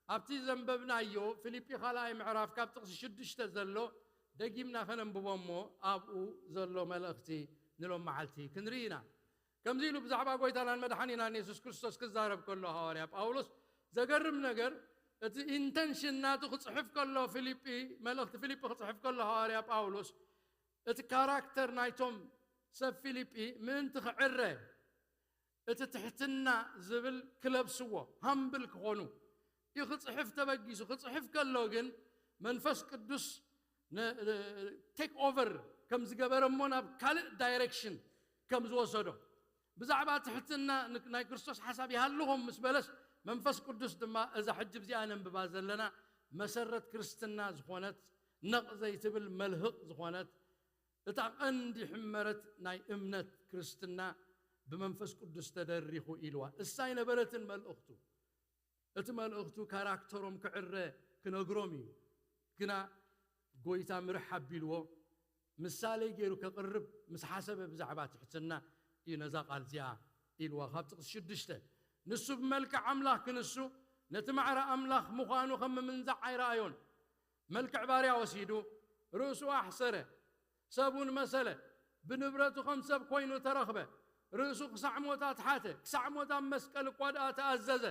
ኣብቲ ዘንበብናዮ ፊልጲ ካልኣይ ምዕራፍ ካብ ጥቕሲ ሽዱሽተ ዘሎ ደጊምና ከነንብቦ እሞ ኣብኡ ዘሎ መልእኽቲ ንሎም መዓልቲ ክንርኢ ኢና። ከምዚ ኢሉ ብዛዕባ ጎይታናን መድሓኒናን የሱስ ክርስቶስ ክዛረብ ከሎ ሃዋርያ ጳውሎስ ዘገርም ነገር እቲ ኢንተንሽን ናቱ ክጽሕፍ ከሎ ፊልጲ መልእኽቲ ፊልጲ ክጽሕፍ ከሎ ሃዋርያ ጳውሎስ እቲ ካራክተር ናይቶም ሰብ ፊልጲ ምእንቲ ክዕረ እቲ ትሕትና ዝብል ክለብስዎ ሃምብል ክኾኑ እዩ ክጽሕፍ ተበጊሱ። ክጽሕፍ ከሎ ግን መንፈስ ቅዱስ ቴክ ኦቨር ከም ዝገበረ እሞ ናብ ካልእ ዳይሬክሽን ከም ዝወሰዶ ብዛዕባ ትሕትና ናይ ክርስቶስ ሓሳብ ይሃልኹም ምስ በለስ መንፈስ ቅዱስ ድማ እዛ ሕጂ እዚኣ ነንብባ ዘለና መሰረት ክርስትና ዝኾነት ነቕ ዘይትብል መልህቕ ዝኾነት እታ ቀንዲ ሕመረት ናይ እምነት ክርስትና ብመንፈስ ቅዱስ ተደሪኹ ኢልዋ። እሳ ኣይነበረትን መልእኽቱ። እቲ መልእኽቱ ካራክተሮም ክዕረ ክነግሮም እዩ። ግና ጎይታ ምርሕ ኣቢልዎ ምሳሌ ገይሩ ከቕርብ ምስ ሓሰበ ብዛዕባ ትሕትና እዩ ነዛ ቃል እዚኣ ኢልዋ። ካብ ጥቕሲ ሽዱሽተ ንሱ ብመልክዕ ኣምላኽ ክንሱ ነቲ ማዕረ ኣምላኽ ምዃኑ ከም ምምንዛዕ ኣይረኣዮን። መልክዕ ባርያ ወሲዱ ርእሱ ኣሕሰረ፣ ሰብውን መሰለ፣ ብንብረቱ ከም ሰብ ኮይኑ ተረኽበ፣ ርእሱ ክሳዕ ሞት ኣትሓተ፣ ክሳዕ ሞት ኣብ መስቀል እኳ ደኣ ተኣዘዘ።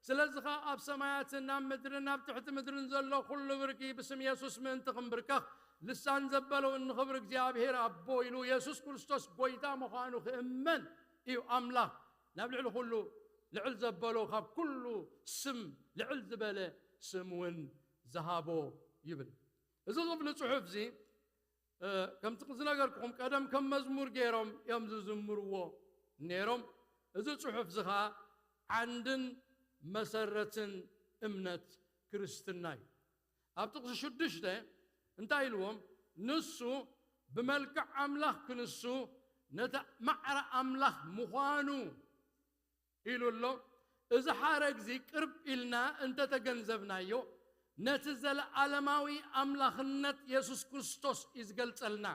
ስለዚ ኸኣ ኣብ ሰማያትን ኣብ ምድርን ኣብ ትሕቲ ምድርን ዘሎ ኩሉ ብርኪ ብስም የሱስ ምእንቲ ክንብርከኽ ልሳን ዘበለውን ንኽብሪ እግዚኣብሔር ኣቦ ኢሉ የሱስ ክርስቶስ ጎይታ ምዃኑ ክእመን እዩ ኣምላኽ ናብ ልዕሊ ኩሉ ልዕል ዘበሎ፣ ካብ ኩሉ ስም ልዕል ዝበለ ስም እውን ዝሃቦ ይብል። እዚ ክፍሊ ጽሑፍ እዚ እ፣ ከምቲ ዝነገርኩኹም ቀደም ከም መዝሙር ገይሮም እዮም ዝዝምርዎ ነይሮም። እዚ ጽሑፍ እዚ ኸኣ ዓንድን መሰረትን እምነት ክርስትና እዩ። ኣብ ጥቕሲ ሽዱሽተ እንታይ ኢልዎም? ንሱ ብመልክዕ ኣምላኽ ክንሱ ነቲ ማዕረ ኣምላኽ ምዃኑ ኢሉ ኣሎ። እዚ ሓረግ እዚ ቅርብ ኢልና እንተተገንዘብናዮ፣ ነቲ ዘለዓለማዊ ኣምላኽነት የሱስ ክርስቶስ እዩ ዝገልጸልና።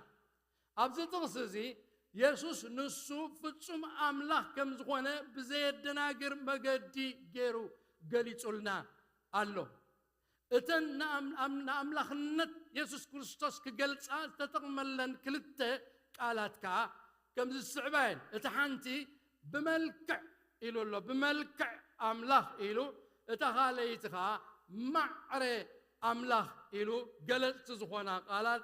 ኣብዚ ጥቕሲ እዚ የሱስ ንሱ ፍጹም ኣምላኽ ከም ዝኾነ ብዘየደናግር መገዲ ገይሩ ገሊጹልና ኣሎ። እተን ንኣም-፣ ኣም-፣ ንኣምላኽነት የሱስ ክርስቶስ ክገልጻ ዝተጠቕመለን ክልተ ቃላት ከኣ ከምዚ ዝስዕባ እየን። እቲ ሓንቲ ብመልክዕ ኢሉ ኣሎ፣ ብመልክዕ ኣምላኽ ኢሉ፣ እታ ካልኣይቲ ከኣ ማዕረ ኣምላኽ ኢሉ። ገለጽቲ ዝኾና ቃላት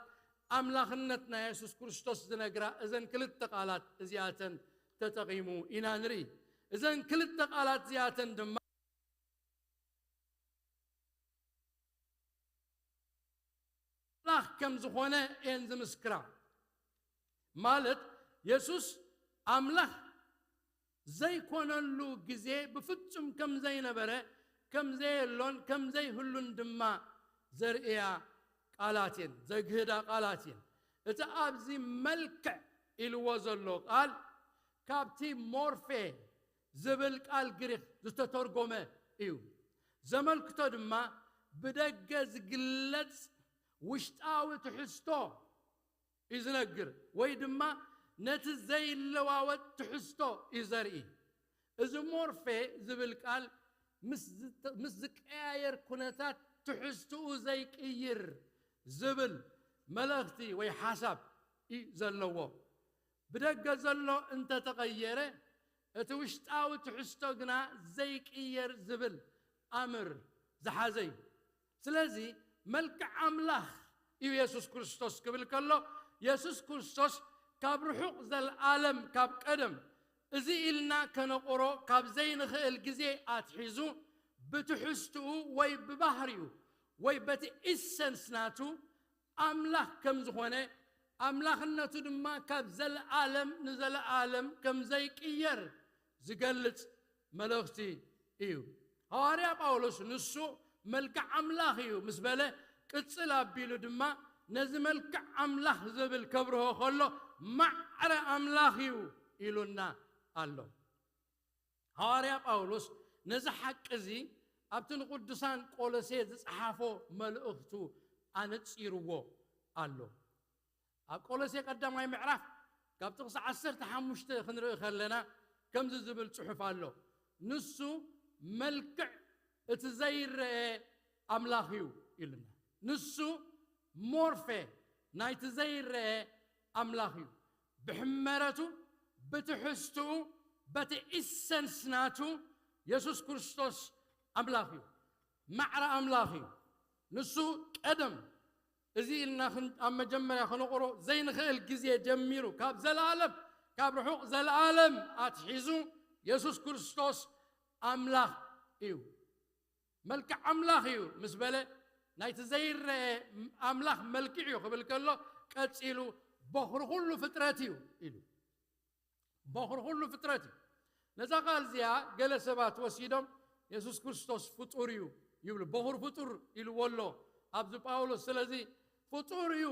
ኣምላኽነት ናይ የሱስ ክርስቶስ ዝነግራ እዘን ክልተ ቃላት እዚኣተን ተጠቒሙ ኢና ንርኢ። እዘን ክልተ ቃላት እዚኣተን ድማ ኣምላኽ ከም ዝኾነ እየን ዝምስክራ። ማለት የሱስ ኣምላኽ ዘይኮነሉ ግዜ ብፍጹም ከም ዘይነበረ፣ ከም ዘየሎን ከም ዘይህሉን ድማ ዘርእያ ቃላት እየን፣ ዘግህዳ ቃላት እየን። እቲ ኣብዚ መልክዕ ኢልዎ ዘሎ ቃል ካብቲ ሞርፌ ዝብል ቃል ግሪኽ ዝተተርጎመ እዩ። ዘመልክቶ ድማ ብደገ ዝግለጽ ውሽጣዊ ትሕዝቶ እዩ ዝነግር፣ ወይ ድማ ነቲ ዘይለዋወጥ ትሕዝቶ እዩ ዘርኢ። እዚ ሞርፌ ዝብል ቃል ምስ ዝተ-፣ ምስ ዝቀያየር ኩነታት ትሕዝትኡ ዘይቅይር ዝብል መልእኽቲ ወይ ሓሳብ እዩ ዘለዎ። ብደገ ዘሎ እንተተቐየረ፣ እቲ ውሽጣዊ ትሕዝቶ ግና ዘይቅየር ዝብል ኣምር ዝሓዘ እዩ። ስለዚ መልክዕ ኣምላኽ እዩ የሱስ ክርስቶስ ክብል ከሎ፣ የሱስ ክርስቶስ ካብ ርሑቕ ዘለኣለም፣ ካብ ቀደም፣ እዚ ኢልና ከነቑሮ ካብ ዘይንኽእል ግዜ ኣትሒዙ ብትሕዝትኡ ወይ ብባህሪኡ ወይ በቲ ኢሰንስ ናቱ ኣምላኽ ከም ዝኾነ፣ ኣምላኽነቱ ድማ ካብ ዘለኣለም ንዘለኣለም ከም ዘይቅየር ዝገልጽ መልእኽቲ እዩ። ሃዋርያ ጳውሎስ ንሱ መልክዕ ኣምላኽ እዩ ምስ በለ፣ ቅጽል ኣቢሉ ድማ ነዚ መልክዕ ኣምላኽ ዝብል ከብርሆ ከሎ፣ ማዕረ ኣምላኽ እዩ ኢሉና ኣሎ። ሃዋርያ ጳውሎስ ነዚ ሓቂ እዚ ኣብቲ ንቅዱሳን ቆሎሴ ዝጸሓፎ መልእኽቱ ኣነጺርዎ ኣሎ። ኣብ ቆሎሴ ቀዳማይ ምዕራፍ ካብ ጥቕሲ ዓሰርተ ሓሙሽተ ክንርኢ ከለና ከምዚ ዝብል ጽሑፍ ኣሎ። ንሱ መልክዕ እቲ ዘይረአ ኣምላኽ እዩ ኢሉና። ንሱ ሞርፌ ናይቲ ዘይረአ ኣምላኽ እዩ። ብሕመረቱ፣ ብትሕዝትኡ፣ በቲ ኢሰንስ ናቱ የሱስ ክርስቶስ ኣምላኽ እዩ። ማዕረ ኣምላኽ እዩ። ንሱ ቀደም፣ እዚ ኢልና ክን-፣ ኣብ መጀመርያ ክነቑሮ ዘይንኽእል ግዜ ጀሚሩ፣ ካብ ዘለኣለም፣ ካብ ርሑቕ ዘለኣለም ኣትሒዙ የሱስ ክርስቶስ ኣምላኽ እዩ። መልክዕ ኣምላኽ እዩ ምስ በለ፣ ናይቲ ዘይረአ ኣምላኽ መልክዕ እዩ ክብል ከሎ፣ ቀጺሉ በኹሪ ኩሉ ፍጥረት እዩ ኢሉ። በኹሪ ኩሉ ፍጥረት እዩ። ነዛ ቃል እዚኣ ገለ ሰባት ወሲዶም፣ የሱስ ክርስቶስ ፍጡር እዩ ይብሉ። በኹሪ ፍጡር ኢልዎ ኣሎ ኣብዚ ጳውሎስ። ስለዚ ፍጡር እዩ፣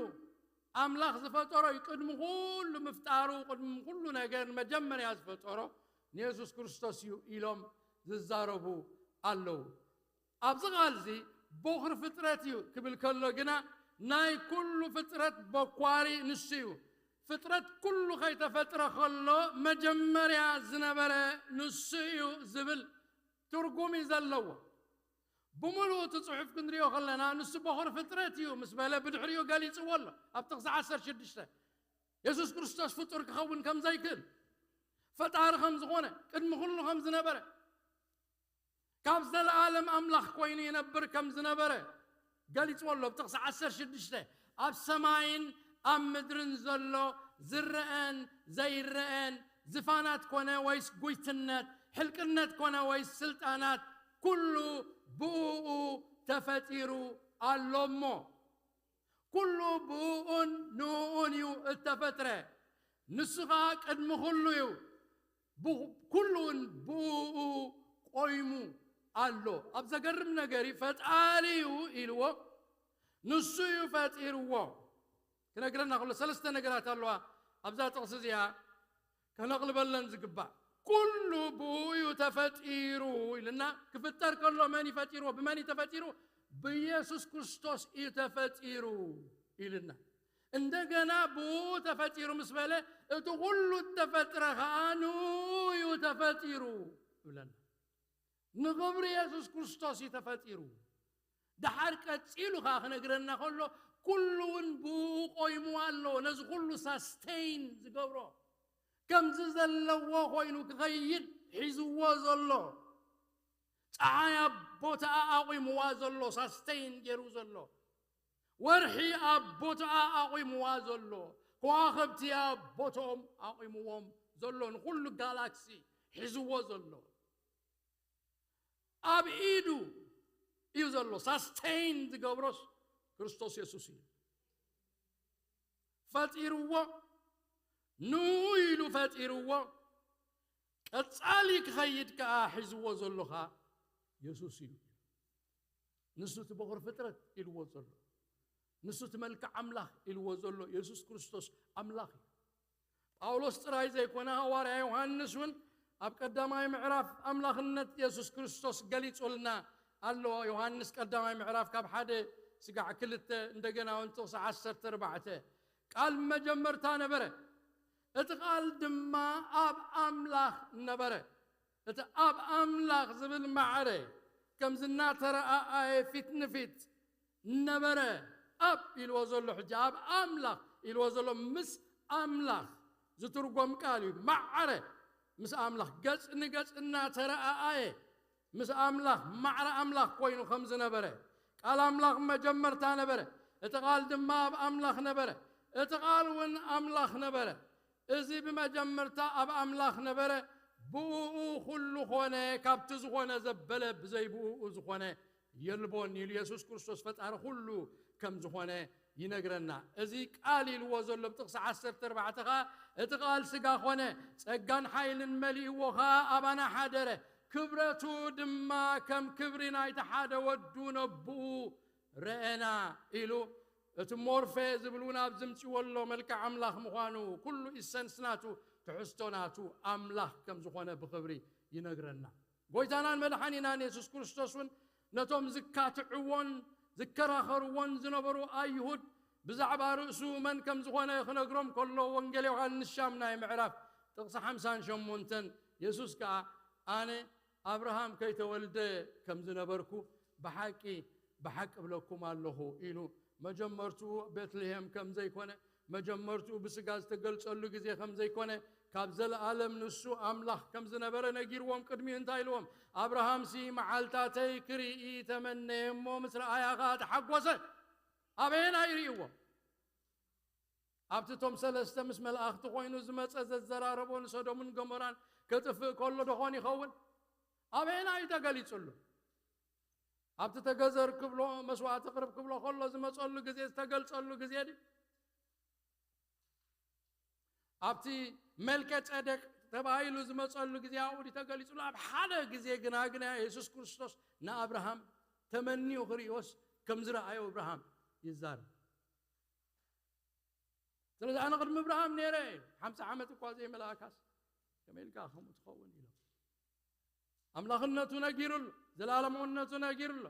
ኣምላኽ ዝፈጠሮ እዩ። ቅድሚ ኩሉ ምፍጣሩ፣ ቅድሚ ኩሉ ነገር መጀመርያ ዝፈጠሮ ንየሱስ ክርስቶስ እዩ ኢሎም ዝዛረቡ ኣለዉ። ኣብዚ ቃል እዚ በኹሪ ፍጥረት እዩ ክብል ከሎ ግና፣ ናይ ኩሉ ፍጥረት በኳሪ ንሱ እዩ። ፍጥረት ኩሉ ከይተፈጥረ ከሎ መጀመርያ ዝነበረ ንሱ እዩ ዝብል ትርጉም እዩ ዘለዎ። ብምሉኡ እቲ ጽሑፍ ክንሪኦ ከለና፣ ንሱ በኹሪ ፍጥረት እዩ ምስ በለ፣ ብድሕሪኡ ገሊጽዎ ኣሎ። ኣብ ጥቕሲ ዓሰርተ ሽዱሽተ፣ የሱስ ክርስቶስ ፍጡር ክኸውን ከም ዘይክእል፣ ፈጣሪ ከም ዝኾነ፣ ቅድሚ ኩሉ ከም ዝነበረ፣ ካብ ዘለኣለም ኣምላኽ ኮይኑ ይነብር ከም ዝነበረ ገሊጽዎ ኣሎ። ኣብ ጥቕሲ ዓሰርተ ሽዱሽተ፣ ኣብ ሰማይን ኣብ ምድርን ዘሎ ዝረአን ዘይረአን ዝፋናት ኮነ ወይስ ጉይትነት፣ ሕልቅነት ኮነ ወይስ ስልጣናት፣ ኩሉ ብእኡ ተፈጢሩ ኣሎ እሞ። ኩሉ ብእኡን ንእኡን እዩ እተፈጥረ። ንሱ ኸኣ ቅድሚ ኩሉ እዩ። ብ-፣ ኩሉውን ብእኡ ቆይሙ ኣሎ። ኣብ ዘገርም ነገር እዩ፣ ፈጣሪ እዩ ኢልዎ፣ ንሱ እዩ ፈጢርዎ። ክነግረና ከሎ ሰለስተ ነገራት ኣለዋ ኣብዛ ጥቕሲ እዚኣ። ከነቕልበለን ዝግባእ። ኩሉ ብኡ እዩ ተፈጢሩ ኢልና። ክፍጠር ከሎ መን እዩ ፈጢርዎ? ብመን እዩ ተፈጢሩ? ብኢየሱስ ክርስቶስ እዩ ተፈጢሩ ኢልና። እንደገና ብኡ ተፈጢሩ ምስ በለ፣ እቲ ኩሉ እተፈጥረ ኸኣ ንኡ እዩ ተፈጢሩ ይብለና። ንኽብሪ የሱስ ክርስቶስ እዩ ተፈጢሩ። ደሓር ቀጺሉ ኸኣ ክነግረና ከሎ፣ ኩሉ እውን ብኡ ቆይሙ ኣሎ። ነዚ ኩሉ ሳስቴይን ዝገብሮ፣ ከምዚ ዘለዎ ኮይኑ ክኸይድ ሒዝዎ ዘሎ፣ ጸሓይ ኣብ ቦታኣ ኣቑምዋ ዘሎ፣ ሳስቴይን ገይሩ ዘሎ፣ ወርሒ ኣብ ቦታኣ ኣቑምዋ ዘሎ፣ ከዋኽብቲ ኣብ ቦትኦም ኣቑምዎም ዘሎ፣ ንኹሉ ጋላክሲ ሒዝዎ ዘሎ፣ ኣብ ኢዱ እዩ ዘሎ። ሳስቴይን ዝገብሮስ ክርስቶስ የሱስ እዩ። ፈጢርዎ፣ ንኡ ኢሉ ፈጢርዎ፣ ቀጻሊ ክኸይድ ከኣ ሒዝዎ ዘሎ ኸኣ የሱስ እዩ። ንሱ እቲ በኹር ፍጥረት ኢልዎ ዘሎ፣ ንሱ እቲ መልክዕ ኣምላኽ ኢልዎ ዘሎ የሱስ ክርስቶስ ኣምላኽ እዩ። ጳውሎስ ጥራይ ዘይኮነ፣ ሃዋርያ ዮሃንስ እውን ኣብ ቀዳማይ ምዕራፍ ኣምላኽነት የሱስ ክርስቶስ ገሊጹልና ኣሎ። ዮሃንስ ቀዳማይ ምዕራፍ ካብ ሓደ ስጋዕ ክልተ፣ እንደገና እውን ጥቕሲ ዓሰርተ ኣርባዕተ፣ ቃል መጀመርታ ነበረ፣ እቲ ቃል ድማ ኣብ ኣምላኽ ነበረ። እቲ ኣብ ኣምላኽ ዝብል ማዕረ ከምዚ እናተረኣኣየ ፊት ንፊት ነበረ። ኣብ ኢልዎ ዘሎ ሕጂ ኣብ ኣምላኽ ኢልዎ ዘሎ ምስ ኣምላኽ ዝትርጎም ቃል እዩ። ማዕረ ምስ ኣምላኽ ገጽ ንገጽ እናተረኣኣየ ምስ ኣምላኽ ማዕረ ኣምላኽ ኮይኑ ከም ዝነበረ፣ ቃል ኣምላኽ መጀመርታ ነበረ፣ እቲ ቃል ድማ ኣብ ኣምላኽ ነበረ፣ እቲ ቃል እውን ኣምላኽ ነበረ። እዚ ብመጀመርታ ኣብ ኣምላኽ ነበረ፣ ብእኡ ኩሉ ኾነ፣ ካብቲ ዝኾነ ዘበለ ብዘይ ብእኡ ዝኾነ የልቦን ኢሉ የሱስ ክርስቶስ ፈጣሪ ኩሉ ከም ዝኾነ ይነግረና። እዚ ቃል ኢልዎ ዘሎ ብጥቕሲ ዓሰርተ ኣርባዕተ ኸኣ፣ እቲ ቃል ስጋ ኾነ፣ ጸጋን ሓይልን መሊእዎ ኸኣ ኣባና ሓደረ፣ ክብረቱ ድማ ከም ክብሪ ናይቲ ሓደ ወዱ ነብኡ ረኤና ኢሉ፣ እቲ ሞርፌ ዝብል እውን ኣብዚ ምጽእዎ ኣሎ፣ መልክዕ ኣምላኽ ምዃኑ፣ ኩሉ ኢሰንስ ናቱ፣ ትሕዝቶ ናቱ ኣምላኽ ከም ዝኾነ ብኽብሪ ይነግረና። ጎይታናን መድሓኒናን የሱስ ክርስቶስ እውን ነቶም ዝካትዕዎን ዝከራኸርዎን ዝነበሩ ኣይሁድ ብዛዕባ ርእሱ መን ከም ዝኾነ ክነግሮም ከሎ፣ ወንጌል ዮሃንስ ሻምናይ ምዕራፍ ጥቕሲ ሓምሳን ሸሞንተን፣ የሱስ ከኣ ኣነ ኣብርሃም ከይተወልደ ከም ዝነበርኩ ብሓቂ ብሓቂ እብለኩም ኣለኹ ኢሉ፣ መጀመርትኡ ቤትልሄም ከም ዘይኮነ፣ መጀመርትኡ ብስጋ ዝተገልጸሉ ግዜ ከም ዘይኮነ፣ ካብ ዘለኣለም ንሱ ኣምላኽ ከም ዝነበረ ነጊርዎም። ቅድሚኡ እንታይ ኢልዎም? ኣብርሃምሲ መዓልታተይ ክርኢ ተመነየ እሞ ምስ ረኣያ ኸኣ ተሓጎሰ። ኣበየናይ ርእይዎ? ኣብቲ እቶም ሰለስተ ምስ መላእኽቲ ኮይኑ ዝመጸ ዘዘራረቦ ንሰዶምን ገሞራን ከጥፍእ ከሎ ዶኾን ይኸውን? ኣበየናይ እዩ ተገሊጹሉ? ኣብቲ ተገዘር ክብሎ፣ መስዋዕቲ ቅርብ ክብሎ ከሎ ዝመጸሉ ግዜ፣ ዝተገልጸሉ ግዜ ድዩ? ኣብቲ መልከ ጸደቅ ተባሂሉ ዝመጸሉ ግዜ ኣብኡ ድዩ ተገሊጹሉ? ኣብ ሓደ ግዜ ግና፣ ግና የሱስ ክርስቶስ ንኣብርሃም ተመንዩ ክርእዮስ ከም ዝረኣዮ ኣብርሃም ይዛረብ። ስለዚ ኣነ ቅድሚ ኣብርሃም ነይረ፣ ሓምሳ ዓመት እኳ ዘይመልኣካስ ከመይ ኢልካ ከምኡ ትኸውን ኢሎም። ኣምላኽነቱ ነጊሩ ኣሎ፣ ዘላለማውነቱ ነጊሩ ኣሎ።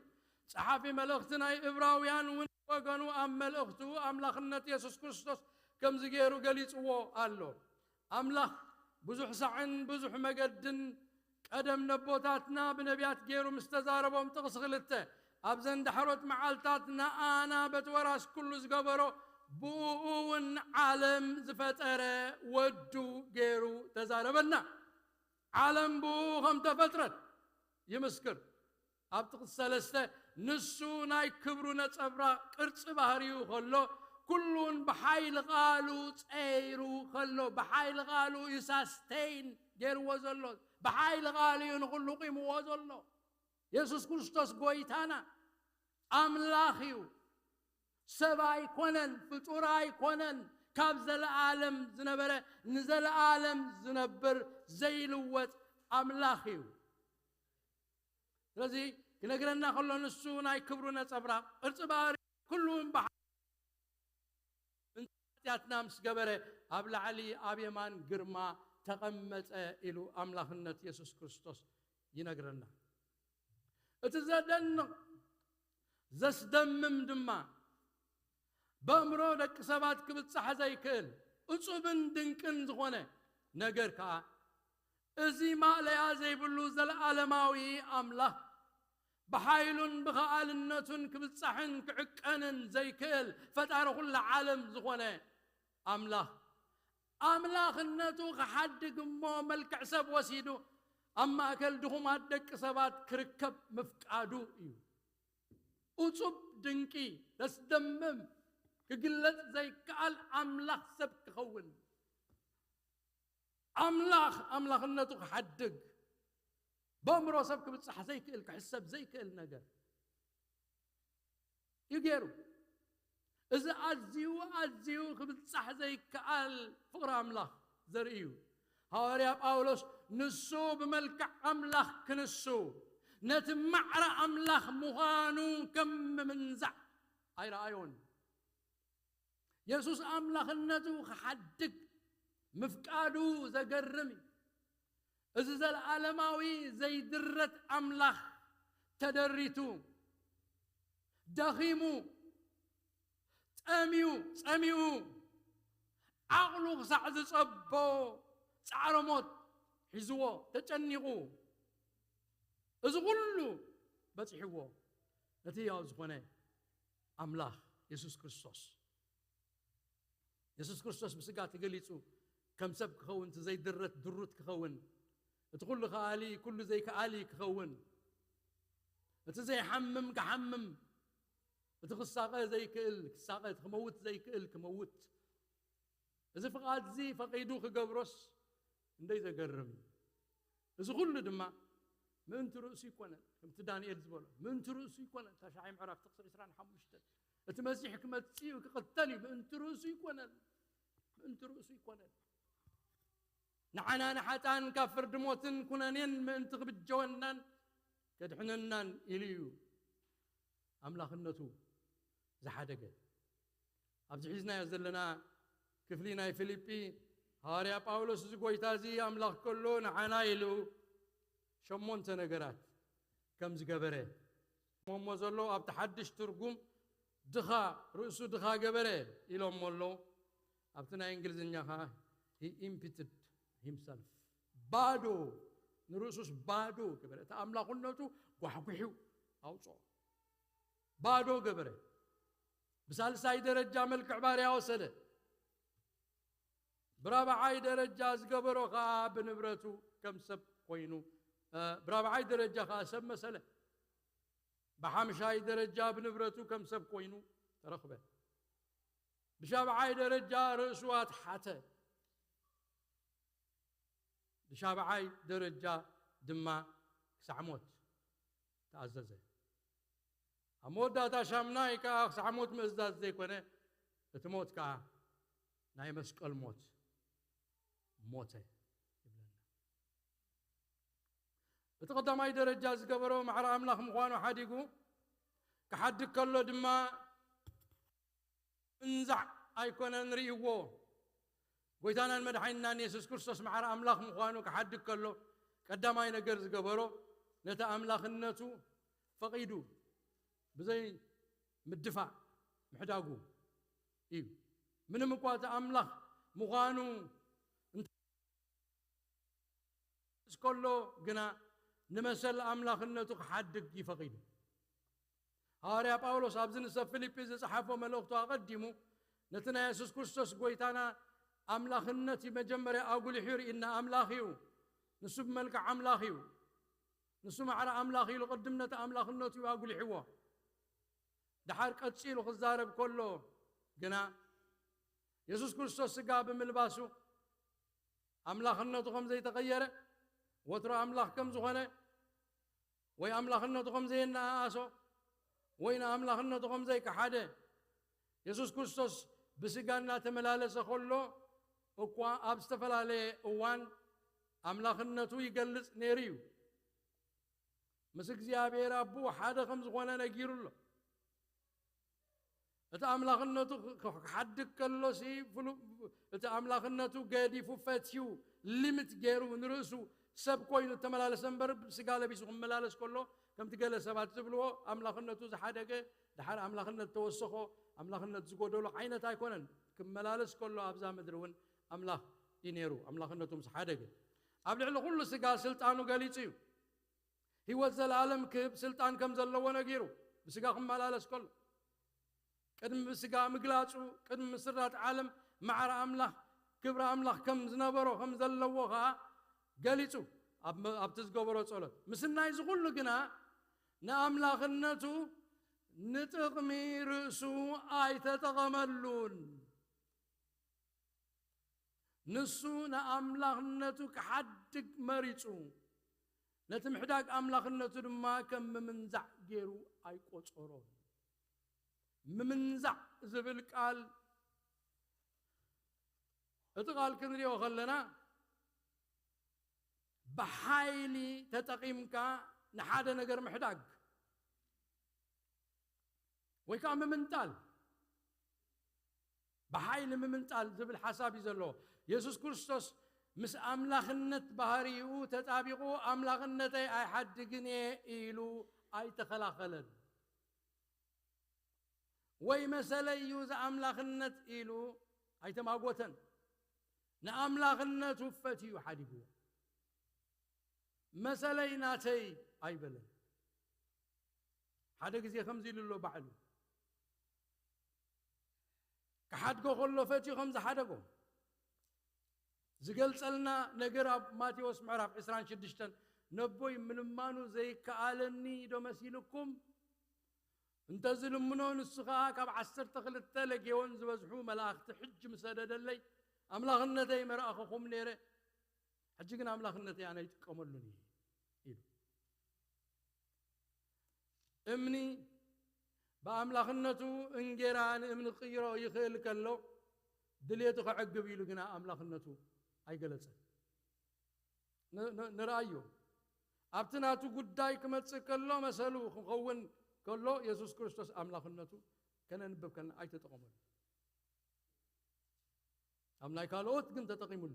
ጸሓፊ መልእኽቲ ናይ እብራውያን እውን ወገኑ ኣብ መልእኽቱ ኣምላኽነት የሱስ ክርስቶስ ከምዚ ገይሩ ገሊጽዎ ኣሎ። ኣምላኽ ብዙሕ ሳዕን ብዙሕ መገድን ቀደም ነቦታትና ብነቢያት ገይሩ ምስ ተዛረቦም፣ ጥቕሲ ክልተ፣ ኣብዘን ዳሕሮት መዓልታት ንኣና በቲ ወራስ ኩሉ ዝገበሮ ብእኡ እውን ዓለም ዝፈጠረ ወዱ ገይሩ ተዛረበና። ዓለም ብኡ ከም ተፈጥረት ይምስክር። ኣብ ጥቕሲ ሰለስተ፣ ንሱ ናይ ክብሩ ነጸብራቕ ቅርጺ ባህሪኡ ከሎ፣ ኩሉን ብሓይሊ ቃሉ ጸይሩ ከሎ፣ ብሓይሊ ቃሉ እዩ ሳስተይን ገይርዎ ዘሎ። ብሓይሊ ቃሉ እዩ ንኹሉ ቂምዎ ዘሎ። የሱስ ክርስቶስ ጎይታና ኣምላኽ እዩ። ሰብ ኣይኮነን፣ ፍጡር ኣይኮነን። ካብ ዘለኣለም ዝነበረ፣ ንዘለኣለም ዝነብር፣ ዘይልወጥ ኣምላኽ እዩ። ስለዚ ክነግረና ከሎ፣ ንሱ ናይ ክብሩ ነጸብራቕ፣ ቅርጺ ባህሪ ኩሉ እምበሓ-፣ ኃጢኣትና ምስ ገበረ ኣብ ላዕሊ ኣብ የማን ግርማ ተቐመጠ ኢሉ ኣምላኽነት የሱስ ክርስቶስ ይነግረና። እቲ ዘደንቕ ዘስደምም ድማ፣ በእምሮ ደቂ ሰባት ክብጻሕ ዘይክእል እጹብን ድንቅን ዝኾነ ነገር ከኣ፣ እዚ ማእለያ ዘይብሉ ዘለኣለማዊ ኣምላኽ፣ ብሓይሉን ብኸኣልነቱን ክብጻሕን ክዕቀንን ዘይክእል ፈጣሪ ኩላ ዓለም ዝኾነ ኣምላኽ፣ ኣምላኽነቱ ክሓድግ እሞ መልክዕ ሰብ ወሲዱ ኣብ ማእከል ድኹማት ደቂ ሰባት ክርከብ ምፍቃዱ እዩ። እጹብ ድንቂ፣ ዘስደምም፣ ክግለጽ ዘይከኣል ኣምላኽ ሰብ ክኸውን። ኣምላኽ ኣምላኽነቱ ክሓድግ፣ በእምሮ ሰብ ክብጻሕ ዘይክእል፣ ክሕሰብ ዘይክእል ነገር እዩ ገይሩ። እዚ ኣዝዩ፣ ኣዝዩ ክብጻሕ ዘይከኣል ፍቕሪ ኣምላኽ ዘርኢ እዩ። ሃዋርያ ጳውሎስ ንሱ ብመልክዕ ኣምላኽ ክንሱ፣ ነቲ ማዕረ ኣምላኽ ምዃኑ ከም ምምንዛዕ ኣይረኣዮን። የሱስ ኣምላኽነቱ ክሓድግ ምፍቃዱ ዘገርም እዩ። እዚ ዘለኣለማዊ ዘይድረት ኣምላኽ ተደሪቱ፣ ደኺሙ፣ ጠምዩ፣ ጸሚኡ፣ ዓቕሉ ክሳዕ ዝጸቦ ጻዕረ ሞት ሒዝዎ፣ ተጨኒቑ፣ እዚ ኩሉ በጺሕዎ፣ ነቲ ህያው ዝኾነ ኣምላኽ የሱስ ክርስቶስ። የሱስ ክርስቶስ ብስጋ ተገሊጹ ከም ሰብ ክኸውን፣ እቲ ዘይድረት ድሩት ክኸውን፣ እቲ ኩሉ ከኣሊ ኩሉ ዘይከኣሊ ክኸውን፣ እቲ ዘይሓምም ክሓምም፣ እቲ ክሳቐ ዘይክእል ክሳቐ፣ እቲ ክመውት ዘይክእል ክመውት፣ እዚ ፍቓድዚ ፈቒዱ ክገብሮስ እንደይ ዘገርም እዩ። እዚ ኩሉ ድማ ምእንቲ ርእሱ ይኮነን፣ ከምቲ ዳንኤል ዝበሎ፣ ምእንቲ ርእሱ ይኮነን። ታሽዓይ ምዕራፍ ጥቕሲ ዕስራን ሓሙሽተን፣ እቲ መሲሕ ክመጽእ እዩ፣ ክቕተል እዩ፣ ምእንቲ ርእሱ ይኮነን፣ ምእንቲ ርእሱ ይኮነን። ንዓና ንሓጣን ካብ ፍርዲ ሞትን ኩነኔን ምእንቲ ክብጀወናን ከድሕነናን ኢሉ እዩ ኣምላኽነቱ ዝሓደገ። ኣብዚ ሒዝናዮ ዘለና ክፍሊ ናይ ፊልጲ፣ ሃዋርያ ጳውሎስ እዚ ጎይታ እዚ ኣምላኽ ከሎ ንዓና ኢሉ ሸሞንተ ነገራት ከም ዝገበረ እሞ ዘሎ፣ ኣብቲ ሓድሽ ትርጉም ድኻ፣ ርእሱ ድኻ ገበረ ኢሎሞ ኣለዉ። ኣብቲ ናይ እንግሊዝኛ ኸዓ he emptied himself፣ ባዶ፣ ንርእሱስ ባዶ ገበረ። እቲ ኣምላኽነቱ ጓሕጒሑ ኣውፅኦ፣ ባዶ ገበረ። ብሳልሳይ ደረጃ መልክዕ ባርያ ወሰደ። ብራብዓይ ደረጃ ዝገበሮ ኸዓ ብንብረቱ ከም ሰብ ኮይኑ፣ እ፣ ብራብዓይ ደረጃ ኸዓ ሰብ መሰለ። ብሓምሻይ ደረጃ ብንብረቱ ከም ሰብ ኮይኑ ተረኽበ። ብሻብዓይ ደረጃ ርእሱ ኣትሓተ። ብሻብዓይ ደረጃ ድማ ክሳዕ ሞት ተኣዘዘ። ኣብ መወዳእታ ሻምናይ ከኣ ክሳዕ ሞት ምእዛዝ ዘይኮነ፣ እቲ ሞት ከኣ ናይ መስቀል ሞት ሞተ ይብለና። እቲ ቀዳማይ ደረጃ ዝገበሮ ማዕረ ኣምላኽ ምዃኑ ሓዲጉ ክሓድግ ከሎ ድማ እንዛዕ ኣይኮነን ርእይዎ። ጎይታናን መድሓኒናን የሱስ ክርስቶስ ማዕረ ኣምላኽ ምዃኑ ክሓድግ ከሎ፣ ቀዳማይ ነገር ዝገበሮ ነቲ ኣምላኽነቱ ፈቒዱ ብዘይ ምድፋእ ምሕዳጉ እዩ። ምንም እኳ እቲ ኣምላኽ ምዃኑ እንተ-፣ ከሎ ግና ንመሰል ኣምላኽነቱ ክሓድግ እዩ ፈቒዱ። ሃዋርያ ጳውሎስ ኣብዚ ንሰብ ፊልጲ ዝጸሓፎ መልእኽቱ ኣቐዲሙ ነቲ ናይ የሱስ ክርስቶስ ጎይታና ኣምላኽነት እዩ መጀመርያ ኣጉሊሑ ርኢና። ኣምላኽ እዩ። ንሱ ብመልክዕ ኣምላኽ እዩ። ንሱ ማዕረ ኣምላኽ ኢሉ ቅድም ነቲ ኣምላኽነቱ እዩ ኣጉሊሕዎ። ደሓር ቀጺሉ ክዛረብ ከሎ፣ ግና የሱስ ክርስቶስ ስጋ ብምልባሱ ኣምላኽነቱ ከም ዘይተቐየረ፣ ወትሮ ኣምላኽ ከም ዝኾነ፣ ወይ ኣምላኽነቱ ከም ዘየነኣኣሶ፣ ወይ ንኣምላኽነቱ ከም ዘይከሓደ፣ የሱስ ክርስቶስ ብስጋ እናተመላለሰ ከሎ እኳ ኣብ ዝተፈላለየ እዋን ኣምላኽነቱ ይገልጽ ነይሩ እዩ። ምስ እግዚኣብሔር ኣቦኡ ሓደ ከም ዝኾነ ነጊሩ ኣሎ። እቲ ኣምላኽነቱ ክ-፣ ክሓድግ ከሎ ሲ ፍሉ-፣ እቲ ኣምላኽነቱ ገዲፉ ፈትዩ ሊሚት ገይሩ ንርእሱ ሰብ ኮይኑ እተመላለሰ እምበር ስጋ ለቢሱ ክመላለስ ከሎ ከምቲ ገለ ሰባት ዝብልዎ ኣምላኽነቱ ዝሓደገ ድሓር ኣምላኽነት ተወሰኾ ኣምላኽነት ዝጎደሎ ዓይነት ኣይኮነን። ክመላለስ ከሎ ኣብዛ ምድሪ እውን ኣምላኽ እዩ ነይሩ። ኣምላኽነቱ ምስ ሓደገ ኣብ ልዕሊ ኩሉ ስጋ ስልጣኑ ገሊጹ እዩ። ህይወት ዘለኣለም ክህብ ስልጣን ከም ዘለዎ ነጊሩ ብስጋ ክመላለስ ከሎ ቅድሚ ብስጋ ምግላጹ ቅድሚ ምስራት ዓለም ማዕረ ኣምላኽ ክብሪ ኣምላኽ ከም ዝነበሮ ከም ዘለዎ ኸዓ ገሊጹ ኣብ መ-፣ ኣብቲ ዝገበሮ ጸሎት። ምስናይ እዚ ኩሉ ግና ንኣምላኽነቱ ንጥቕሚ ርእሱ ኣይተጠቐመሉን። ንሱ ንኣምላኽነቱ ክሓድግ መሪጹ፣ ነቲ ምሕዳግ ኣምላኽነቱ ድማ ከም ምምንዛዕ ገይሩ ኣይቆጸሮን። ምምንዛዕ ዝብል ቃል፣ እቲ ቃል ክንሪኦ ከለና፣ ብሓይሊ ተጠቒምካ ንሓደ ነገር ምሕዳግ ወይ ከዓ ምምንጣል፣ ብሓይሊ ምምንጣል ዝብል ሓሳብ እዩ ዘለዎ። የሱስ ክርስቶስ ምስ ኣምላኽነት ባህሪኡ ተጣቢቑ፣ "ኣምላኽነተይ ኣይሓድግን እየ" ኢሉ ኣይተኸላኸለን። ወይ መሰለይ እዩ እዚ ኣምላኽነት ኢሉ ኣይተማጎተን። ንኣምላኽነቱ ፈትዩ ሓዲግዎ። "መሰለይ ናተይ" ኣይበለን። ሓደ ግዜ ከምዚ ኢሉ ኣሎ ባዕሉ። ክሓድጎ ከሎ ፈትዩ ከም ዝሓደጎ ዝገልጸልና ነገር ኣብ ማቴዎስ ምዕራፍ ዕስራን ሽዱሽተን፣ "ነቦይ ምልማኑ ዘይከኣለኒ ዶ መሲልኩም? እንተዝልምኖ ንሱ ኸኣ ካብ ዓሰርተ ክልተ ለጌዎን ዝበዝሑ መላእኽቲ ሕጂ ምሰደደለይ፣ ኣምላኽነተይ መርኣኹኹም ነይረ፣ ሕጂ ግን ኣምላኽነተይ ኣነ ኣይጥቀመሉን እየ" ኢሉ። እምኒ ብኣምላኽነቱ እንጌራ ንእምኒ ክቕይሮ ይኽእል ከሎ፣ ድሌቱ ከዕግብ ኢሉ ግና ኣምላኽነቱ ኣይገለጸን። ን-፣ ን-፣ ንርኣዮ። ኣብቲ ናቱ ጉዳይ ክመጽእ ከሎ፣ መሰሉ ክኸውን ከሎ፣ የሱስ ክርስቶስ ኣምላኽነቱ ከነንብብ ከለና ኣይተጠቐመሉ። ኣብ ናይ ካልኦት ግን ተጠቒሙሉ።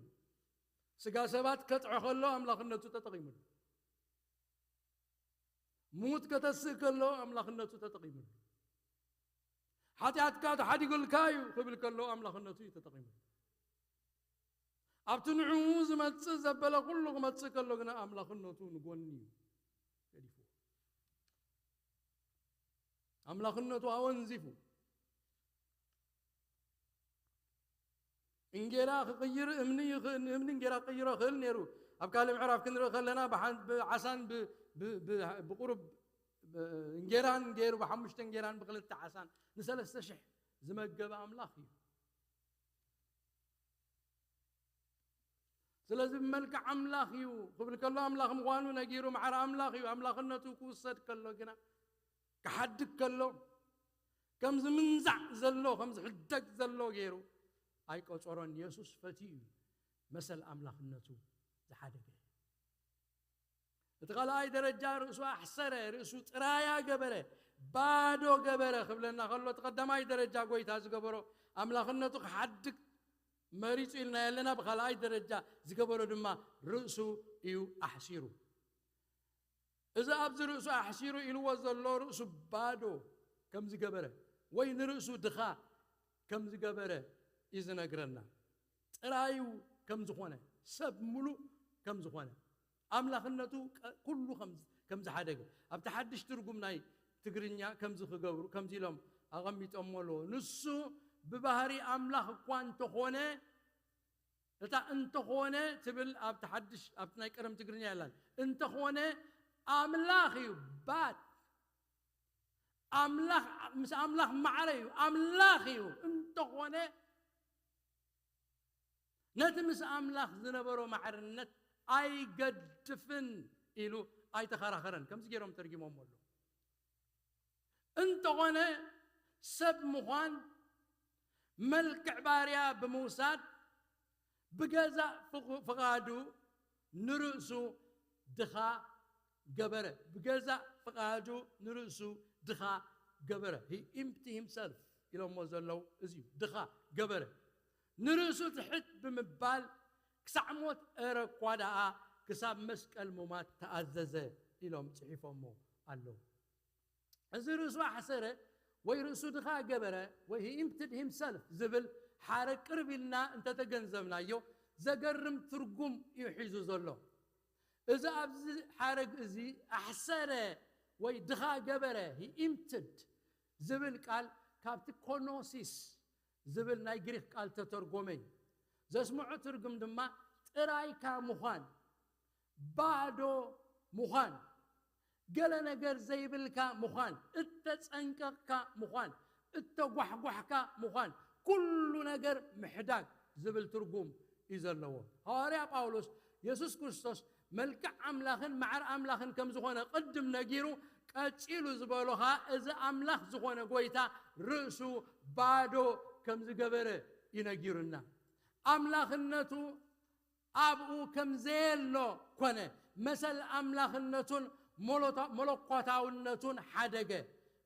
ስጋ ሰባት ከጥዖ ከሎ ኣምላኽነቱ ተጠቒሙሉ። ሙት ከተስእ ከሎ ኣምላኽነቱ ተጠቒሙሉ። ሓጢኣትካ ተሓዲጉልካ እዩ ክብል ከሎ ኣምላኽነቱ እዩ ተጠቒሙሉ። ኣብቲ ንዕኡ ዝመጽእ ዘበለ ኩሉ ክመጽእ ከሎ ግና ኣምላኽነቱ ንጎኒ እዩ ገዲፍዎ። ኣምላኽነቱ ኣወንዚፉ። እንጌራ ክቕይር እምኒ ይኽእል፣ እምኒ እንጌራ ክቕይሮ ይኽእል ነይሩ። ኣብ ካልእ ምዕራፍ ክንርኢ ከለና ብሓን-፣ ብዓሳን ብ-፣ ብ-፣ ብ-፣ ብቁሩብ፣ ብ-፣ እንጌራን ገይሩ ብሓሙሽተ እንጌራን ብክልተ ዓሳን ንሰለስተ ሽሕ ዝመገበ ኣምላኽ እዩ። ስለዚ ብመልክዕ ኣምላኽ እዩ ክብል ከሎ ኣምላኽ ምዃኑ ነጊሩ ማዕረ ኣምላኽ እዩ። ኣምላኽነቱ ክውሰድ ከሎ ግና ክሓድግ ከሎ ከም ዝምንዛዕ ዘሎ፣ ከም ዝሕደግ ዘሎ ገይሩ ኣይቆጸሮን። የሱስ ፈትዩ እዩ መሰል ኣምላኽነቱ ዝሓደገ። እቲ ካልኣይ ደረጃ ርእሱ ኣሕሰረ፣ ርእሱ ጥራያ ገበረ፣ ባዶ ገበረ ክብለና ከሎ፣ እቲ ቀዳማይ ደረጃ ጎይታ ዝገበሮ ኣምላኽነቱ ክሓድግ መሪጹ ኢልና ያለና፣ ብኻልኣይ ደረጃ ዝገበሮ ድማ ርእሱ እዩ ኣሕሲሩ። እዚ ኣብዚ ርእሱ ኣሕሲሩ ኢልዎ ዘሎ ርእሱ ባዶ ከም ዝገበረ ወይ ንርእሱ ድኻ ከም ዝገበረ እዩ ዝነግረና። ጥራዩ ከም ዝኾነ፣ ሰብ ምሉእ ከም ዝኾነ፣ ኣምላኽነቱ ቀ-፣ ኩሉ ከም፣ ከም ዝሓደገ። ኣብቲ ሓድሽ ትርጉም ናይ ትግርኛ ከምዚ ክገብሩ፣ ከምዚ ኢሎም ኣቐሚጦሞ ኣለዎ። ንሱ ብባህሪ ኣምላኽ እኳ እንተኾነ፣ እታ እንተኾነ ትብል ኣብቲ ሓድሽ፣ ኣብቲ ናይ ቀደም ትግርኛ የላን። እንተኾነ ኣምላኽ እዩ፣ but ኣምላኽ፣ ምስ ኣምላኽ ማዕረ እዩ፣ ኣምላኽ እዩ። እን-፣ እንተኾነ፣ ነቲ ምስ ኣምላኽ ዝነበሮ ማዕርነት ኣይገድፍን ኢሉ ኣይተኸራኸረን። ከምዚ ገይሮም ተርጊሞሞ ኣለዉ። እንተኾነ፣ ሰብ ምዃን፣ መልክዕ ባርያ ብምውሳድ፣ ብገዛእ ፍቑ-፣ ፍቓዱ ንርእሱ ድኻ ገበረ። ብገዛእ ፍቓዱ ንርእሱ ድኻ ገበረ። He empty himself ኢሎሞ ዘለዉ እዚ እዩ። ድኻ ገበረ። ንርእሱ ትሕት ብምባል ክሳዕ ሞት፣ እረ እኳ ደኣ ክሳብ መስቀል ሙማት ተኣዘዘ ኢሎም ጽሒፎሞ ኣለዉ። እዚ ርእሱ ኣሕሰረ ወይ ርእሱ ድኻ ገበረ ወይ he emptied himself ዝብል ሓረግ ቅርብ ኢልና እንተተገንዘብናዮ፣ ዘገርም ትርጉም እዩ ሒዙ ዘሎ። እዚ ኣብዚ ሓረግ እዚ ኣሕሰረ ወይ ድኻ ገበረ፣ he emptied ዝብል ቃል ካብቲ ኮኖሲስ ዝብል ናይ ግሪክ ቃል ተተርጎመ እዩ። ዘስምዖ ትርጉም ድማ ጥራይካ ምዃን፣ ባዶ ምዃን፣ ገለ ነገር ዘይብልካ ምዃን፣ እተጸንቀቕካ ምዃን፣ እተጓሕጓሕካ ምዃን፣ ኩሉ ነገር ምሕዳግ ዝብል ትርጉም እዩ ዘለዎ። ሃዋርያ ጳውሎስ የሱስ ክርስቶስ መልክዕ ኣምላኽን ማዕር ኣምላኽን ከም ዝኾነ ቅድም ነጊሩ፣ ቀጺሉ ዝበሎ ኸኣ እዚ ኣምላኽ ዝኾነ ጐይታ ርእሱ ባዶ ከም ዝገበረ እዩ ነጊሩና። ኣምላኽነቱ ኣብኡ ከም ዘየሎ ኮነ። መሰል ኣምላኽነቱን ሞሎታ-፣ መለኮታውነቱን ሓደገ።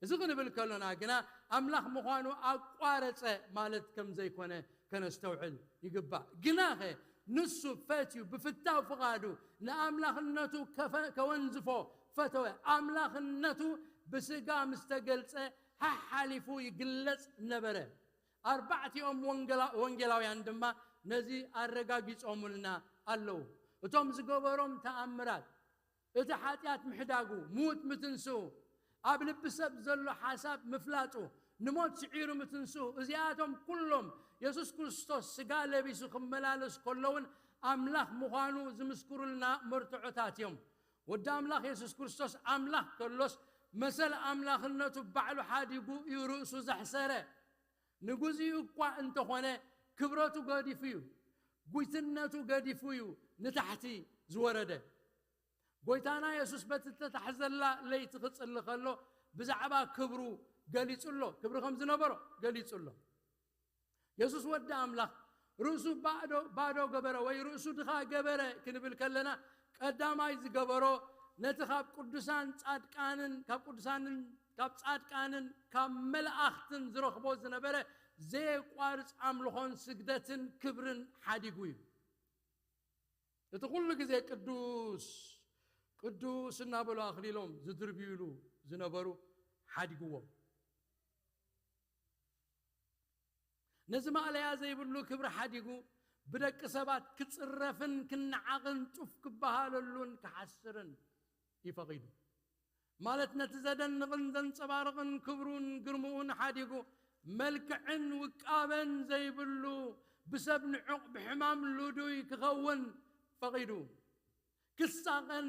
እዚ ክንብል ከሎና ግና ኣምላኽ ምዃኑ ኣቋረጸ ማለት ከም ዘይኮነ ከነስተውዕል ይግባእ። ግናኸ ንሱ ፈትዩ ብፍታው ፍቓዱ ንኣምላኽነቱ ከፈ-፣ ከወንዝፎ ፈተወ። ኣምላኽነቱ ብስጋ ምስ ተገልጸ ሓሓሊፉ ይግለጽ ነበረ። ኣርባዕቲኦም ወንጌላ-፣ ወንጌላውያን ድማ ነዚ ኣረጋጊጾምልና ኣለዉ። እቶም ዝገበሮም ተኣምራት፣ እቲ ሓጢኣት ምሕዳጉ፣ ምዉት ምትንስኡ፣ ኣብ ልቢ ሰብ ዘሎ ሓሳብ ምፍላጡ፣ ንሞት ስዒሩ ምትንስኡ፣ እዚኣቶም ኩሎም የሱስ ክርስቶስ ስጋ ለቢሱ ክመላለስ ከሎ እውን ኣምላኽ ምዃኑ ዝምስክሩልና መርትዖታት እዮም። ወዲ ኣምላኽ የሱስ ክርስቶስ ኣምላኽ ከሎስ፣ መሰል ኣምላኽነቱ ባዕሉ ሓዲጉ እዩ ርእሱ ዘሕሰረ። ንግዚኡ እኳ እንተኾነ፣ ክብረቱ ገዲፉ እዩ፣ ጉይትነቱ ገዲፉ እዩ ንታሕቲ ዝወረደ። ጐይታና የሱስ በቲ እተታሕዘላ ለይቲ ክጽሊ ከሎ፣ ብዛዕባ ክብሩ ገሊጹ ኣሎ፣ ክብሪ ከም ዝነበሮ ገሊጹ ኣሎ። የሱስ ወዲ ኣምላኽ ርእሱ ባዶ፣ ባዶ ገበረ ወይ ርእሱ ድኻ ገበረ ክንብል ከለና፣ ቀዳማይ ዝገበሮ ነቲ ካብ ቅዱሳን ጻድቃንን፣ ካብ ቅዱሳንን፣ ካብ ጻድቃንን፣ ካብ መላእኽትን ዝረኽቦ ዝነበረ ዘየቋርጽ ኣምልኾን ስግደትን ክብርን ሓዲጉ እዩ። እቲ ኩሉ ግዜ ቅዱስ፣ ቅዱስ እናበሉ ኣኽሊሎም ዝድርብዩሉ ዝነበሩ ሓዲግዎም። ነዚ ማእለያ ዘይብሉ ክብሪ ሓዲጉ፣ ብደቂ ሰባት ክጽረፍን ክነዓቕን ጡፍ ክበሃለሉን ክሓስርን እዩ ፈቒዱ። ማለት ነቲ ዘደንቕን ዘንጸባርቕን ክብሩን ግርምኡን ሓዲጉ፣ መልክዕን ውቃበን ዘይብሉ፣ ብሰብ ንዑቕ ብሕማም ልዱይ ክኸውን ፈቒዱ። ክሳቐን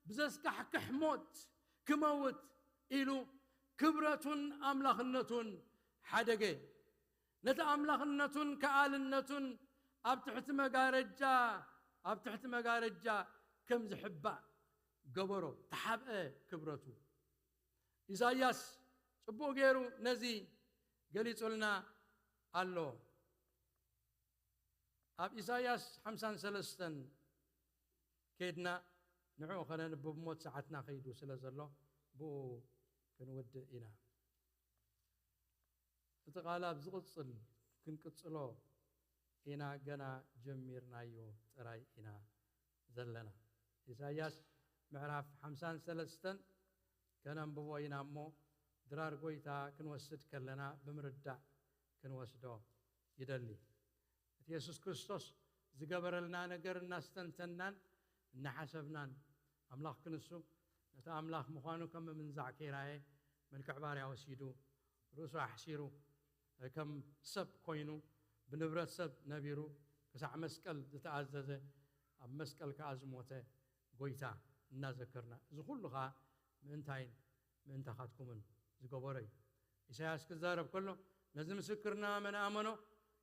ብዘስካሕክሕ ሞት ክመውት ኢሉ ክብረቱን ኣምላኽነቱን ሓደገ። ነቲ ኣምላኽነቱን ከኣልነቱን ኣብ ትሕቲ መጋረጃ፣ ኣብ ትሕቲ መጋረጃ ከም ዝሕባእ ገበሮ፣ ተሓብአ ክብረቱ። ኢሳይያስ ጽቡቕ ገይሩ ነዚ ገሊጹልና ኣሎ። ኣብ ኢሳይያስ ሓምሳን ሰለስተን ከይድና ንዕኡ ከነንብብ እሞ፣ እቲ ሰዓትና ከይዱ ስለ ዘሎ፣ ብኡ ክንውድእ ኢና። እቲ ቃል ኣብ ዝቕጽል ክንቅጽሎ ኢና፣ ገና ጀሚርናዮ ጥራይ ኢና ዘለና። ኢሳይያስ ምዕራፍ ሓምሳን ሰለስተን ከነንብቦ ኢና እሞ፣ ድራር ጐይታ ክንወስድ ከለና ብምርዳእ ክንወስዶ ይደሊ። እቲ የሱስ ክርስቶስ ዝገበረልና ነገር እናስተንተናን እናሓሰብናን፣ ኣምላኽ ክንሱ ነቲ ኣምላኽ ምዃኑ ከም ምምንዛዕ ከይረኣየ፣ መልክዕ ባርያ ወሲዱ፣ ርእሱ ኣሕሲሩ፣ ከም ሰብ ኮይኑ፣ ብንብረት ሰብ ነቢሩ፣ ክሳዕ መስቀል ዝተኣዘዘ፣ ኣብ መስቀል ከኣ ዝሞተ ጐይታ እናዘከርና፣ እዚ ኩሉ ኸኣ ምእንታይን ምእንታኻትኩምን ዝገበሮ እዩ። ኢሳያስ ክዛረብ ከሎ፣ ነዚ ምስክርና መን ኣመኖ?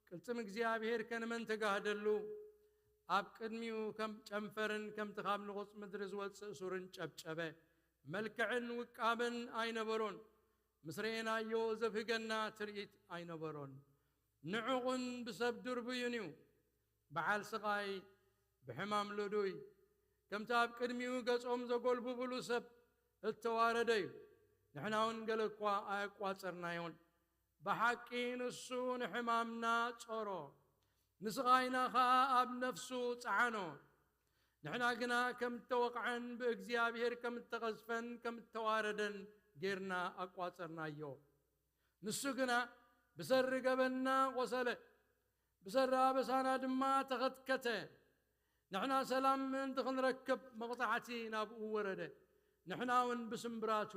ቅልጽም እግዚኣብሔር ከንመን ተጋህደሉ? ኣብ ቅድሚኡ ከም ጨንፈርን ከምቲ ካብ ንቑጽ ምድሪ ዝወጽእ ሱርን ጨብጨበ። መልክዕን ውቃበን ኣይነበሮን። ምስ ረኤናዮ ዘብህገና ትርኢት ኣይነበሮን። ንዕቑን ብሰብ ድርቡዩን እዩ። በዓል ስቓይ፣ ብሕማም ልዱይ፣ ከምቲ ኣብ ቅድሚኡ ገጾም ዘጎልብብሉ ሰብ እተዋረደ እዩ። ንሕና እውን ገለ እኳ ኣየቋጸርናዮን። ብሓቂ ንሱ ንሕማምና ጾሮ፣ ንስቓይና ኸኣ ኣብ ነፍሱ ጸዓኖ። ንሕና ግና ከም እተወቕዐን ብእግዚኣብሔር ከም እተቐዝፈን ከም እተዋረደን ጌርና ኣቋጸርናዮ። ንሱ ግና ብሰሪ ገበንና ቖሰለ፣ ብሰሪ ኣበሳና ድማ ተኸትከተ። ንሕና ሰላም ምእንቲ ክንረክብ መቕጻዕቲ ናብኡ ወረደ፣ ንሕና እውን ብስምብራቱ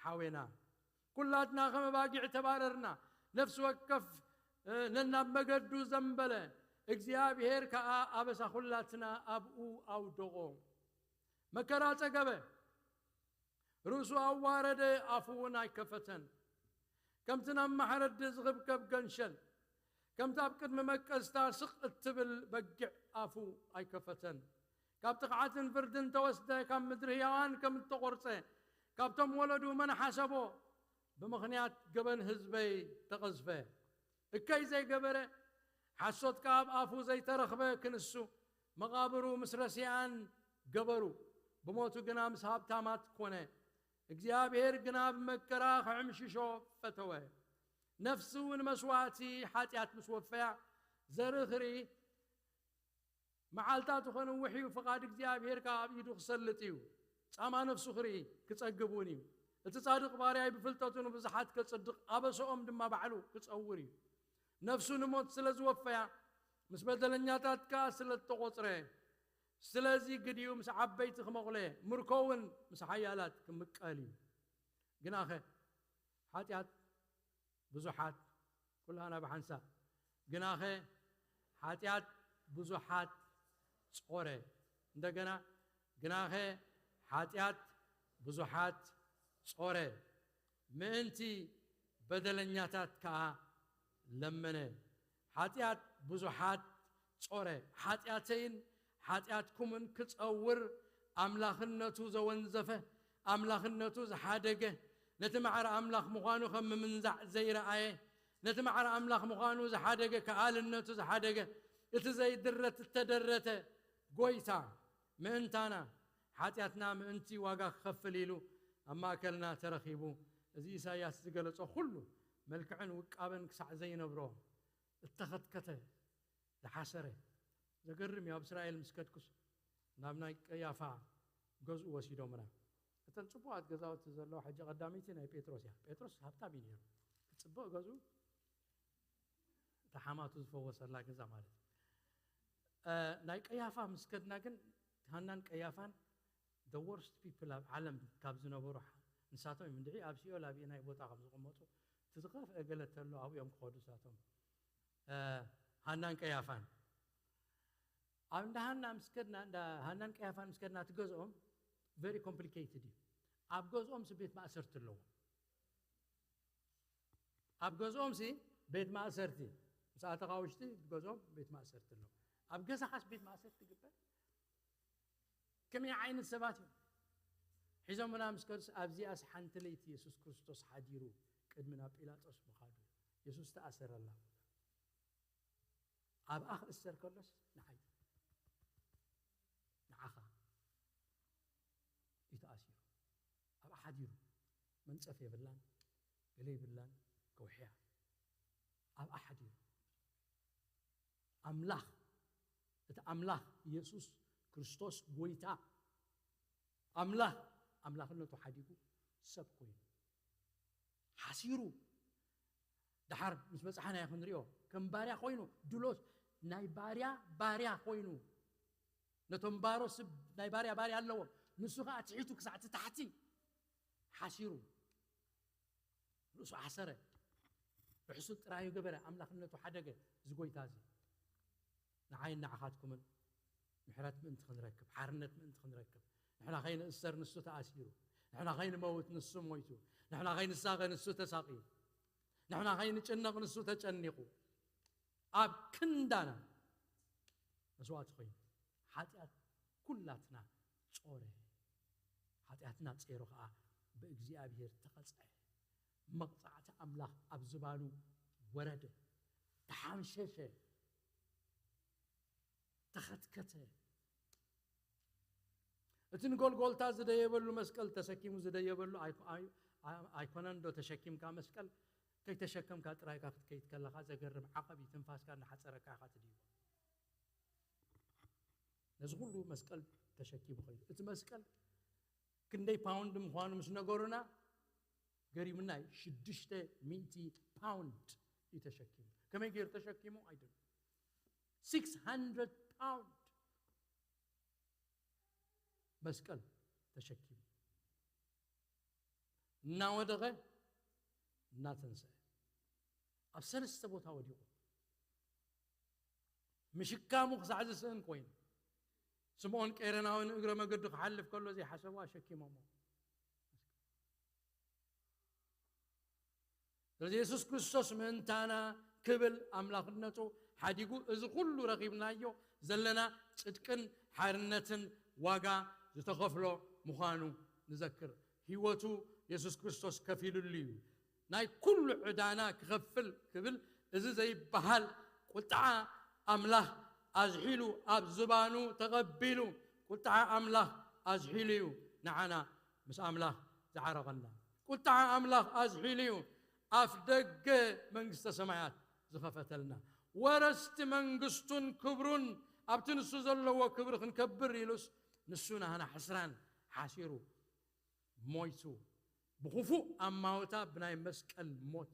ሓዌና። ኩላትና ከም ኣባጊዕ ተባረርና፣ ነፍሲ ወከፍ፣ እ፣ ነናብ መገዱ ዘንበለ፣ እግዚኣብሔር ከኣ ኣበሳ ኩላትና ኣብኡ ኣውደቖ። መከራ ጸገበ፣ ርእሱ ኣዋረደ፣ ኣፉ እውን ኣይከፈተን። ከምቲ ናብ ማሕረዲ ዝኽብከብ ገንሸል፣ ከምቲ ኣብ ቅድሚ መቀዝታ ስቕ እትብል በጊዕ ኣፉ ኣይከፈተን። ካብ ጥቕዓትን ፍርድን ተወስደ፣ ካብ ምድሪ ህያዋን ከም እተቖርጸ፣ ካብቶም ወለዱ መን ሓሰቦ? ብምኽንያት ገበን ህዝበይ ተቐዝፈ። እከይ ዘይገበረ፣ ሓሶት ከኣ ኣብ ኣፉ ዘይተረኽበ ክንሱ፣ መቓብሩ ምስ ረሲኣን ገበሩ፣ ብሞቱ ግና ምስ ሃብታማት ኮነ። እግዚኣብሔር ግና ብመከራ ክዕምሽሾ ፈተወ። ነፍሱ ንመስዋእቲ ሓጢኣት ምስ ወፈያ፣ ዘርኢ ክርኢ፣ መዓልታቱ ኸንውሕ እዩ፣ ፍቓድ እግዚኣብሔር ከኣ ኣብ ኢዱ ክሰልጥ እዩ። ጻማ ነፍሱ ክርኢ፣ ክጸግብ እውን እዩ። እቲ ጻድቕ ባርያይ ብፍልጠቱ ንብዙሓት ከጽድቕ፣ ኣበሰኦም ድማ ባዕሉ ክጸውር እዩ። ነፍሱ ንሞት ስለ ዝወፈያ፣ ምስ በደለኛታት ከኣ ስለ እተቖጽረ፣ ስለዚ ግዲኡ ምስ ዓበይቲ ክመቑለ፣ ምርኮ እውን ምስ ሓያላት ክምቀል እዩ። ግናኸ ሓጢኣት ብዙሓት፣ ኩላና ብሓንሳብ፣ ግናኸ ሓጢኣት ብዙሓት ጾረ። እንደገና፣ ግናኸ ሓጢኣት ብዙሓት ጾረ፣ ምእንቲ በደለኛታት ከኣ ለመነ። ሓጢኣት ብዙሓት ጾረ። ሓጢኣተይን ሓጢኣትኩምን ክጸውር ኣምላኽነቱ ዘወንዘፈ፣ ኣምላኽነቱ ዝሓደገ፣ ነቲ ማዕረ ኣምላኽ ምዃኑ ከም ምምንዛዕ ዘይረኣየ፣ ነቲ ማዕረ ኣምላኽ ምዃኑ ዝሓደገ፣ ከኣልነቱ ዝሓደገ፣ እቲ ዘይድረት እተደረተ ጐይታ ምእንታና፣ ሓጢኣትና ምእንቲ ዋጋ ክኸፍል ኢሉ ኣብ ማእከልና ተረኺቡ፣ እዚ ኢሳይያስ ዝገለጾ ኹሉ መልክዕን ውቃበን ክሳዕ ዘይነብሮ እተኸትከተ፣ ዝሓሰረ። ዘገርም እዩ። ኣብ እስራኤል ምስ ከድኩስ ናብ ናይ ቀያፋ ገዝኡ ወሲዶምና። እተን ጽቡቓት ገዛውቲ ዘለዋ ሕጂ ቀዳመይቲ ናይ ጴጥሮስ እያ። ጴጥሮስ ሃብታም እዩ ነይሩ። ጽቡቕ ገዝኡ፣ እታ ሓማቱ ዝፈወሰላ ገዛ ማለት እዩ። እ፣ ናይ ቀያፋ ምስ ከድና ግን፣ ሃናን ቀያፋን the worst people ኣብ ዓለም ካብ ዝነበሩ ሓ-፣ ንሳቶም እዮም። እንድዒ ኣብ ሲኦል ኣብ ናይ ቦታ ከም ዝቕመጡ፣ እቲ ዝኸፍአ ገለ ተሎ ኣብኡ እዮም ክኸዱ ንሳቶም። እ፣ ሃናን ቀያፋን። ኣብ እንዳ ሃና ምስ ከድና፣ እንዳ ሃናን ቀያፋን ምስ ከድና፣ እቲ ገዝኦም very complicated እዩ። ኣብ ገዝኦም ሲ ቤት ማእሰርቲ ኣለዎም። ኣብ ገዝኦም ሲ ቤት ማእሰርቲ፣ ምስ ኣተኻ ውሽጢ ገዝኦም ቤት ማእሰርቲ ኣለዎም። ኣብ ገዛኻስ ቤት ማእሰርቲ ትግበር? ከመይ ዓይነት ሰባት እዮም? ሒዞምና ምስ ከዱስ፣ ኣብዚኣስ ሓንቲ ለይቲ የሱስ ክርስቶስ ሓዲሩ ቅድሚ ናብ ጲላጦስ ምኻዱ እዩ። የሱስ ተኣሰረላ ቦታ። ኣብኣ ክእሰር ከሎስ ንዓይ፣ ንዓኻ እዩ ተኣሲሩ። ኣብኣ ሓዲሩ። መንጸፍ የብላን፣ ገለ የብላን፣ ከውሕያ። ኣብኣ ሓዲሩ። ኣምላኽ፣ እቲ ኣምላኽ የሱስ ክርስቶስ ጐይታ፣ ኣምላኽ ኣምላኽነቱ ሓዲጉ ሰብ ኮይኑ፣ ሓሲሩ። ደሓር ምስ በጻሕናዮ ክንሪኦ፣ ከም ባርያ ኮይኑ፣ ድሎት ናይ ባርያ ባርያ ኮይኑ፣ ነቶም ባሮት ናይ ባርያ ባርያ ኣለዎም። ንሱ ኸኣ ትሒቱ ክሳዕ እቲ ታሕቲ ሓሲሩ፣ ርእሱ ኣሕሰረ፣ ርሑሱ ጥራዩ ገበረ፣ ኣምላኽነቱ ሓደገ። እዚ ጐይታ እዚ ንዓይን ንዓኻትኩምን ምሕረት ምእንቲ ክንረክብ፣ ሓርነት ምእንቲ ክንረክብ፣ ንሕና ከይንእሰር ንሱ ተኣሲሩ፣ ንሕና ከይንመውት ንሱ ሞይቱ፣ ንሕና ከይንሳቐ ንሱ ተሳቕዩ፣ ንሕና ከይንጭነቕ ንሱ ተጨኒቑ ኣብ ክንዳና መስዋእቲ ኮይኑ ሓጢኣት ኩላትና ጾረ። ሓጢኣትና ጸይሩ ኸኣ ብእግዚኣብሔር ተቐጽዐ። መቕጻዕቲ ኣምላኽ ኣብ ዝባኑ ወረደ፣ ተሓምሸሸ፣ ተኸትከተ። እቲ ንጎልጎልታ ዝደየበሉ መስቀል ተሰኪሙ ዝደየበሉ ኣይኮ-፣ ኣይ-፣ ኣይ-፣ ኣይኮነን ዶ? ተሸኪምካ መስቀል ከይተሸከምካ ጥራይካ ክትከይድ ከለኻ ዘገርም ዓቐብ እዩ። ትንፋስካ እናሓጸረካ ኢኻ ትድይቦ። ነዚ ኩሉ መስቀል ተሸኪሙ ኸይዱ። እቲ መስቀል ክንደይ ፓውንድ ምዃኑ ምስ ነገሩና ገሪሙና እዩ። ሽዱሽተ ሚእቲ ፓውንድ እዩ ተሸኪሙ። ከመይ ገይሩ ተሸኪሙ? ኣይደል፣ ሲክስ ሃንድረድ ፓውንድ መስቀል ተሸኪሙ እናወደቐ እናተንስአ ኣብ ሰለስተ ቦታ ወዲቑ። ምሽካሙ ክሳዕ ዝስእን ኮይኑ፣ ስምዖን ቀይረናዊ ንእግረ መገዱ ክሓልፍ ከሎ ዘይሓሰቡ ኣሸኪሞሞ። ስለዚ የሱስ ክርስቶስ ምእንታና ክብል ኣምላኽነቱ ሓዲጉ፣ እዚ ኩሉ ረኺብናዮ ዘለና ጽድቅን ሓርነትን ዋጋ ዝተኸፍሎ ምዃኑ ንዘክር። ህይወቱ የሱስ ክርስቶስ ከፊሉሉ እዩ። ናይ ኩሉ ዕዳና ክኸፍል ክብል፣ እዚ ዘይበሃል ቁጥዓ ኣምላኽ ኣዝሒሉ፣ ኣብ ዝባኑ ተቐቢሉ፣ ቁጥዓ ኣምላኽ ኣዝሒሉ እዩ ንዓና ምስ ኣምላኽ ዝዓረቐና። ቁጥዓ ኣምላኽ ኣዝሒሉ እዩ ኣፍ ደገ መንግስተ ሰማያት ዝኸፈተልና። ወረስቲ መንግስቱን ክብሩን፣ ኣብቲ ንሱ ዘለዎ ክብሪ ክንከብር ኢሉስ፣ ንሱ ናህና ሕስራን ሓሲሩ ሞይቱ፣ ብኽፉእ ኣማውታ ብናይ መስቀል ሞት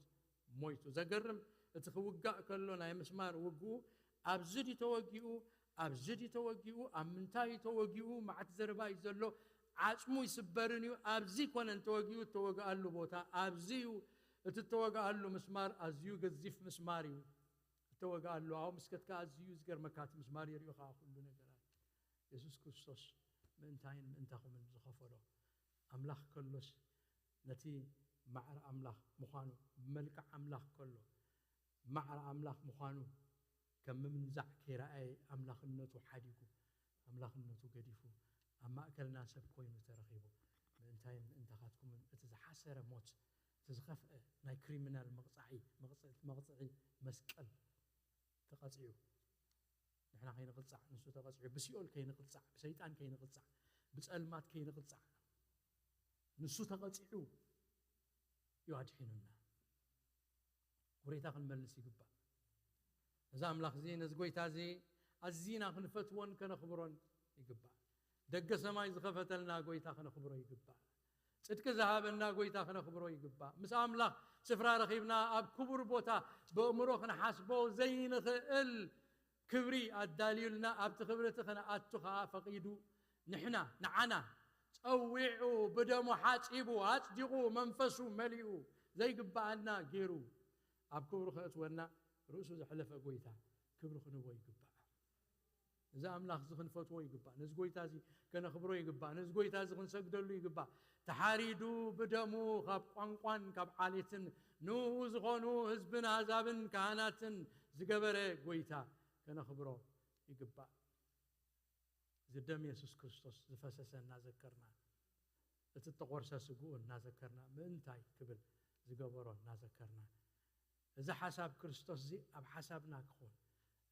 ሞይቱ። ዘገርም፣ እቲ ክውጋእ ከሎ ናይ ምስማር ውግኡ ኣብዚ ድዩ ተወጊኡ፣ ኣብዚ ድዩ ተወጊኡ፣ ኣብ ምንታይ እዩ ተወጊኡ፣ መዓት ዘረባ እዩ ዘሎ። ዓጽሙ ይስበርን እዩ። ኣብዚ ኮነን ተወጊኡ፣ እተወግኣሉ ቦታ ኣብዚ እዩ። እቲ እተወግኣሉ ምስማር ኣዝዩ ገዚፍ ምስማር እዩ። እተወግኣሉ፣ ኣብኡ ምስ ከድካ ኣዝዩ ዝገርመካ እቲ ምስማር የርእዩኻ ኩሉ ነገራት። የሱስ ክርስቶስ ምእንታይን ምእንታኹምን ዝኸፈሎ፣ ኣምላኽ ከሎስ ነቲ ማዕረ ኣምላኽ ምዃኑ፣ ብመልክዕ ኣምላኽ ከሎ ማዕረ ኣምላኽ ምዃኑ ከም ምምንዛዕ ከይረኣየ፣ ኣምላኽነቱ ሓዲጉ፣ ኣምላኽነቱ ገዲፉ ኣብ ማእከልና ሰብ ኮይኑ ተረኺቡ፣ ምእንታይን ምእንታኻትኩምን እቲ ዝሓሰረ ሞት፣ እቲ ዝኸፍአ ናይ ክሪሚናል መቕጻዒ፣ መቕጽ-፣ መቕጽዒ መስቀል ተቐጺዑ። ንሕና ከይንቕጻዕ ንሱ ተቐጺዑ። ብሲኦል ከይንቕጻዕ፣ ብሰይጣን ከይንቕጻዕ፣ ብጸልማት ከይንቕጻዕ ንሱ ተቐጺዑ እዩ ኣድሒኑና። ውሬታ ክንመልስ ይግባእ። እዚ ኣምላኽ እዚ፣ ነዚ ጎይታ እዚ ኣዚና ክንፈትዎን ከነኽብሮን ይግባእ። ደገ ሰማይ ዝኸፈተልና ጎይታ ከነኽብሮ ይግባእ። ጽድቂ ዝሃበና ጎይታ ከነኽብሮ ይግባእ። ምስ ኣምላኽ ስፍራ ረኺብና ኣብ ክቡር ቦታ ብእምሮ ክንሓስቦ ዘይንኽእል ክብሪ ኣዳልዩልና፣ ኣብቲ ክብሪ እቲ ክንኣቱ ኸኣ ፈቒዱ፣ ንሕና፣ ንዓና ጸዊዑ፣ ብደሙ ሓጺቡ፣ ኣጽዲቑ፣ መንፈሱ መሊኡ፣ ዘይግብኣና ገይሩ ኣብ ክብሩ ከእትወና ርእሱ ዘሕለፈ ጎይታ ክብሪ ክንህቦ ይግባእ። እዚ ኣምላኽ እዚ ክንፈትዎ ይግባእ። ነዚ ጎይታ እዚ ከነኽብሮ ይግባእ። ነዚ ጎይታ እዚ ክንሰግደሉ ይግባእ። ተሓሪዱ ብደሙ ካብ ቋንቋን ካብ ዓሌትን ንኡ ዝኾኑ ህዝብን ኣህዛብን ካህናትን ዝገበረ ጎይታ ከነኽብሮ ይግባእ። እዚ ደም የሱስ ክርስቶስ ዝፈሰሰ እናዘከርና፣ እቲ እተቖርሰ ስግኡ እናዘከርና፣ ምእንታይ ክብል ዝገበሮ እናዘከርና፣ እዚ ሓሳብ ክርስቶስ እዚ ኣብ ሓሳብና ክኾን፣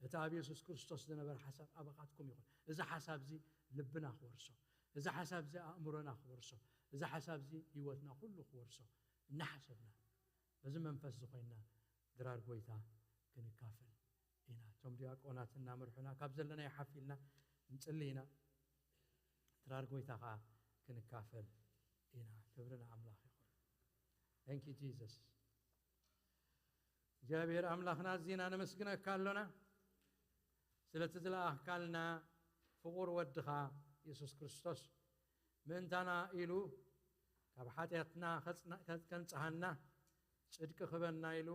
እቲ ኣብ የሱስ ክርስቶስ ዝነበረ ሓሳብ ኣባኻትኩም ይኹን። እዚ ሓሳብ እዚ ልብና ክወርሶ፣ እዚ ሓሳብ እዚ ኣእምሮና ክወርሶ፣ እዚ ሓሳብ እዚ ህይወትና ኩሉ ክወርሶ እናሓሰብና፣ በዚ መንፈስ እዚ ኮይንና ድራር ጎይታ ክንካፈል ኢና። እቶም ዲያቆናት እናመርሑና ካብ ዘለናዮ ሓፍ ኢልና ንጽሊ ኢና። ድራር ጎይታ ኸኣ ክንካፈል ኢና። ክብሪ ንኣምላኽ ይኹን። Thank you Jesus። እግዚኣብሔር ኣምላኽና ኣዚና ነመስግነካ ኣሎና ስለቲ ዝለኣኽካልና ፍቑር ወድኻ የሱስ ክርስቶስ ምእንታና ኢሉ ካብ ሓጢኣትና ከጽና-፣ ከንጽሃና ጽድቂ ክበና ኢሉ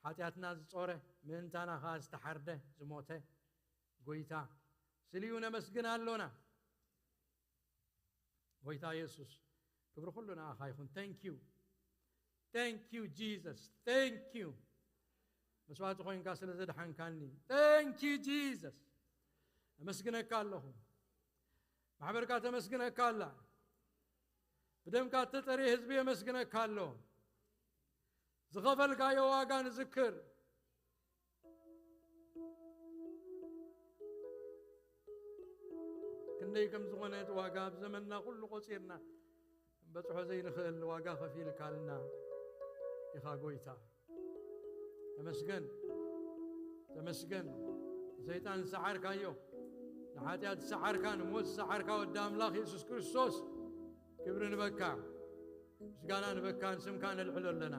ሓጢኣትና ዝጾረ ምእንታና ኸኣ ዝተሓርደ ዝሞተ ጎይታ ስልዩ ነመስግን ኣሎና። ጎይታ የሱስ ክብሪ ኩሉ ንኣኻ ይኹን። Thank you። Thank you, Jesus. Thank you. መስዋዕቲ ኮይንካ ስለ ዘድሓንካኒ። Thank you, Jesus. ኣመስግነካ ኣለኹ። ማሕበርካ ተመስግነካ ኣላ። ብደምካ እተጠርየ ህዝቢ የመስግነካ ኣሎ። ዝኸፈልካዮ ዋጋ ንዝክር። ክንደይ ከም ዝኾነ እቲ ዋጋ ኣብ ዘመንና ኩሉ ቆጺርና ክንበጽሖ ዘይንኽእል ዋጋ ከፊልካልና ኢኻ ጎይታ። ተመስገን፣ ተመስገን። ንሰይጣን ዝሰዓርካዮ፣ ንሓጢኣት ዝሰዓርካ፣ ንሞት ዝሰዓርካ ወዲ ኣምላኽ የሱስ ክርስቶስ፣ ክብሪ ንበካ፣ ምስጋና ንበካ፣ ንስምካ ነልዕሎ ኣለና።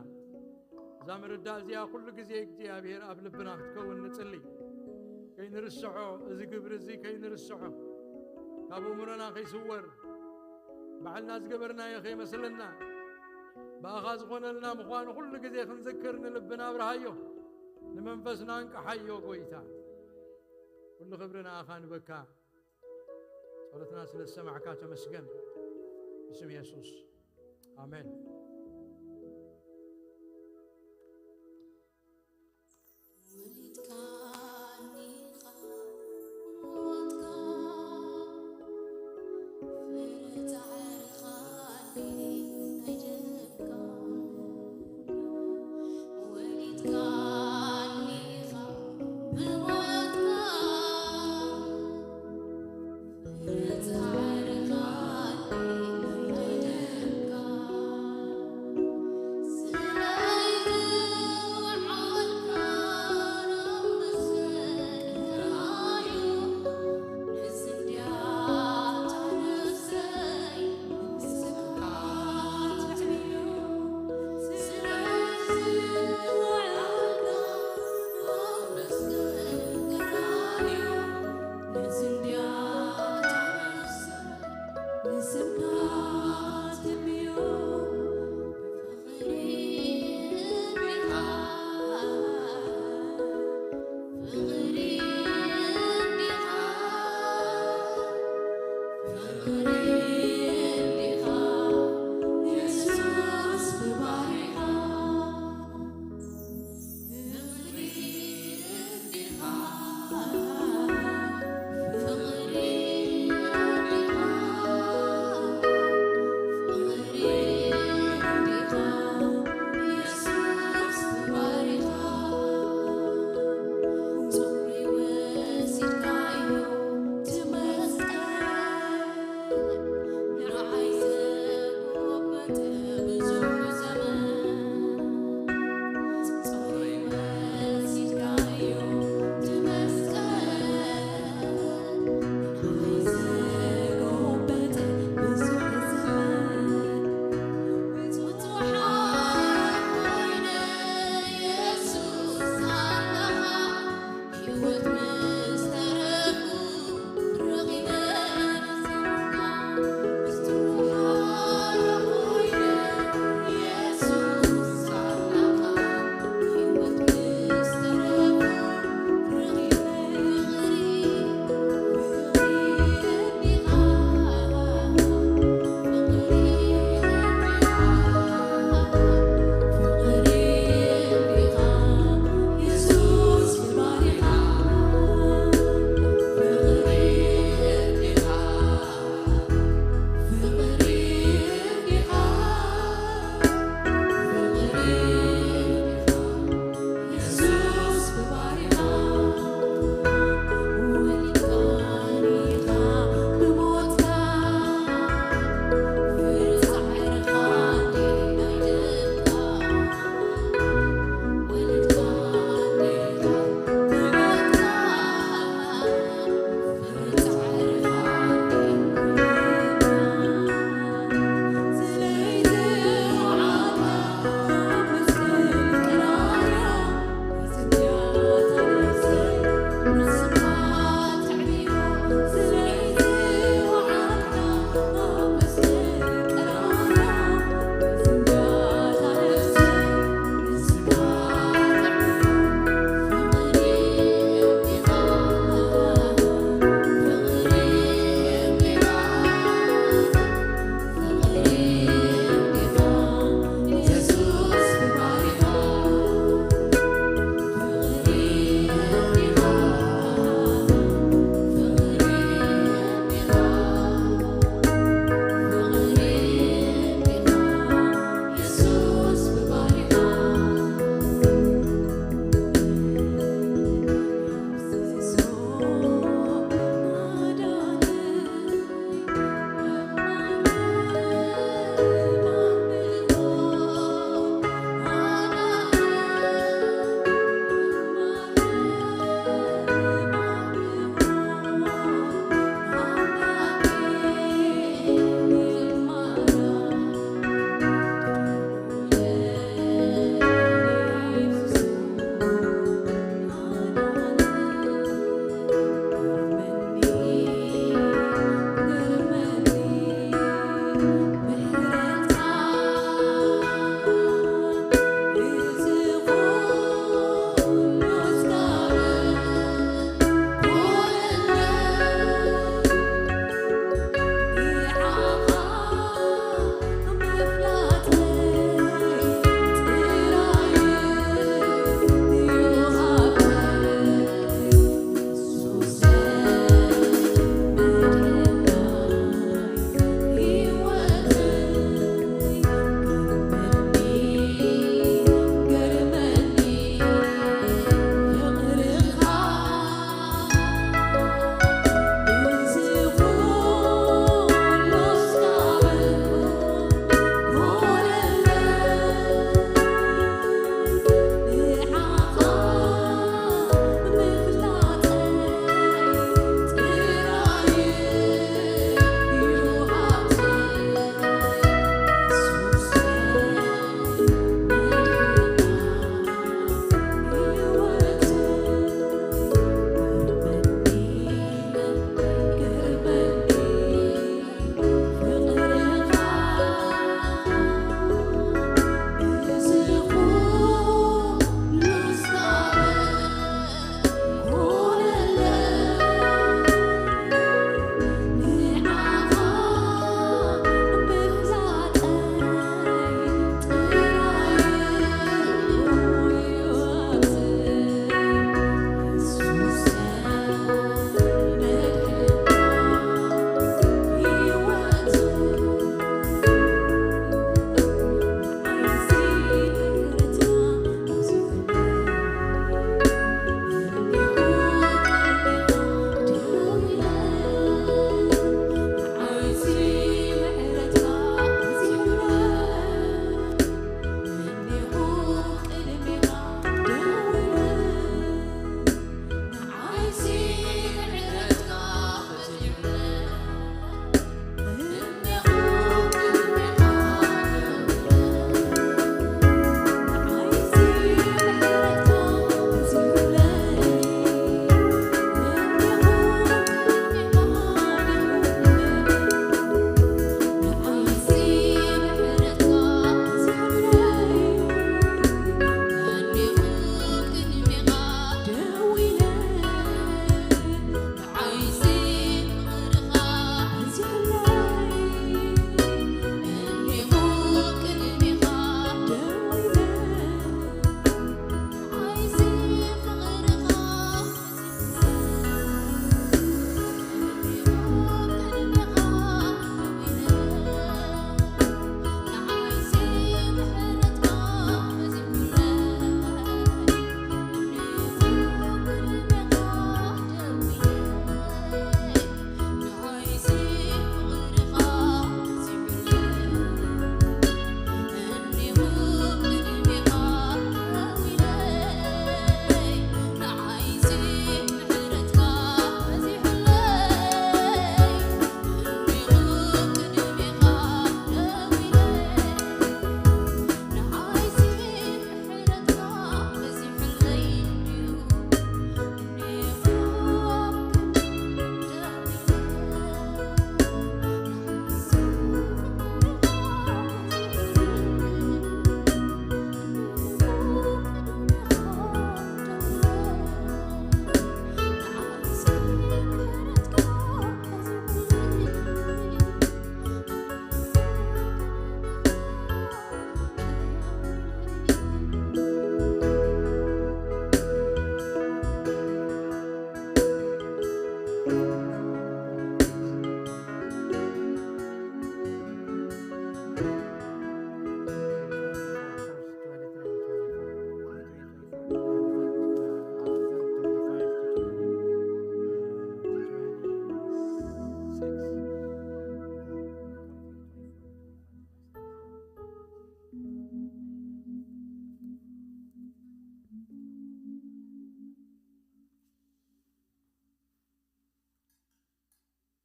እዛ ምርዳእ እዚኣ ኩሉ ግዜ እግዚኣብሔር ኣብ ልብና ክትከውን ንጽሊ። ከይንርስዖ፣ እዚ ግብሪ እዚ ከይንርስዖ፣ ካብ እምሮና ከይስወር፣ ባዕልና ዝገበርናዮ ከይመስለና፣ ብኣኻ ዝኾነልና ምዃኑ ኩሉ ግዜ ክንዝክር ንልብና ኣብርሃዮ፣ ንመንፈስና እንቅሓዮ ጎይታ። ኩሉ ክብሪ ንኣኻ ንበካ። ጸሎትና ስለ ዝሰማዕካ ተመስገን። ብስም የሱስ። ኣሜን።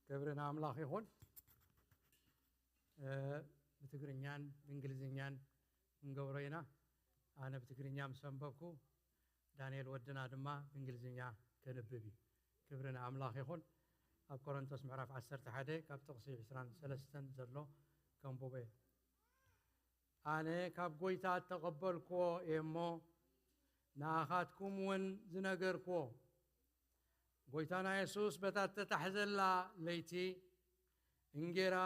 ክብሪ ንኣምላኽ ይኹን። እ፣ ብትግርኛን ብእንግሊዝኛን ክንገብሮ ኢና። ኣነ ብትግርኛ ምስ ኣንበብኩ፣ ዳንኤል ወድና ድማ ብእንግሊዝኛ ከንብብ እዩ። ክብሪ ንኣምላኽ ይኹን። ኣብ ቆሮንቶስ ምዕራፍ ዓሰርተ ሓደ ካብ ጥቕሲ ዕስራን ሰለስተን ዘሎ ከንብቦ እየ። ኣነ ካብ ጐይታ እተቐበልክዎ እየ እሞ፣ ንኣኻትኩም እውን ዝነገርክዎ፣ ጐይታና የሱስ በታ እተታሕዘላ ለይቲ እንጌራ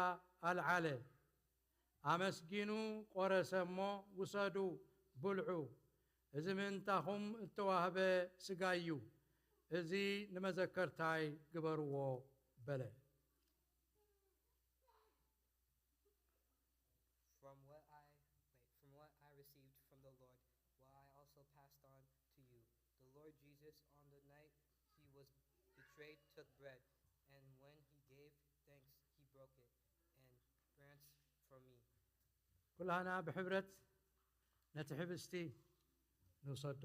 ኣልዓለ፣ ኣመስጊኑ ቈረሰ እሞ፣ ውሰዱ፣ ብልዑ፣ እዚ ምእንታኹም እተዋህበ ሥጋይ እዩ፣ እዚ ንመዘከርታይ ግበርዎ በለ። From what I wait, from what I received from the Lord, what I also passed on to you. The Lord Jesus, on the night he was betrayed, took bread, and when he gave thanks, he broke it and branched for me. ኩላህና ብሕብረት ነቲ ሕብስቲ ንውሰዶ።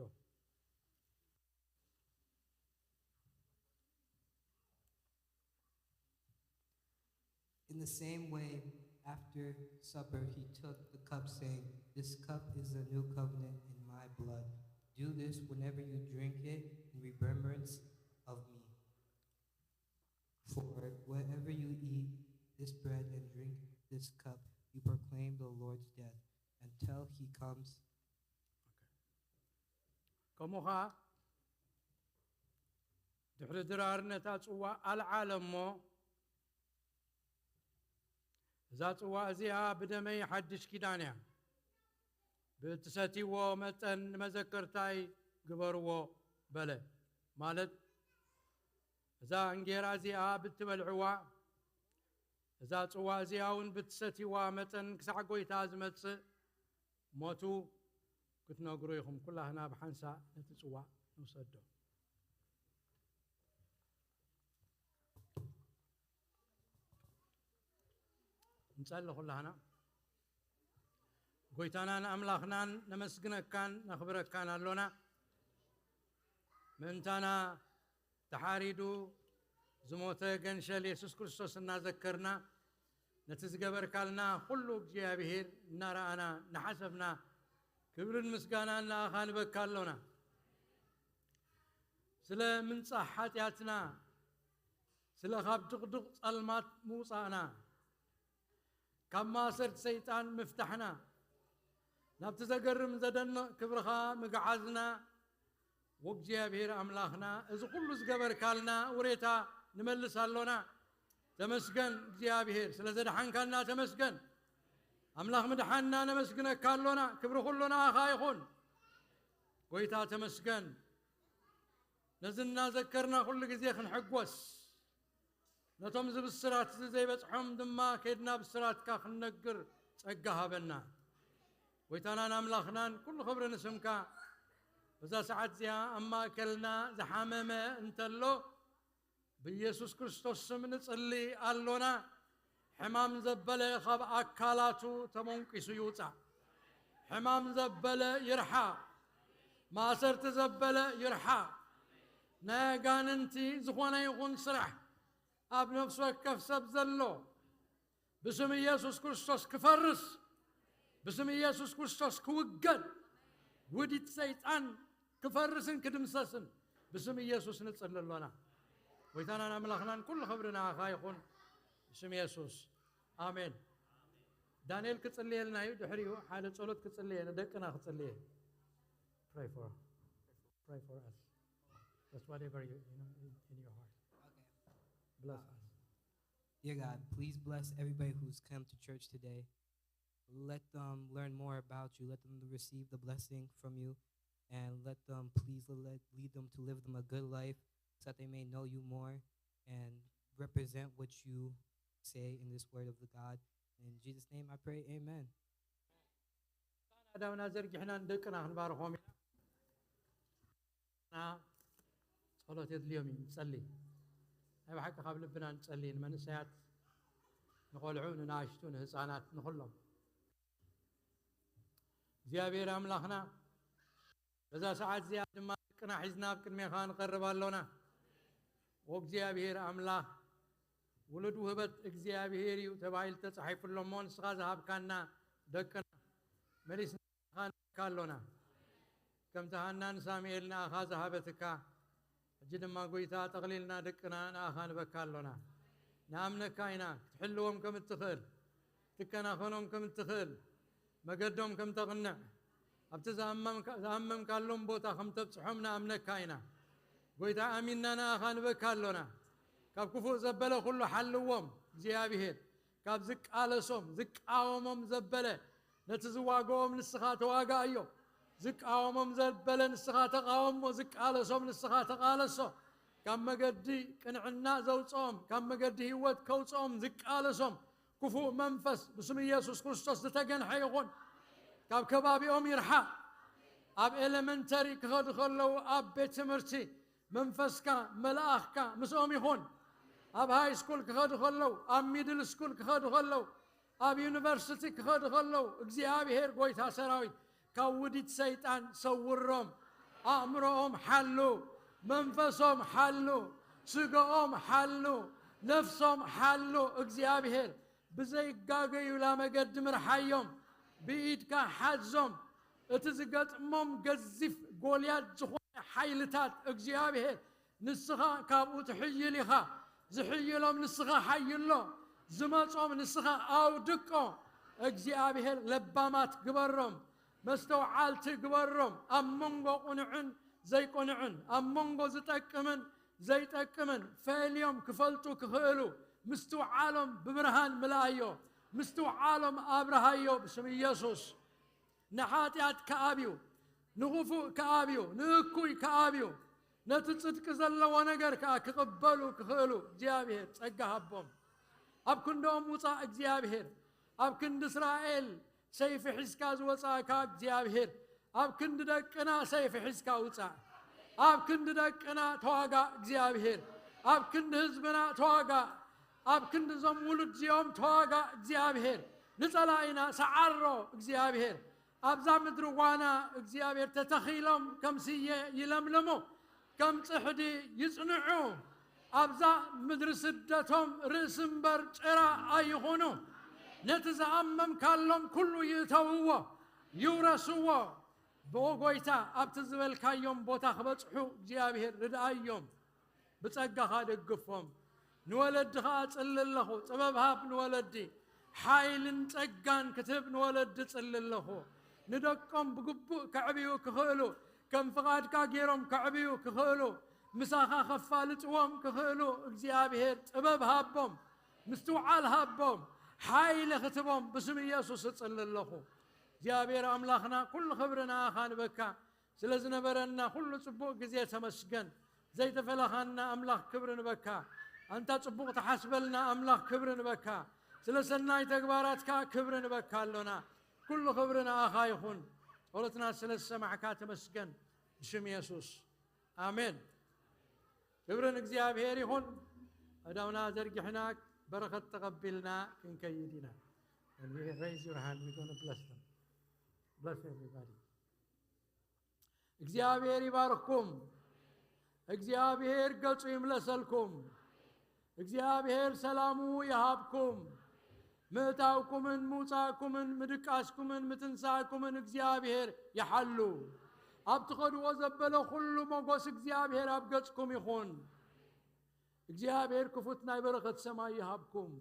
In the same way, after supper, he took the cup, saying, "This cup is the new covenant in my blood. Do this whenever you drink it in remembrance of me." For whenever you eat this bread and drink this cup, you proclaim the Lord's death until he comes. ከምኡ ኸዓ ድሕሪ ድራር ነታ ጽዋ ኣልዓለ እሞ፣ እዛ ጽዋ እዚኣ ብደመይ ሓድሽ ኪዳን እያ፣ ብእትሰትይዎ መጠን ንመዘከርታይ ግበርዎ በለ። ማለት እዛ እንጌራ እዚኣ ብትበልዕዋ፣ እዛ ጽዋ እዚኣ እውን ብትሰትይዋ መጠን ክሳዕ ጐይታ ዝመጽእ ሞቱ ክትነግሩ ኢኹም። ኩላህና ብሓንሳእ ነቲ ጽዋእ ንውሰዶ። ንጸሊ ኩላህና። ጐይታናን ኣምላኽናን ነመስግነካን ነኽብረካን ኣሎና። ምእንታና ተሓሪዱ ዝሞተ ገንሸል የሱስ ክርስቶስ እናዘከርና፣ ነቲ ዝገበርካልና ኩሉ እግዚኣብሔር እናረኣና እናሓሰብና፣ ክብርን ምስጋናን ንኣኻ ንበካ ኣሎና። ስለ ምንጻሕ ሓጢኣትና፣ ስለ ካብ ድቕድቕ ጸልማት ምውጻእና፣ ካብ ማእሰርቲ ሰይጣን ምፍታሕና፣ ናብቲ ዘገርም ዘደንቕ ክብርኻ ምግዓዝና፣ ወእግዚኣብሔር ኣምላኽና፣ እዚ ኩሉ ዝገበርካልና ውሬታ ንመልስ ኣሎና። ተመስገን እግዚኣብሔር፣ ስለ ዘድሓንካና ተመስገን። ኣምላኽ ምድሓንና ነመስግነካ ኣሎና። ክብሪ ኩሉ ንኣኻ ይኹን። ጐይታ ተመስገን። ነዚ እናዘከርና ኩሉ ግዜ ክንሕጎስ፣ ነቶም እዚ ብስራት እዚ ዘይበጽሖም ድማ ከይድና ብስራትካ ክንነግር ጸጋ ሃበና። ጐይታናን ኣምላኽናን፣ ኩሉ ክብሪ ንስምካ። በዛ ሰዓት እዚኣ ኣብ ማእከልና ዝሓመመ እንተሎ፣ ብኢየሱስ ክርስቶስ ስም ንጽሊ ኣሎና። ሕማም ዘበለ ካብ ኣካላቱ ተመንቂሱ ይውጻእ። ሕማም ዘበለ ይርሓቕ። ማእሰርቲ ዘበለ ይርሓቕ። ናይ ኣጋንንቲ ዝኾነ ይኹን ስራሕ ኣብ ነፍሲ ወከፍ ሰብ ዘሎ ብስም ኢየሱስ ክርስቶስ ክፈርስ፣ ብስም ኢየሱስ ክርስቶስ ክውገድ፣ ውዲት ሰይጣን ክፈርስን ክድምሰስን ብስም ኢየሱስ ንጽሊ ኣሎና። ጐይታናን ኣምላኽናን፣ ኩሉ ክብሪ ንኣኻ ይኹን፣ ብስም የሱስ፣ ኣሜን። ዳንኤል ክጽልየልና እዩ፣ ድሕሪኡ ሓደ ጸሎት ክጽልየ፣ ንደቅና ክጽልየ። Pray for, pray for us. Just whatever you, you know, in, in your heart. Okay. Bless Uh, us. Dear God, please bless everybody who's come to church today. Let them learn more about you. Let them receive the blessing from you. And let them, please let, lead them to live them a good life so that they may know you more and represent what you say in this word of the God. In Jesus' name I pray, amen. ኣእዳውና ዘርጊሕና ንደቅና ክንባርኾም ኢና። ና ጸሎት የድልዮም እዩ፣ ንጸሊ። ናይ ብሓቂ ካብ ልብና ንጸሊ፣ ንመንእሰያት፣ ንቖልዑ፣ ንናእሽቱ፣ ንህፃናት፣ ንኹሎም። እግዚኣብሔር ኣምላኽና፣ በዛ ሰዓት እዚኣ ድማ ደቅና ሒዝና ኣብ ቅድሜኻ ንቐርብ ኣሎና። ወእግዚኣብሔር ኣምላኽ፣ ውሉድ ውህበት እግዚኣብሔር እዩ ተባሂሉ ተጻሒፉ ኣሎ እሞ፣ ንስኻ ዝሃብካና ደቅና መሊስና ንሃብካ ኣሎና። ከምቲ ሃናን ሳሙኤል ንኣኻ ዝሃበትካ፣ ሕጂ ድማ ጐይታ ጠቕሊልና ደቅና ንኣኻ ንበካ ኣሎና። ንኣምነካ ኢና ክትሕልዎም ከም እትኽእል፣ ክትከናኸኖም ከም እትኽእል፣ መገዶም ከም ተቕንዕ፣ ኣብቲ ዝኣመምካ-፣ ዝኣመምካሎም ቦታ ከም ተብጽሖም ንኣምነካ ኢና። ጐይታ ኣሚንና ንኣኻ ንበካ ኣሎና። ካብ ክፉእ ዘበለ ኩሉ ሓልዎም እግዚኣብሔር። ካብ ዝቃለሶም፣ ዝቃወሞም ዘበለ፣ ነቲ ዝዋግኦም ንስኻ ተዋጋኣዮ። ዝቃወሞም ዘበለ ንስኻ ተቃወሞ፣ ዝቃለሶም ንስኻ ተቃለሶ። ካብ መገዲ ቅንዕና ዘውጽኦም፣ ካብ መገዲ ህይወት ከውጽኦም ዝቃለሶም ክፉእ መንፈስ ብስም ኢየሱስ ክርስቶስ ዝተገንሐ ይኹን። ካብ ከባቢኦም ይርሓቕ። ኣብ ኤሌመንተሪ ክኸዱ ከለዉ ኣብ ቤት ትምህርቲ መንፈስካ፣ መልኣኽካ ምስኦም ይኹን። ኣብ ሃይ ስኩል ክኸዱ ከለዉ፣ ኣብ ሚድል ስኩል ክኸዱ ከለዉ፣ ኣብ ዩኒቨርሲቲ ክኸዱ ከለዉ፣ እግዚኣብሔር ጐይታ ሰራዊት ካብ ውዲት ሰይጣን ሰውሮም። ኣእምሮኦም ሓሉ፣ መንፈሶም ሓሉ፣ ስጋኦም ሓሉ፣ ነፍሶም ሓሉ። እግዚኣብሔር ብዘይጋገዩላ መገዲ ምርሓዮም። ብኢድካ ሓዞም። እቲ ዝገጥሞም ገዚፍ ጎልያድ ዝኾነ ሓይልታት እግዚኣብሔር ንስኻ ካብኡ ትሕይል ኢኻ። ዝሕይሎም ንስኻ ሓይሎ። ዝመጾም ንስኻ ኣውድቆ። እግዚኣብሔር ለባማት ግበሮም። መስተውዓልቲ ግበሮም። ኣብ መንጎ ቁኑዕን ዘይቁኑዕን፣ ኣብ መንጎ ዝጠቅምን ዘይጠቅምን ፈሊዮም ክፈልጡ ክኽእሉ ምስትውዓሎም ብብርሃን ምልኣዮ። ምስትውዓሎም ኣብርሃዮ ብስም ኢየሱስ። ንሓጢኣት ከኣብዩ፣ ንኽፉእ ከኣብዩ፣ ንእኩይ ከኣብዩ፣ ነቲ ጽድቂ ዘለዎ ነገር ከኣ ክቕበሉ ክኽእሉ እግዚኣብሔር ጸጋ ሃቦም። ኣብ ክንድኦም ውጻእ እግዚኣብሔር። ኣብ ክንዲ እስራኤል ሰይፊ ሒዝካ ዝወጻእካ እግዚኣብሔር፣ ኣብ ክንዲ ደቅና ሰይፊ ሒዝካ ውጻእ። ኣብ ክንዲ ደቅና ተዋጋእ እግዚኣብሔር። ኣብ ክንዲ ህዝብና ተዋጋእ። ኣብ ክንዲ እዞም ውሉድ እዚኦም ተዋጋእ እግዚኣብሔር። ንጸላኢና ሰዓሮ እግዚኣብሔር። ኣብዛ ምድሪ ዋና እግዚኣብሔር ተተኺሎም ከም ስየ ይለምልሙ፣ ከም ጽሕዲ ይጽንዑ። ኣብዛ ምድሪ ስደቶም ርእሲ እምበር ጭራ ኣይኹኑ። ነቲ ዝኣመምካሎም ኩሉ ይእተውዎ፣ ይውረስዎ። ብኦ ጐይታ ኣብቲ ዝበልካዮም ቦታ ክበጽሑ እግዚኣብሔር ርድኣዮም። ብጸጋኻ ደግፎም። ንወለዲ ኸኣ ጽሊ ኣለኹ። ጥበብ ሃብ ንወለዲ። ሓይልን ጸጋን ክትህብ ንወለዲ ጽሊ ኣለኹ። ንደቆም ብግቡእ ከዕብዩ ክኽእሉ፣ ከም ፍቓድካ ገይሮም ከዕብዩ ክኽእሉ፣ ምሳኻ ከፋልጥዎም ክኽእሉ እግዚኣብሔር ጥበብ ሃቦም። ምስትውዓል ሃቦም። ሓይሊ ክትቦም ብስም ኢየሱስ እጽሊ ኣለኹ። እግዚኣብሔር ኣምላኽና ኩሉ ክብሪ ንኣኻ ንበካ። ስለ ዝነበረና ኩሉ ጽቡቕ ግዜ ተመስገን። ዘይተፈለኻና ኣምላኽ ክብሪ ንበካ። ኣንታ ጽቡቕ ትሓስበልና ኣምላኽ ክብሪ ንበካ። ስለ ሰናይ ተግባራትካ ክብሪ ንበካ ኣሎና። ኩሉ ክብሪ ንኣኻ ይኹን። ጸሎትና ስለ ዝሰማዕካ ተመስገን። ብሽም የሱስ። ኣሜን። ክብሪ ንእግዚኣብሔር ይኹን። ኣእዳውና ዘርጊሕና በረኸት ተቐቢልና ክንከይድ ኢና። And we raise your hand, we're gonna bless them. Bless everybody. እግዚኣብሔር ይባርኽኩም። እግዚኣብሔር ገጹ ይምለሰልኩም። እግዚኣብሔር ሰላሙ ይሃብኩም። ምእታውኩምን ምውጻእኩምን ምድቃስኩምን ምትንሳእኩምን እግዚኣብሔር ይሓሉ። ኣብ ትኸድዎ ዘበለ ኩሉ ሞጎስ እግዚኣብሔር ኣብ ገጽኩም ይኹን። እግዚኣብሔር ክፉት ናይ በረኸት ሰማይ ይሃብኩም።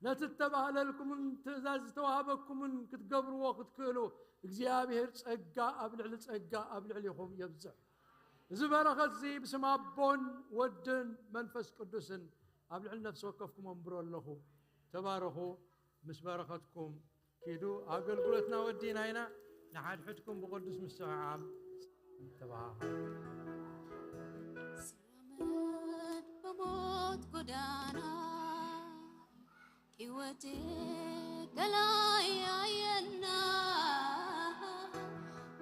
ነቲ እተባህለልኩምን ትእዛዝ ዝተዋህበኩምን ክትገብርዎ ክትክእሉ እግዚኣብሔር ጸጋ ኣብ ልዕሊ ጸጋ ኣብ ልዕሊኹም የብዝሕ። እዚ በረኸት እዚ ብስም ኣቦን ወድን መንፈስ ቅዱስን ኣብ ልዕሊ ነፍሲ ወከፍኩም ኣንብሮ ኣለኹ። ተባረኹ። ምስ በረኸትኩም ኪዱ። ኣገልግሎትና ወዲእና ኢና። ንሓድሕድኩም ብቅዱስ ምስትውዓል ተባሃሃሉ። ስራመድ በሞት ጎዳና ሕይወቴ ከላይ ያየና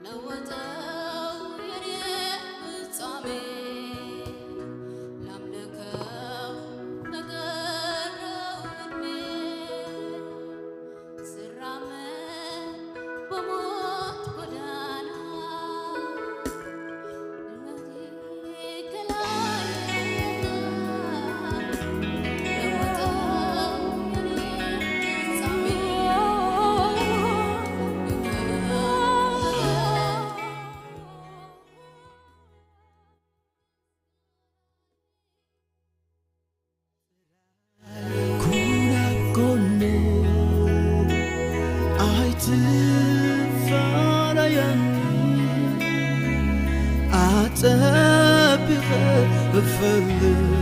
ለወጠው የኔ ፍጻሜ ላምልከው በቀረው ዕድሜ ስራመድ በሞት ጎዳና ሕይወቴ ከላይ ያየና ለወጠው ፈልጥ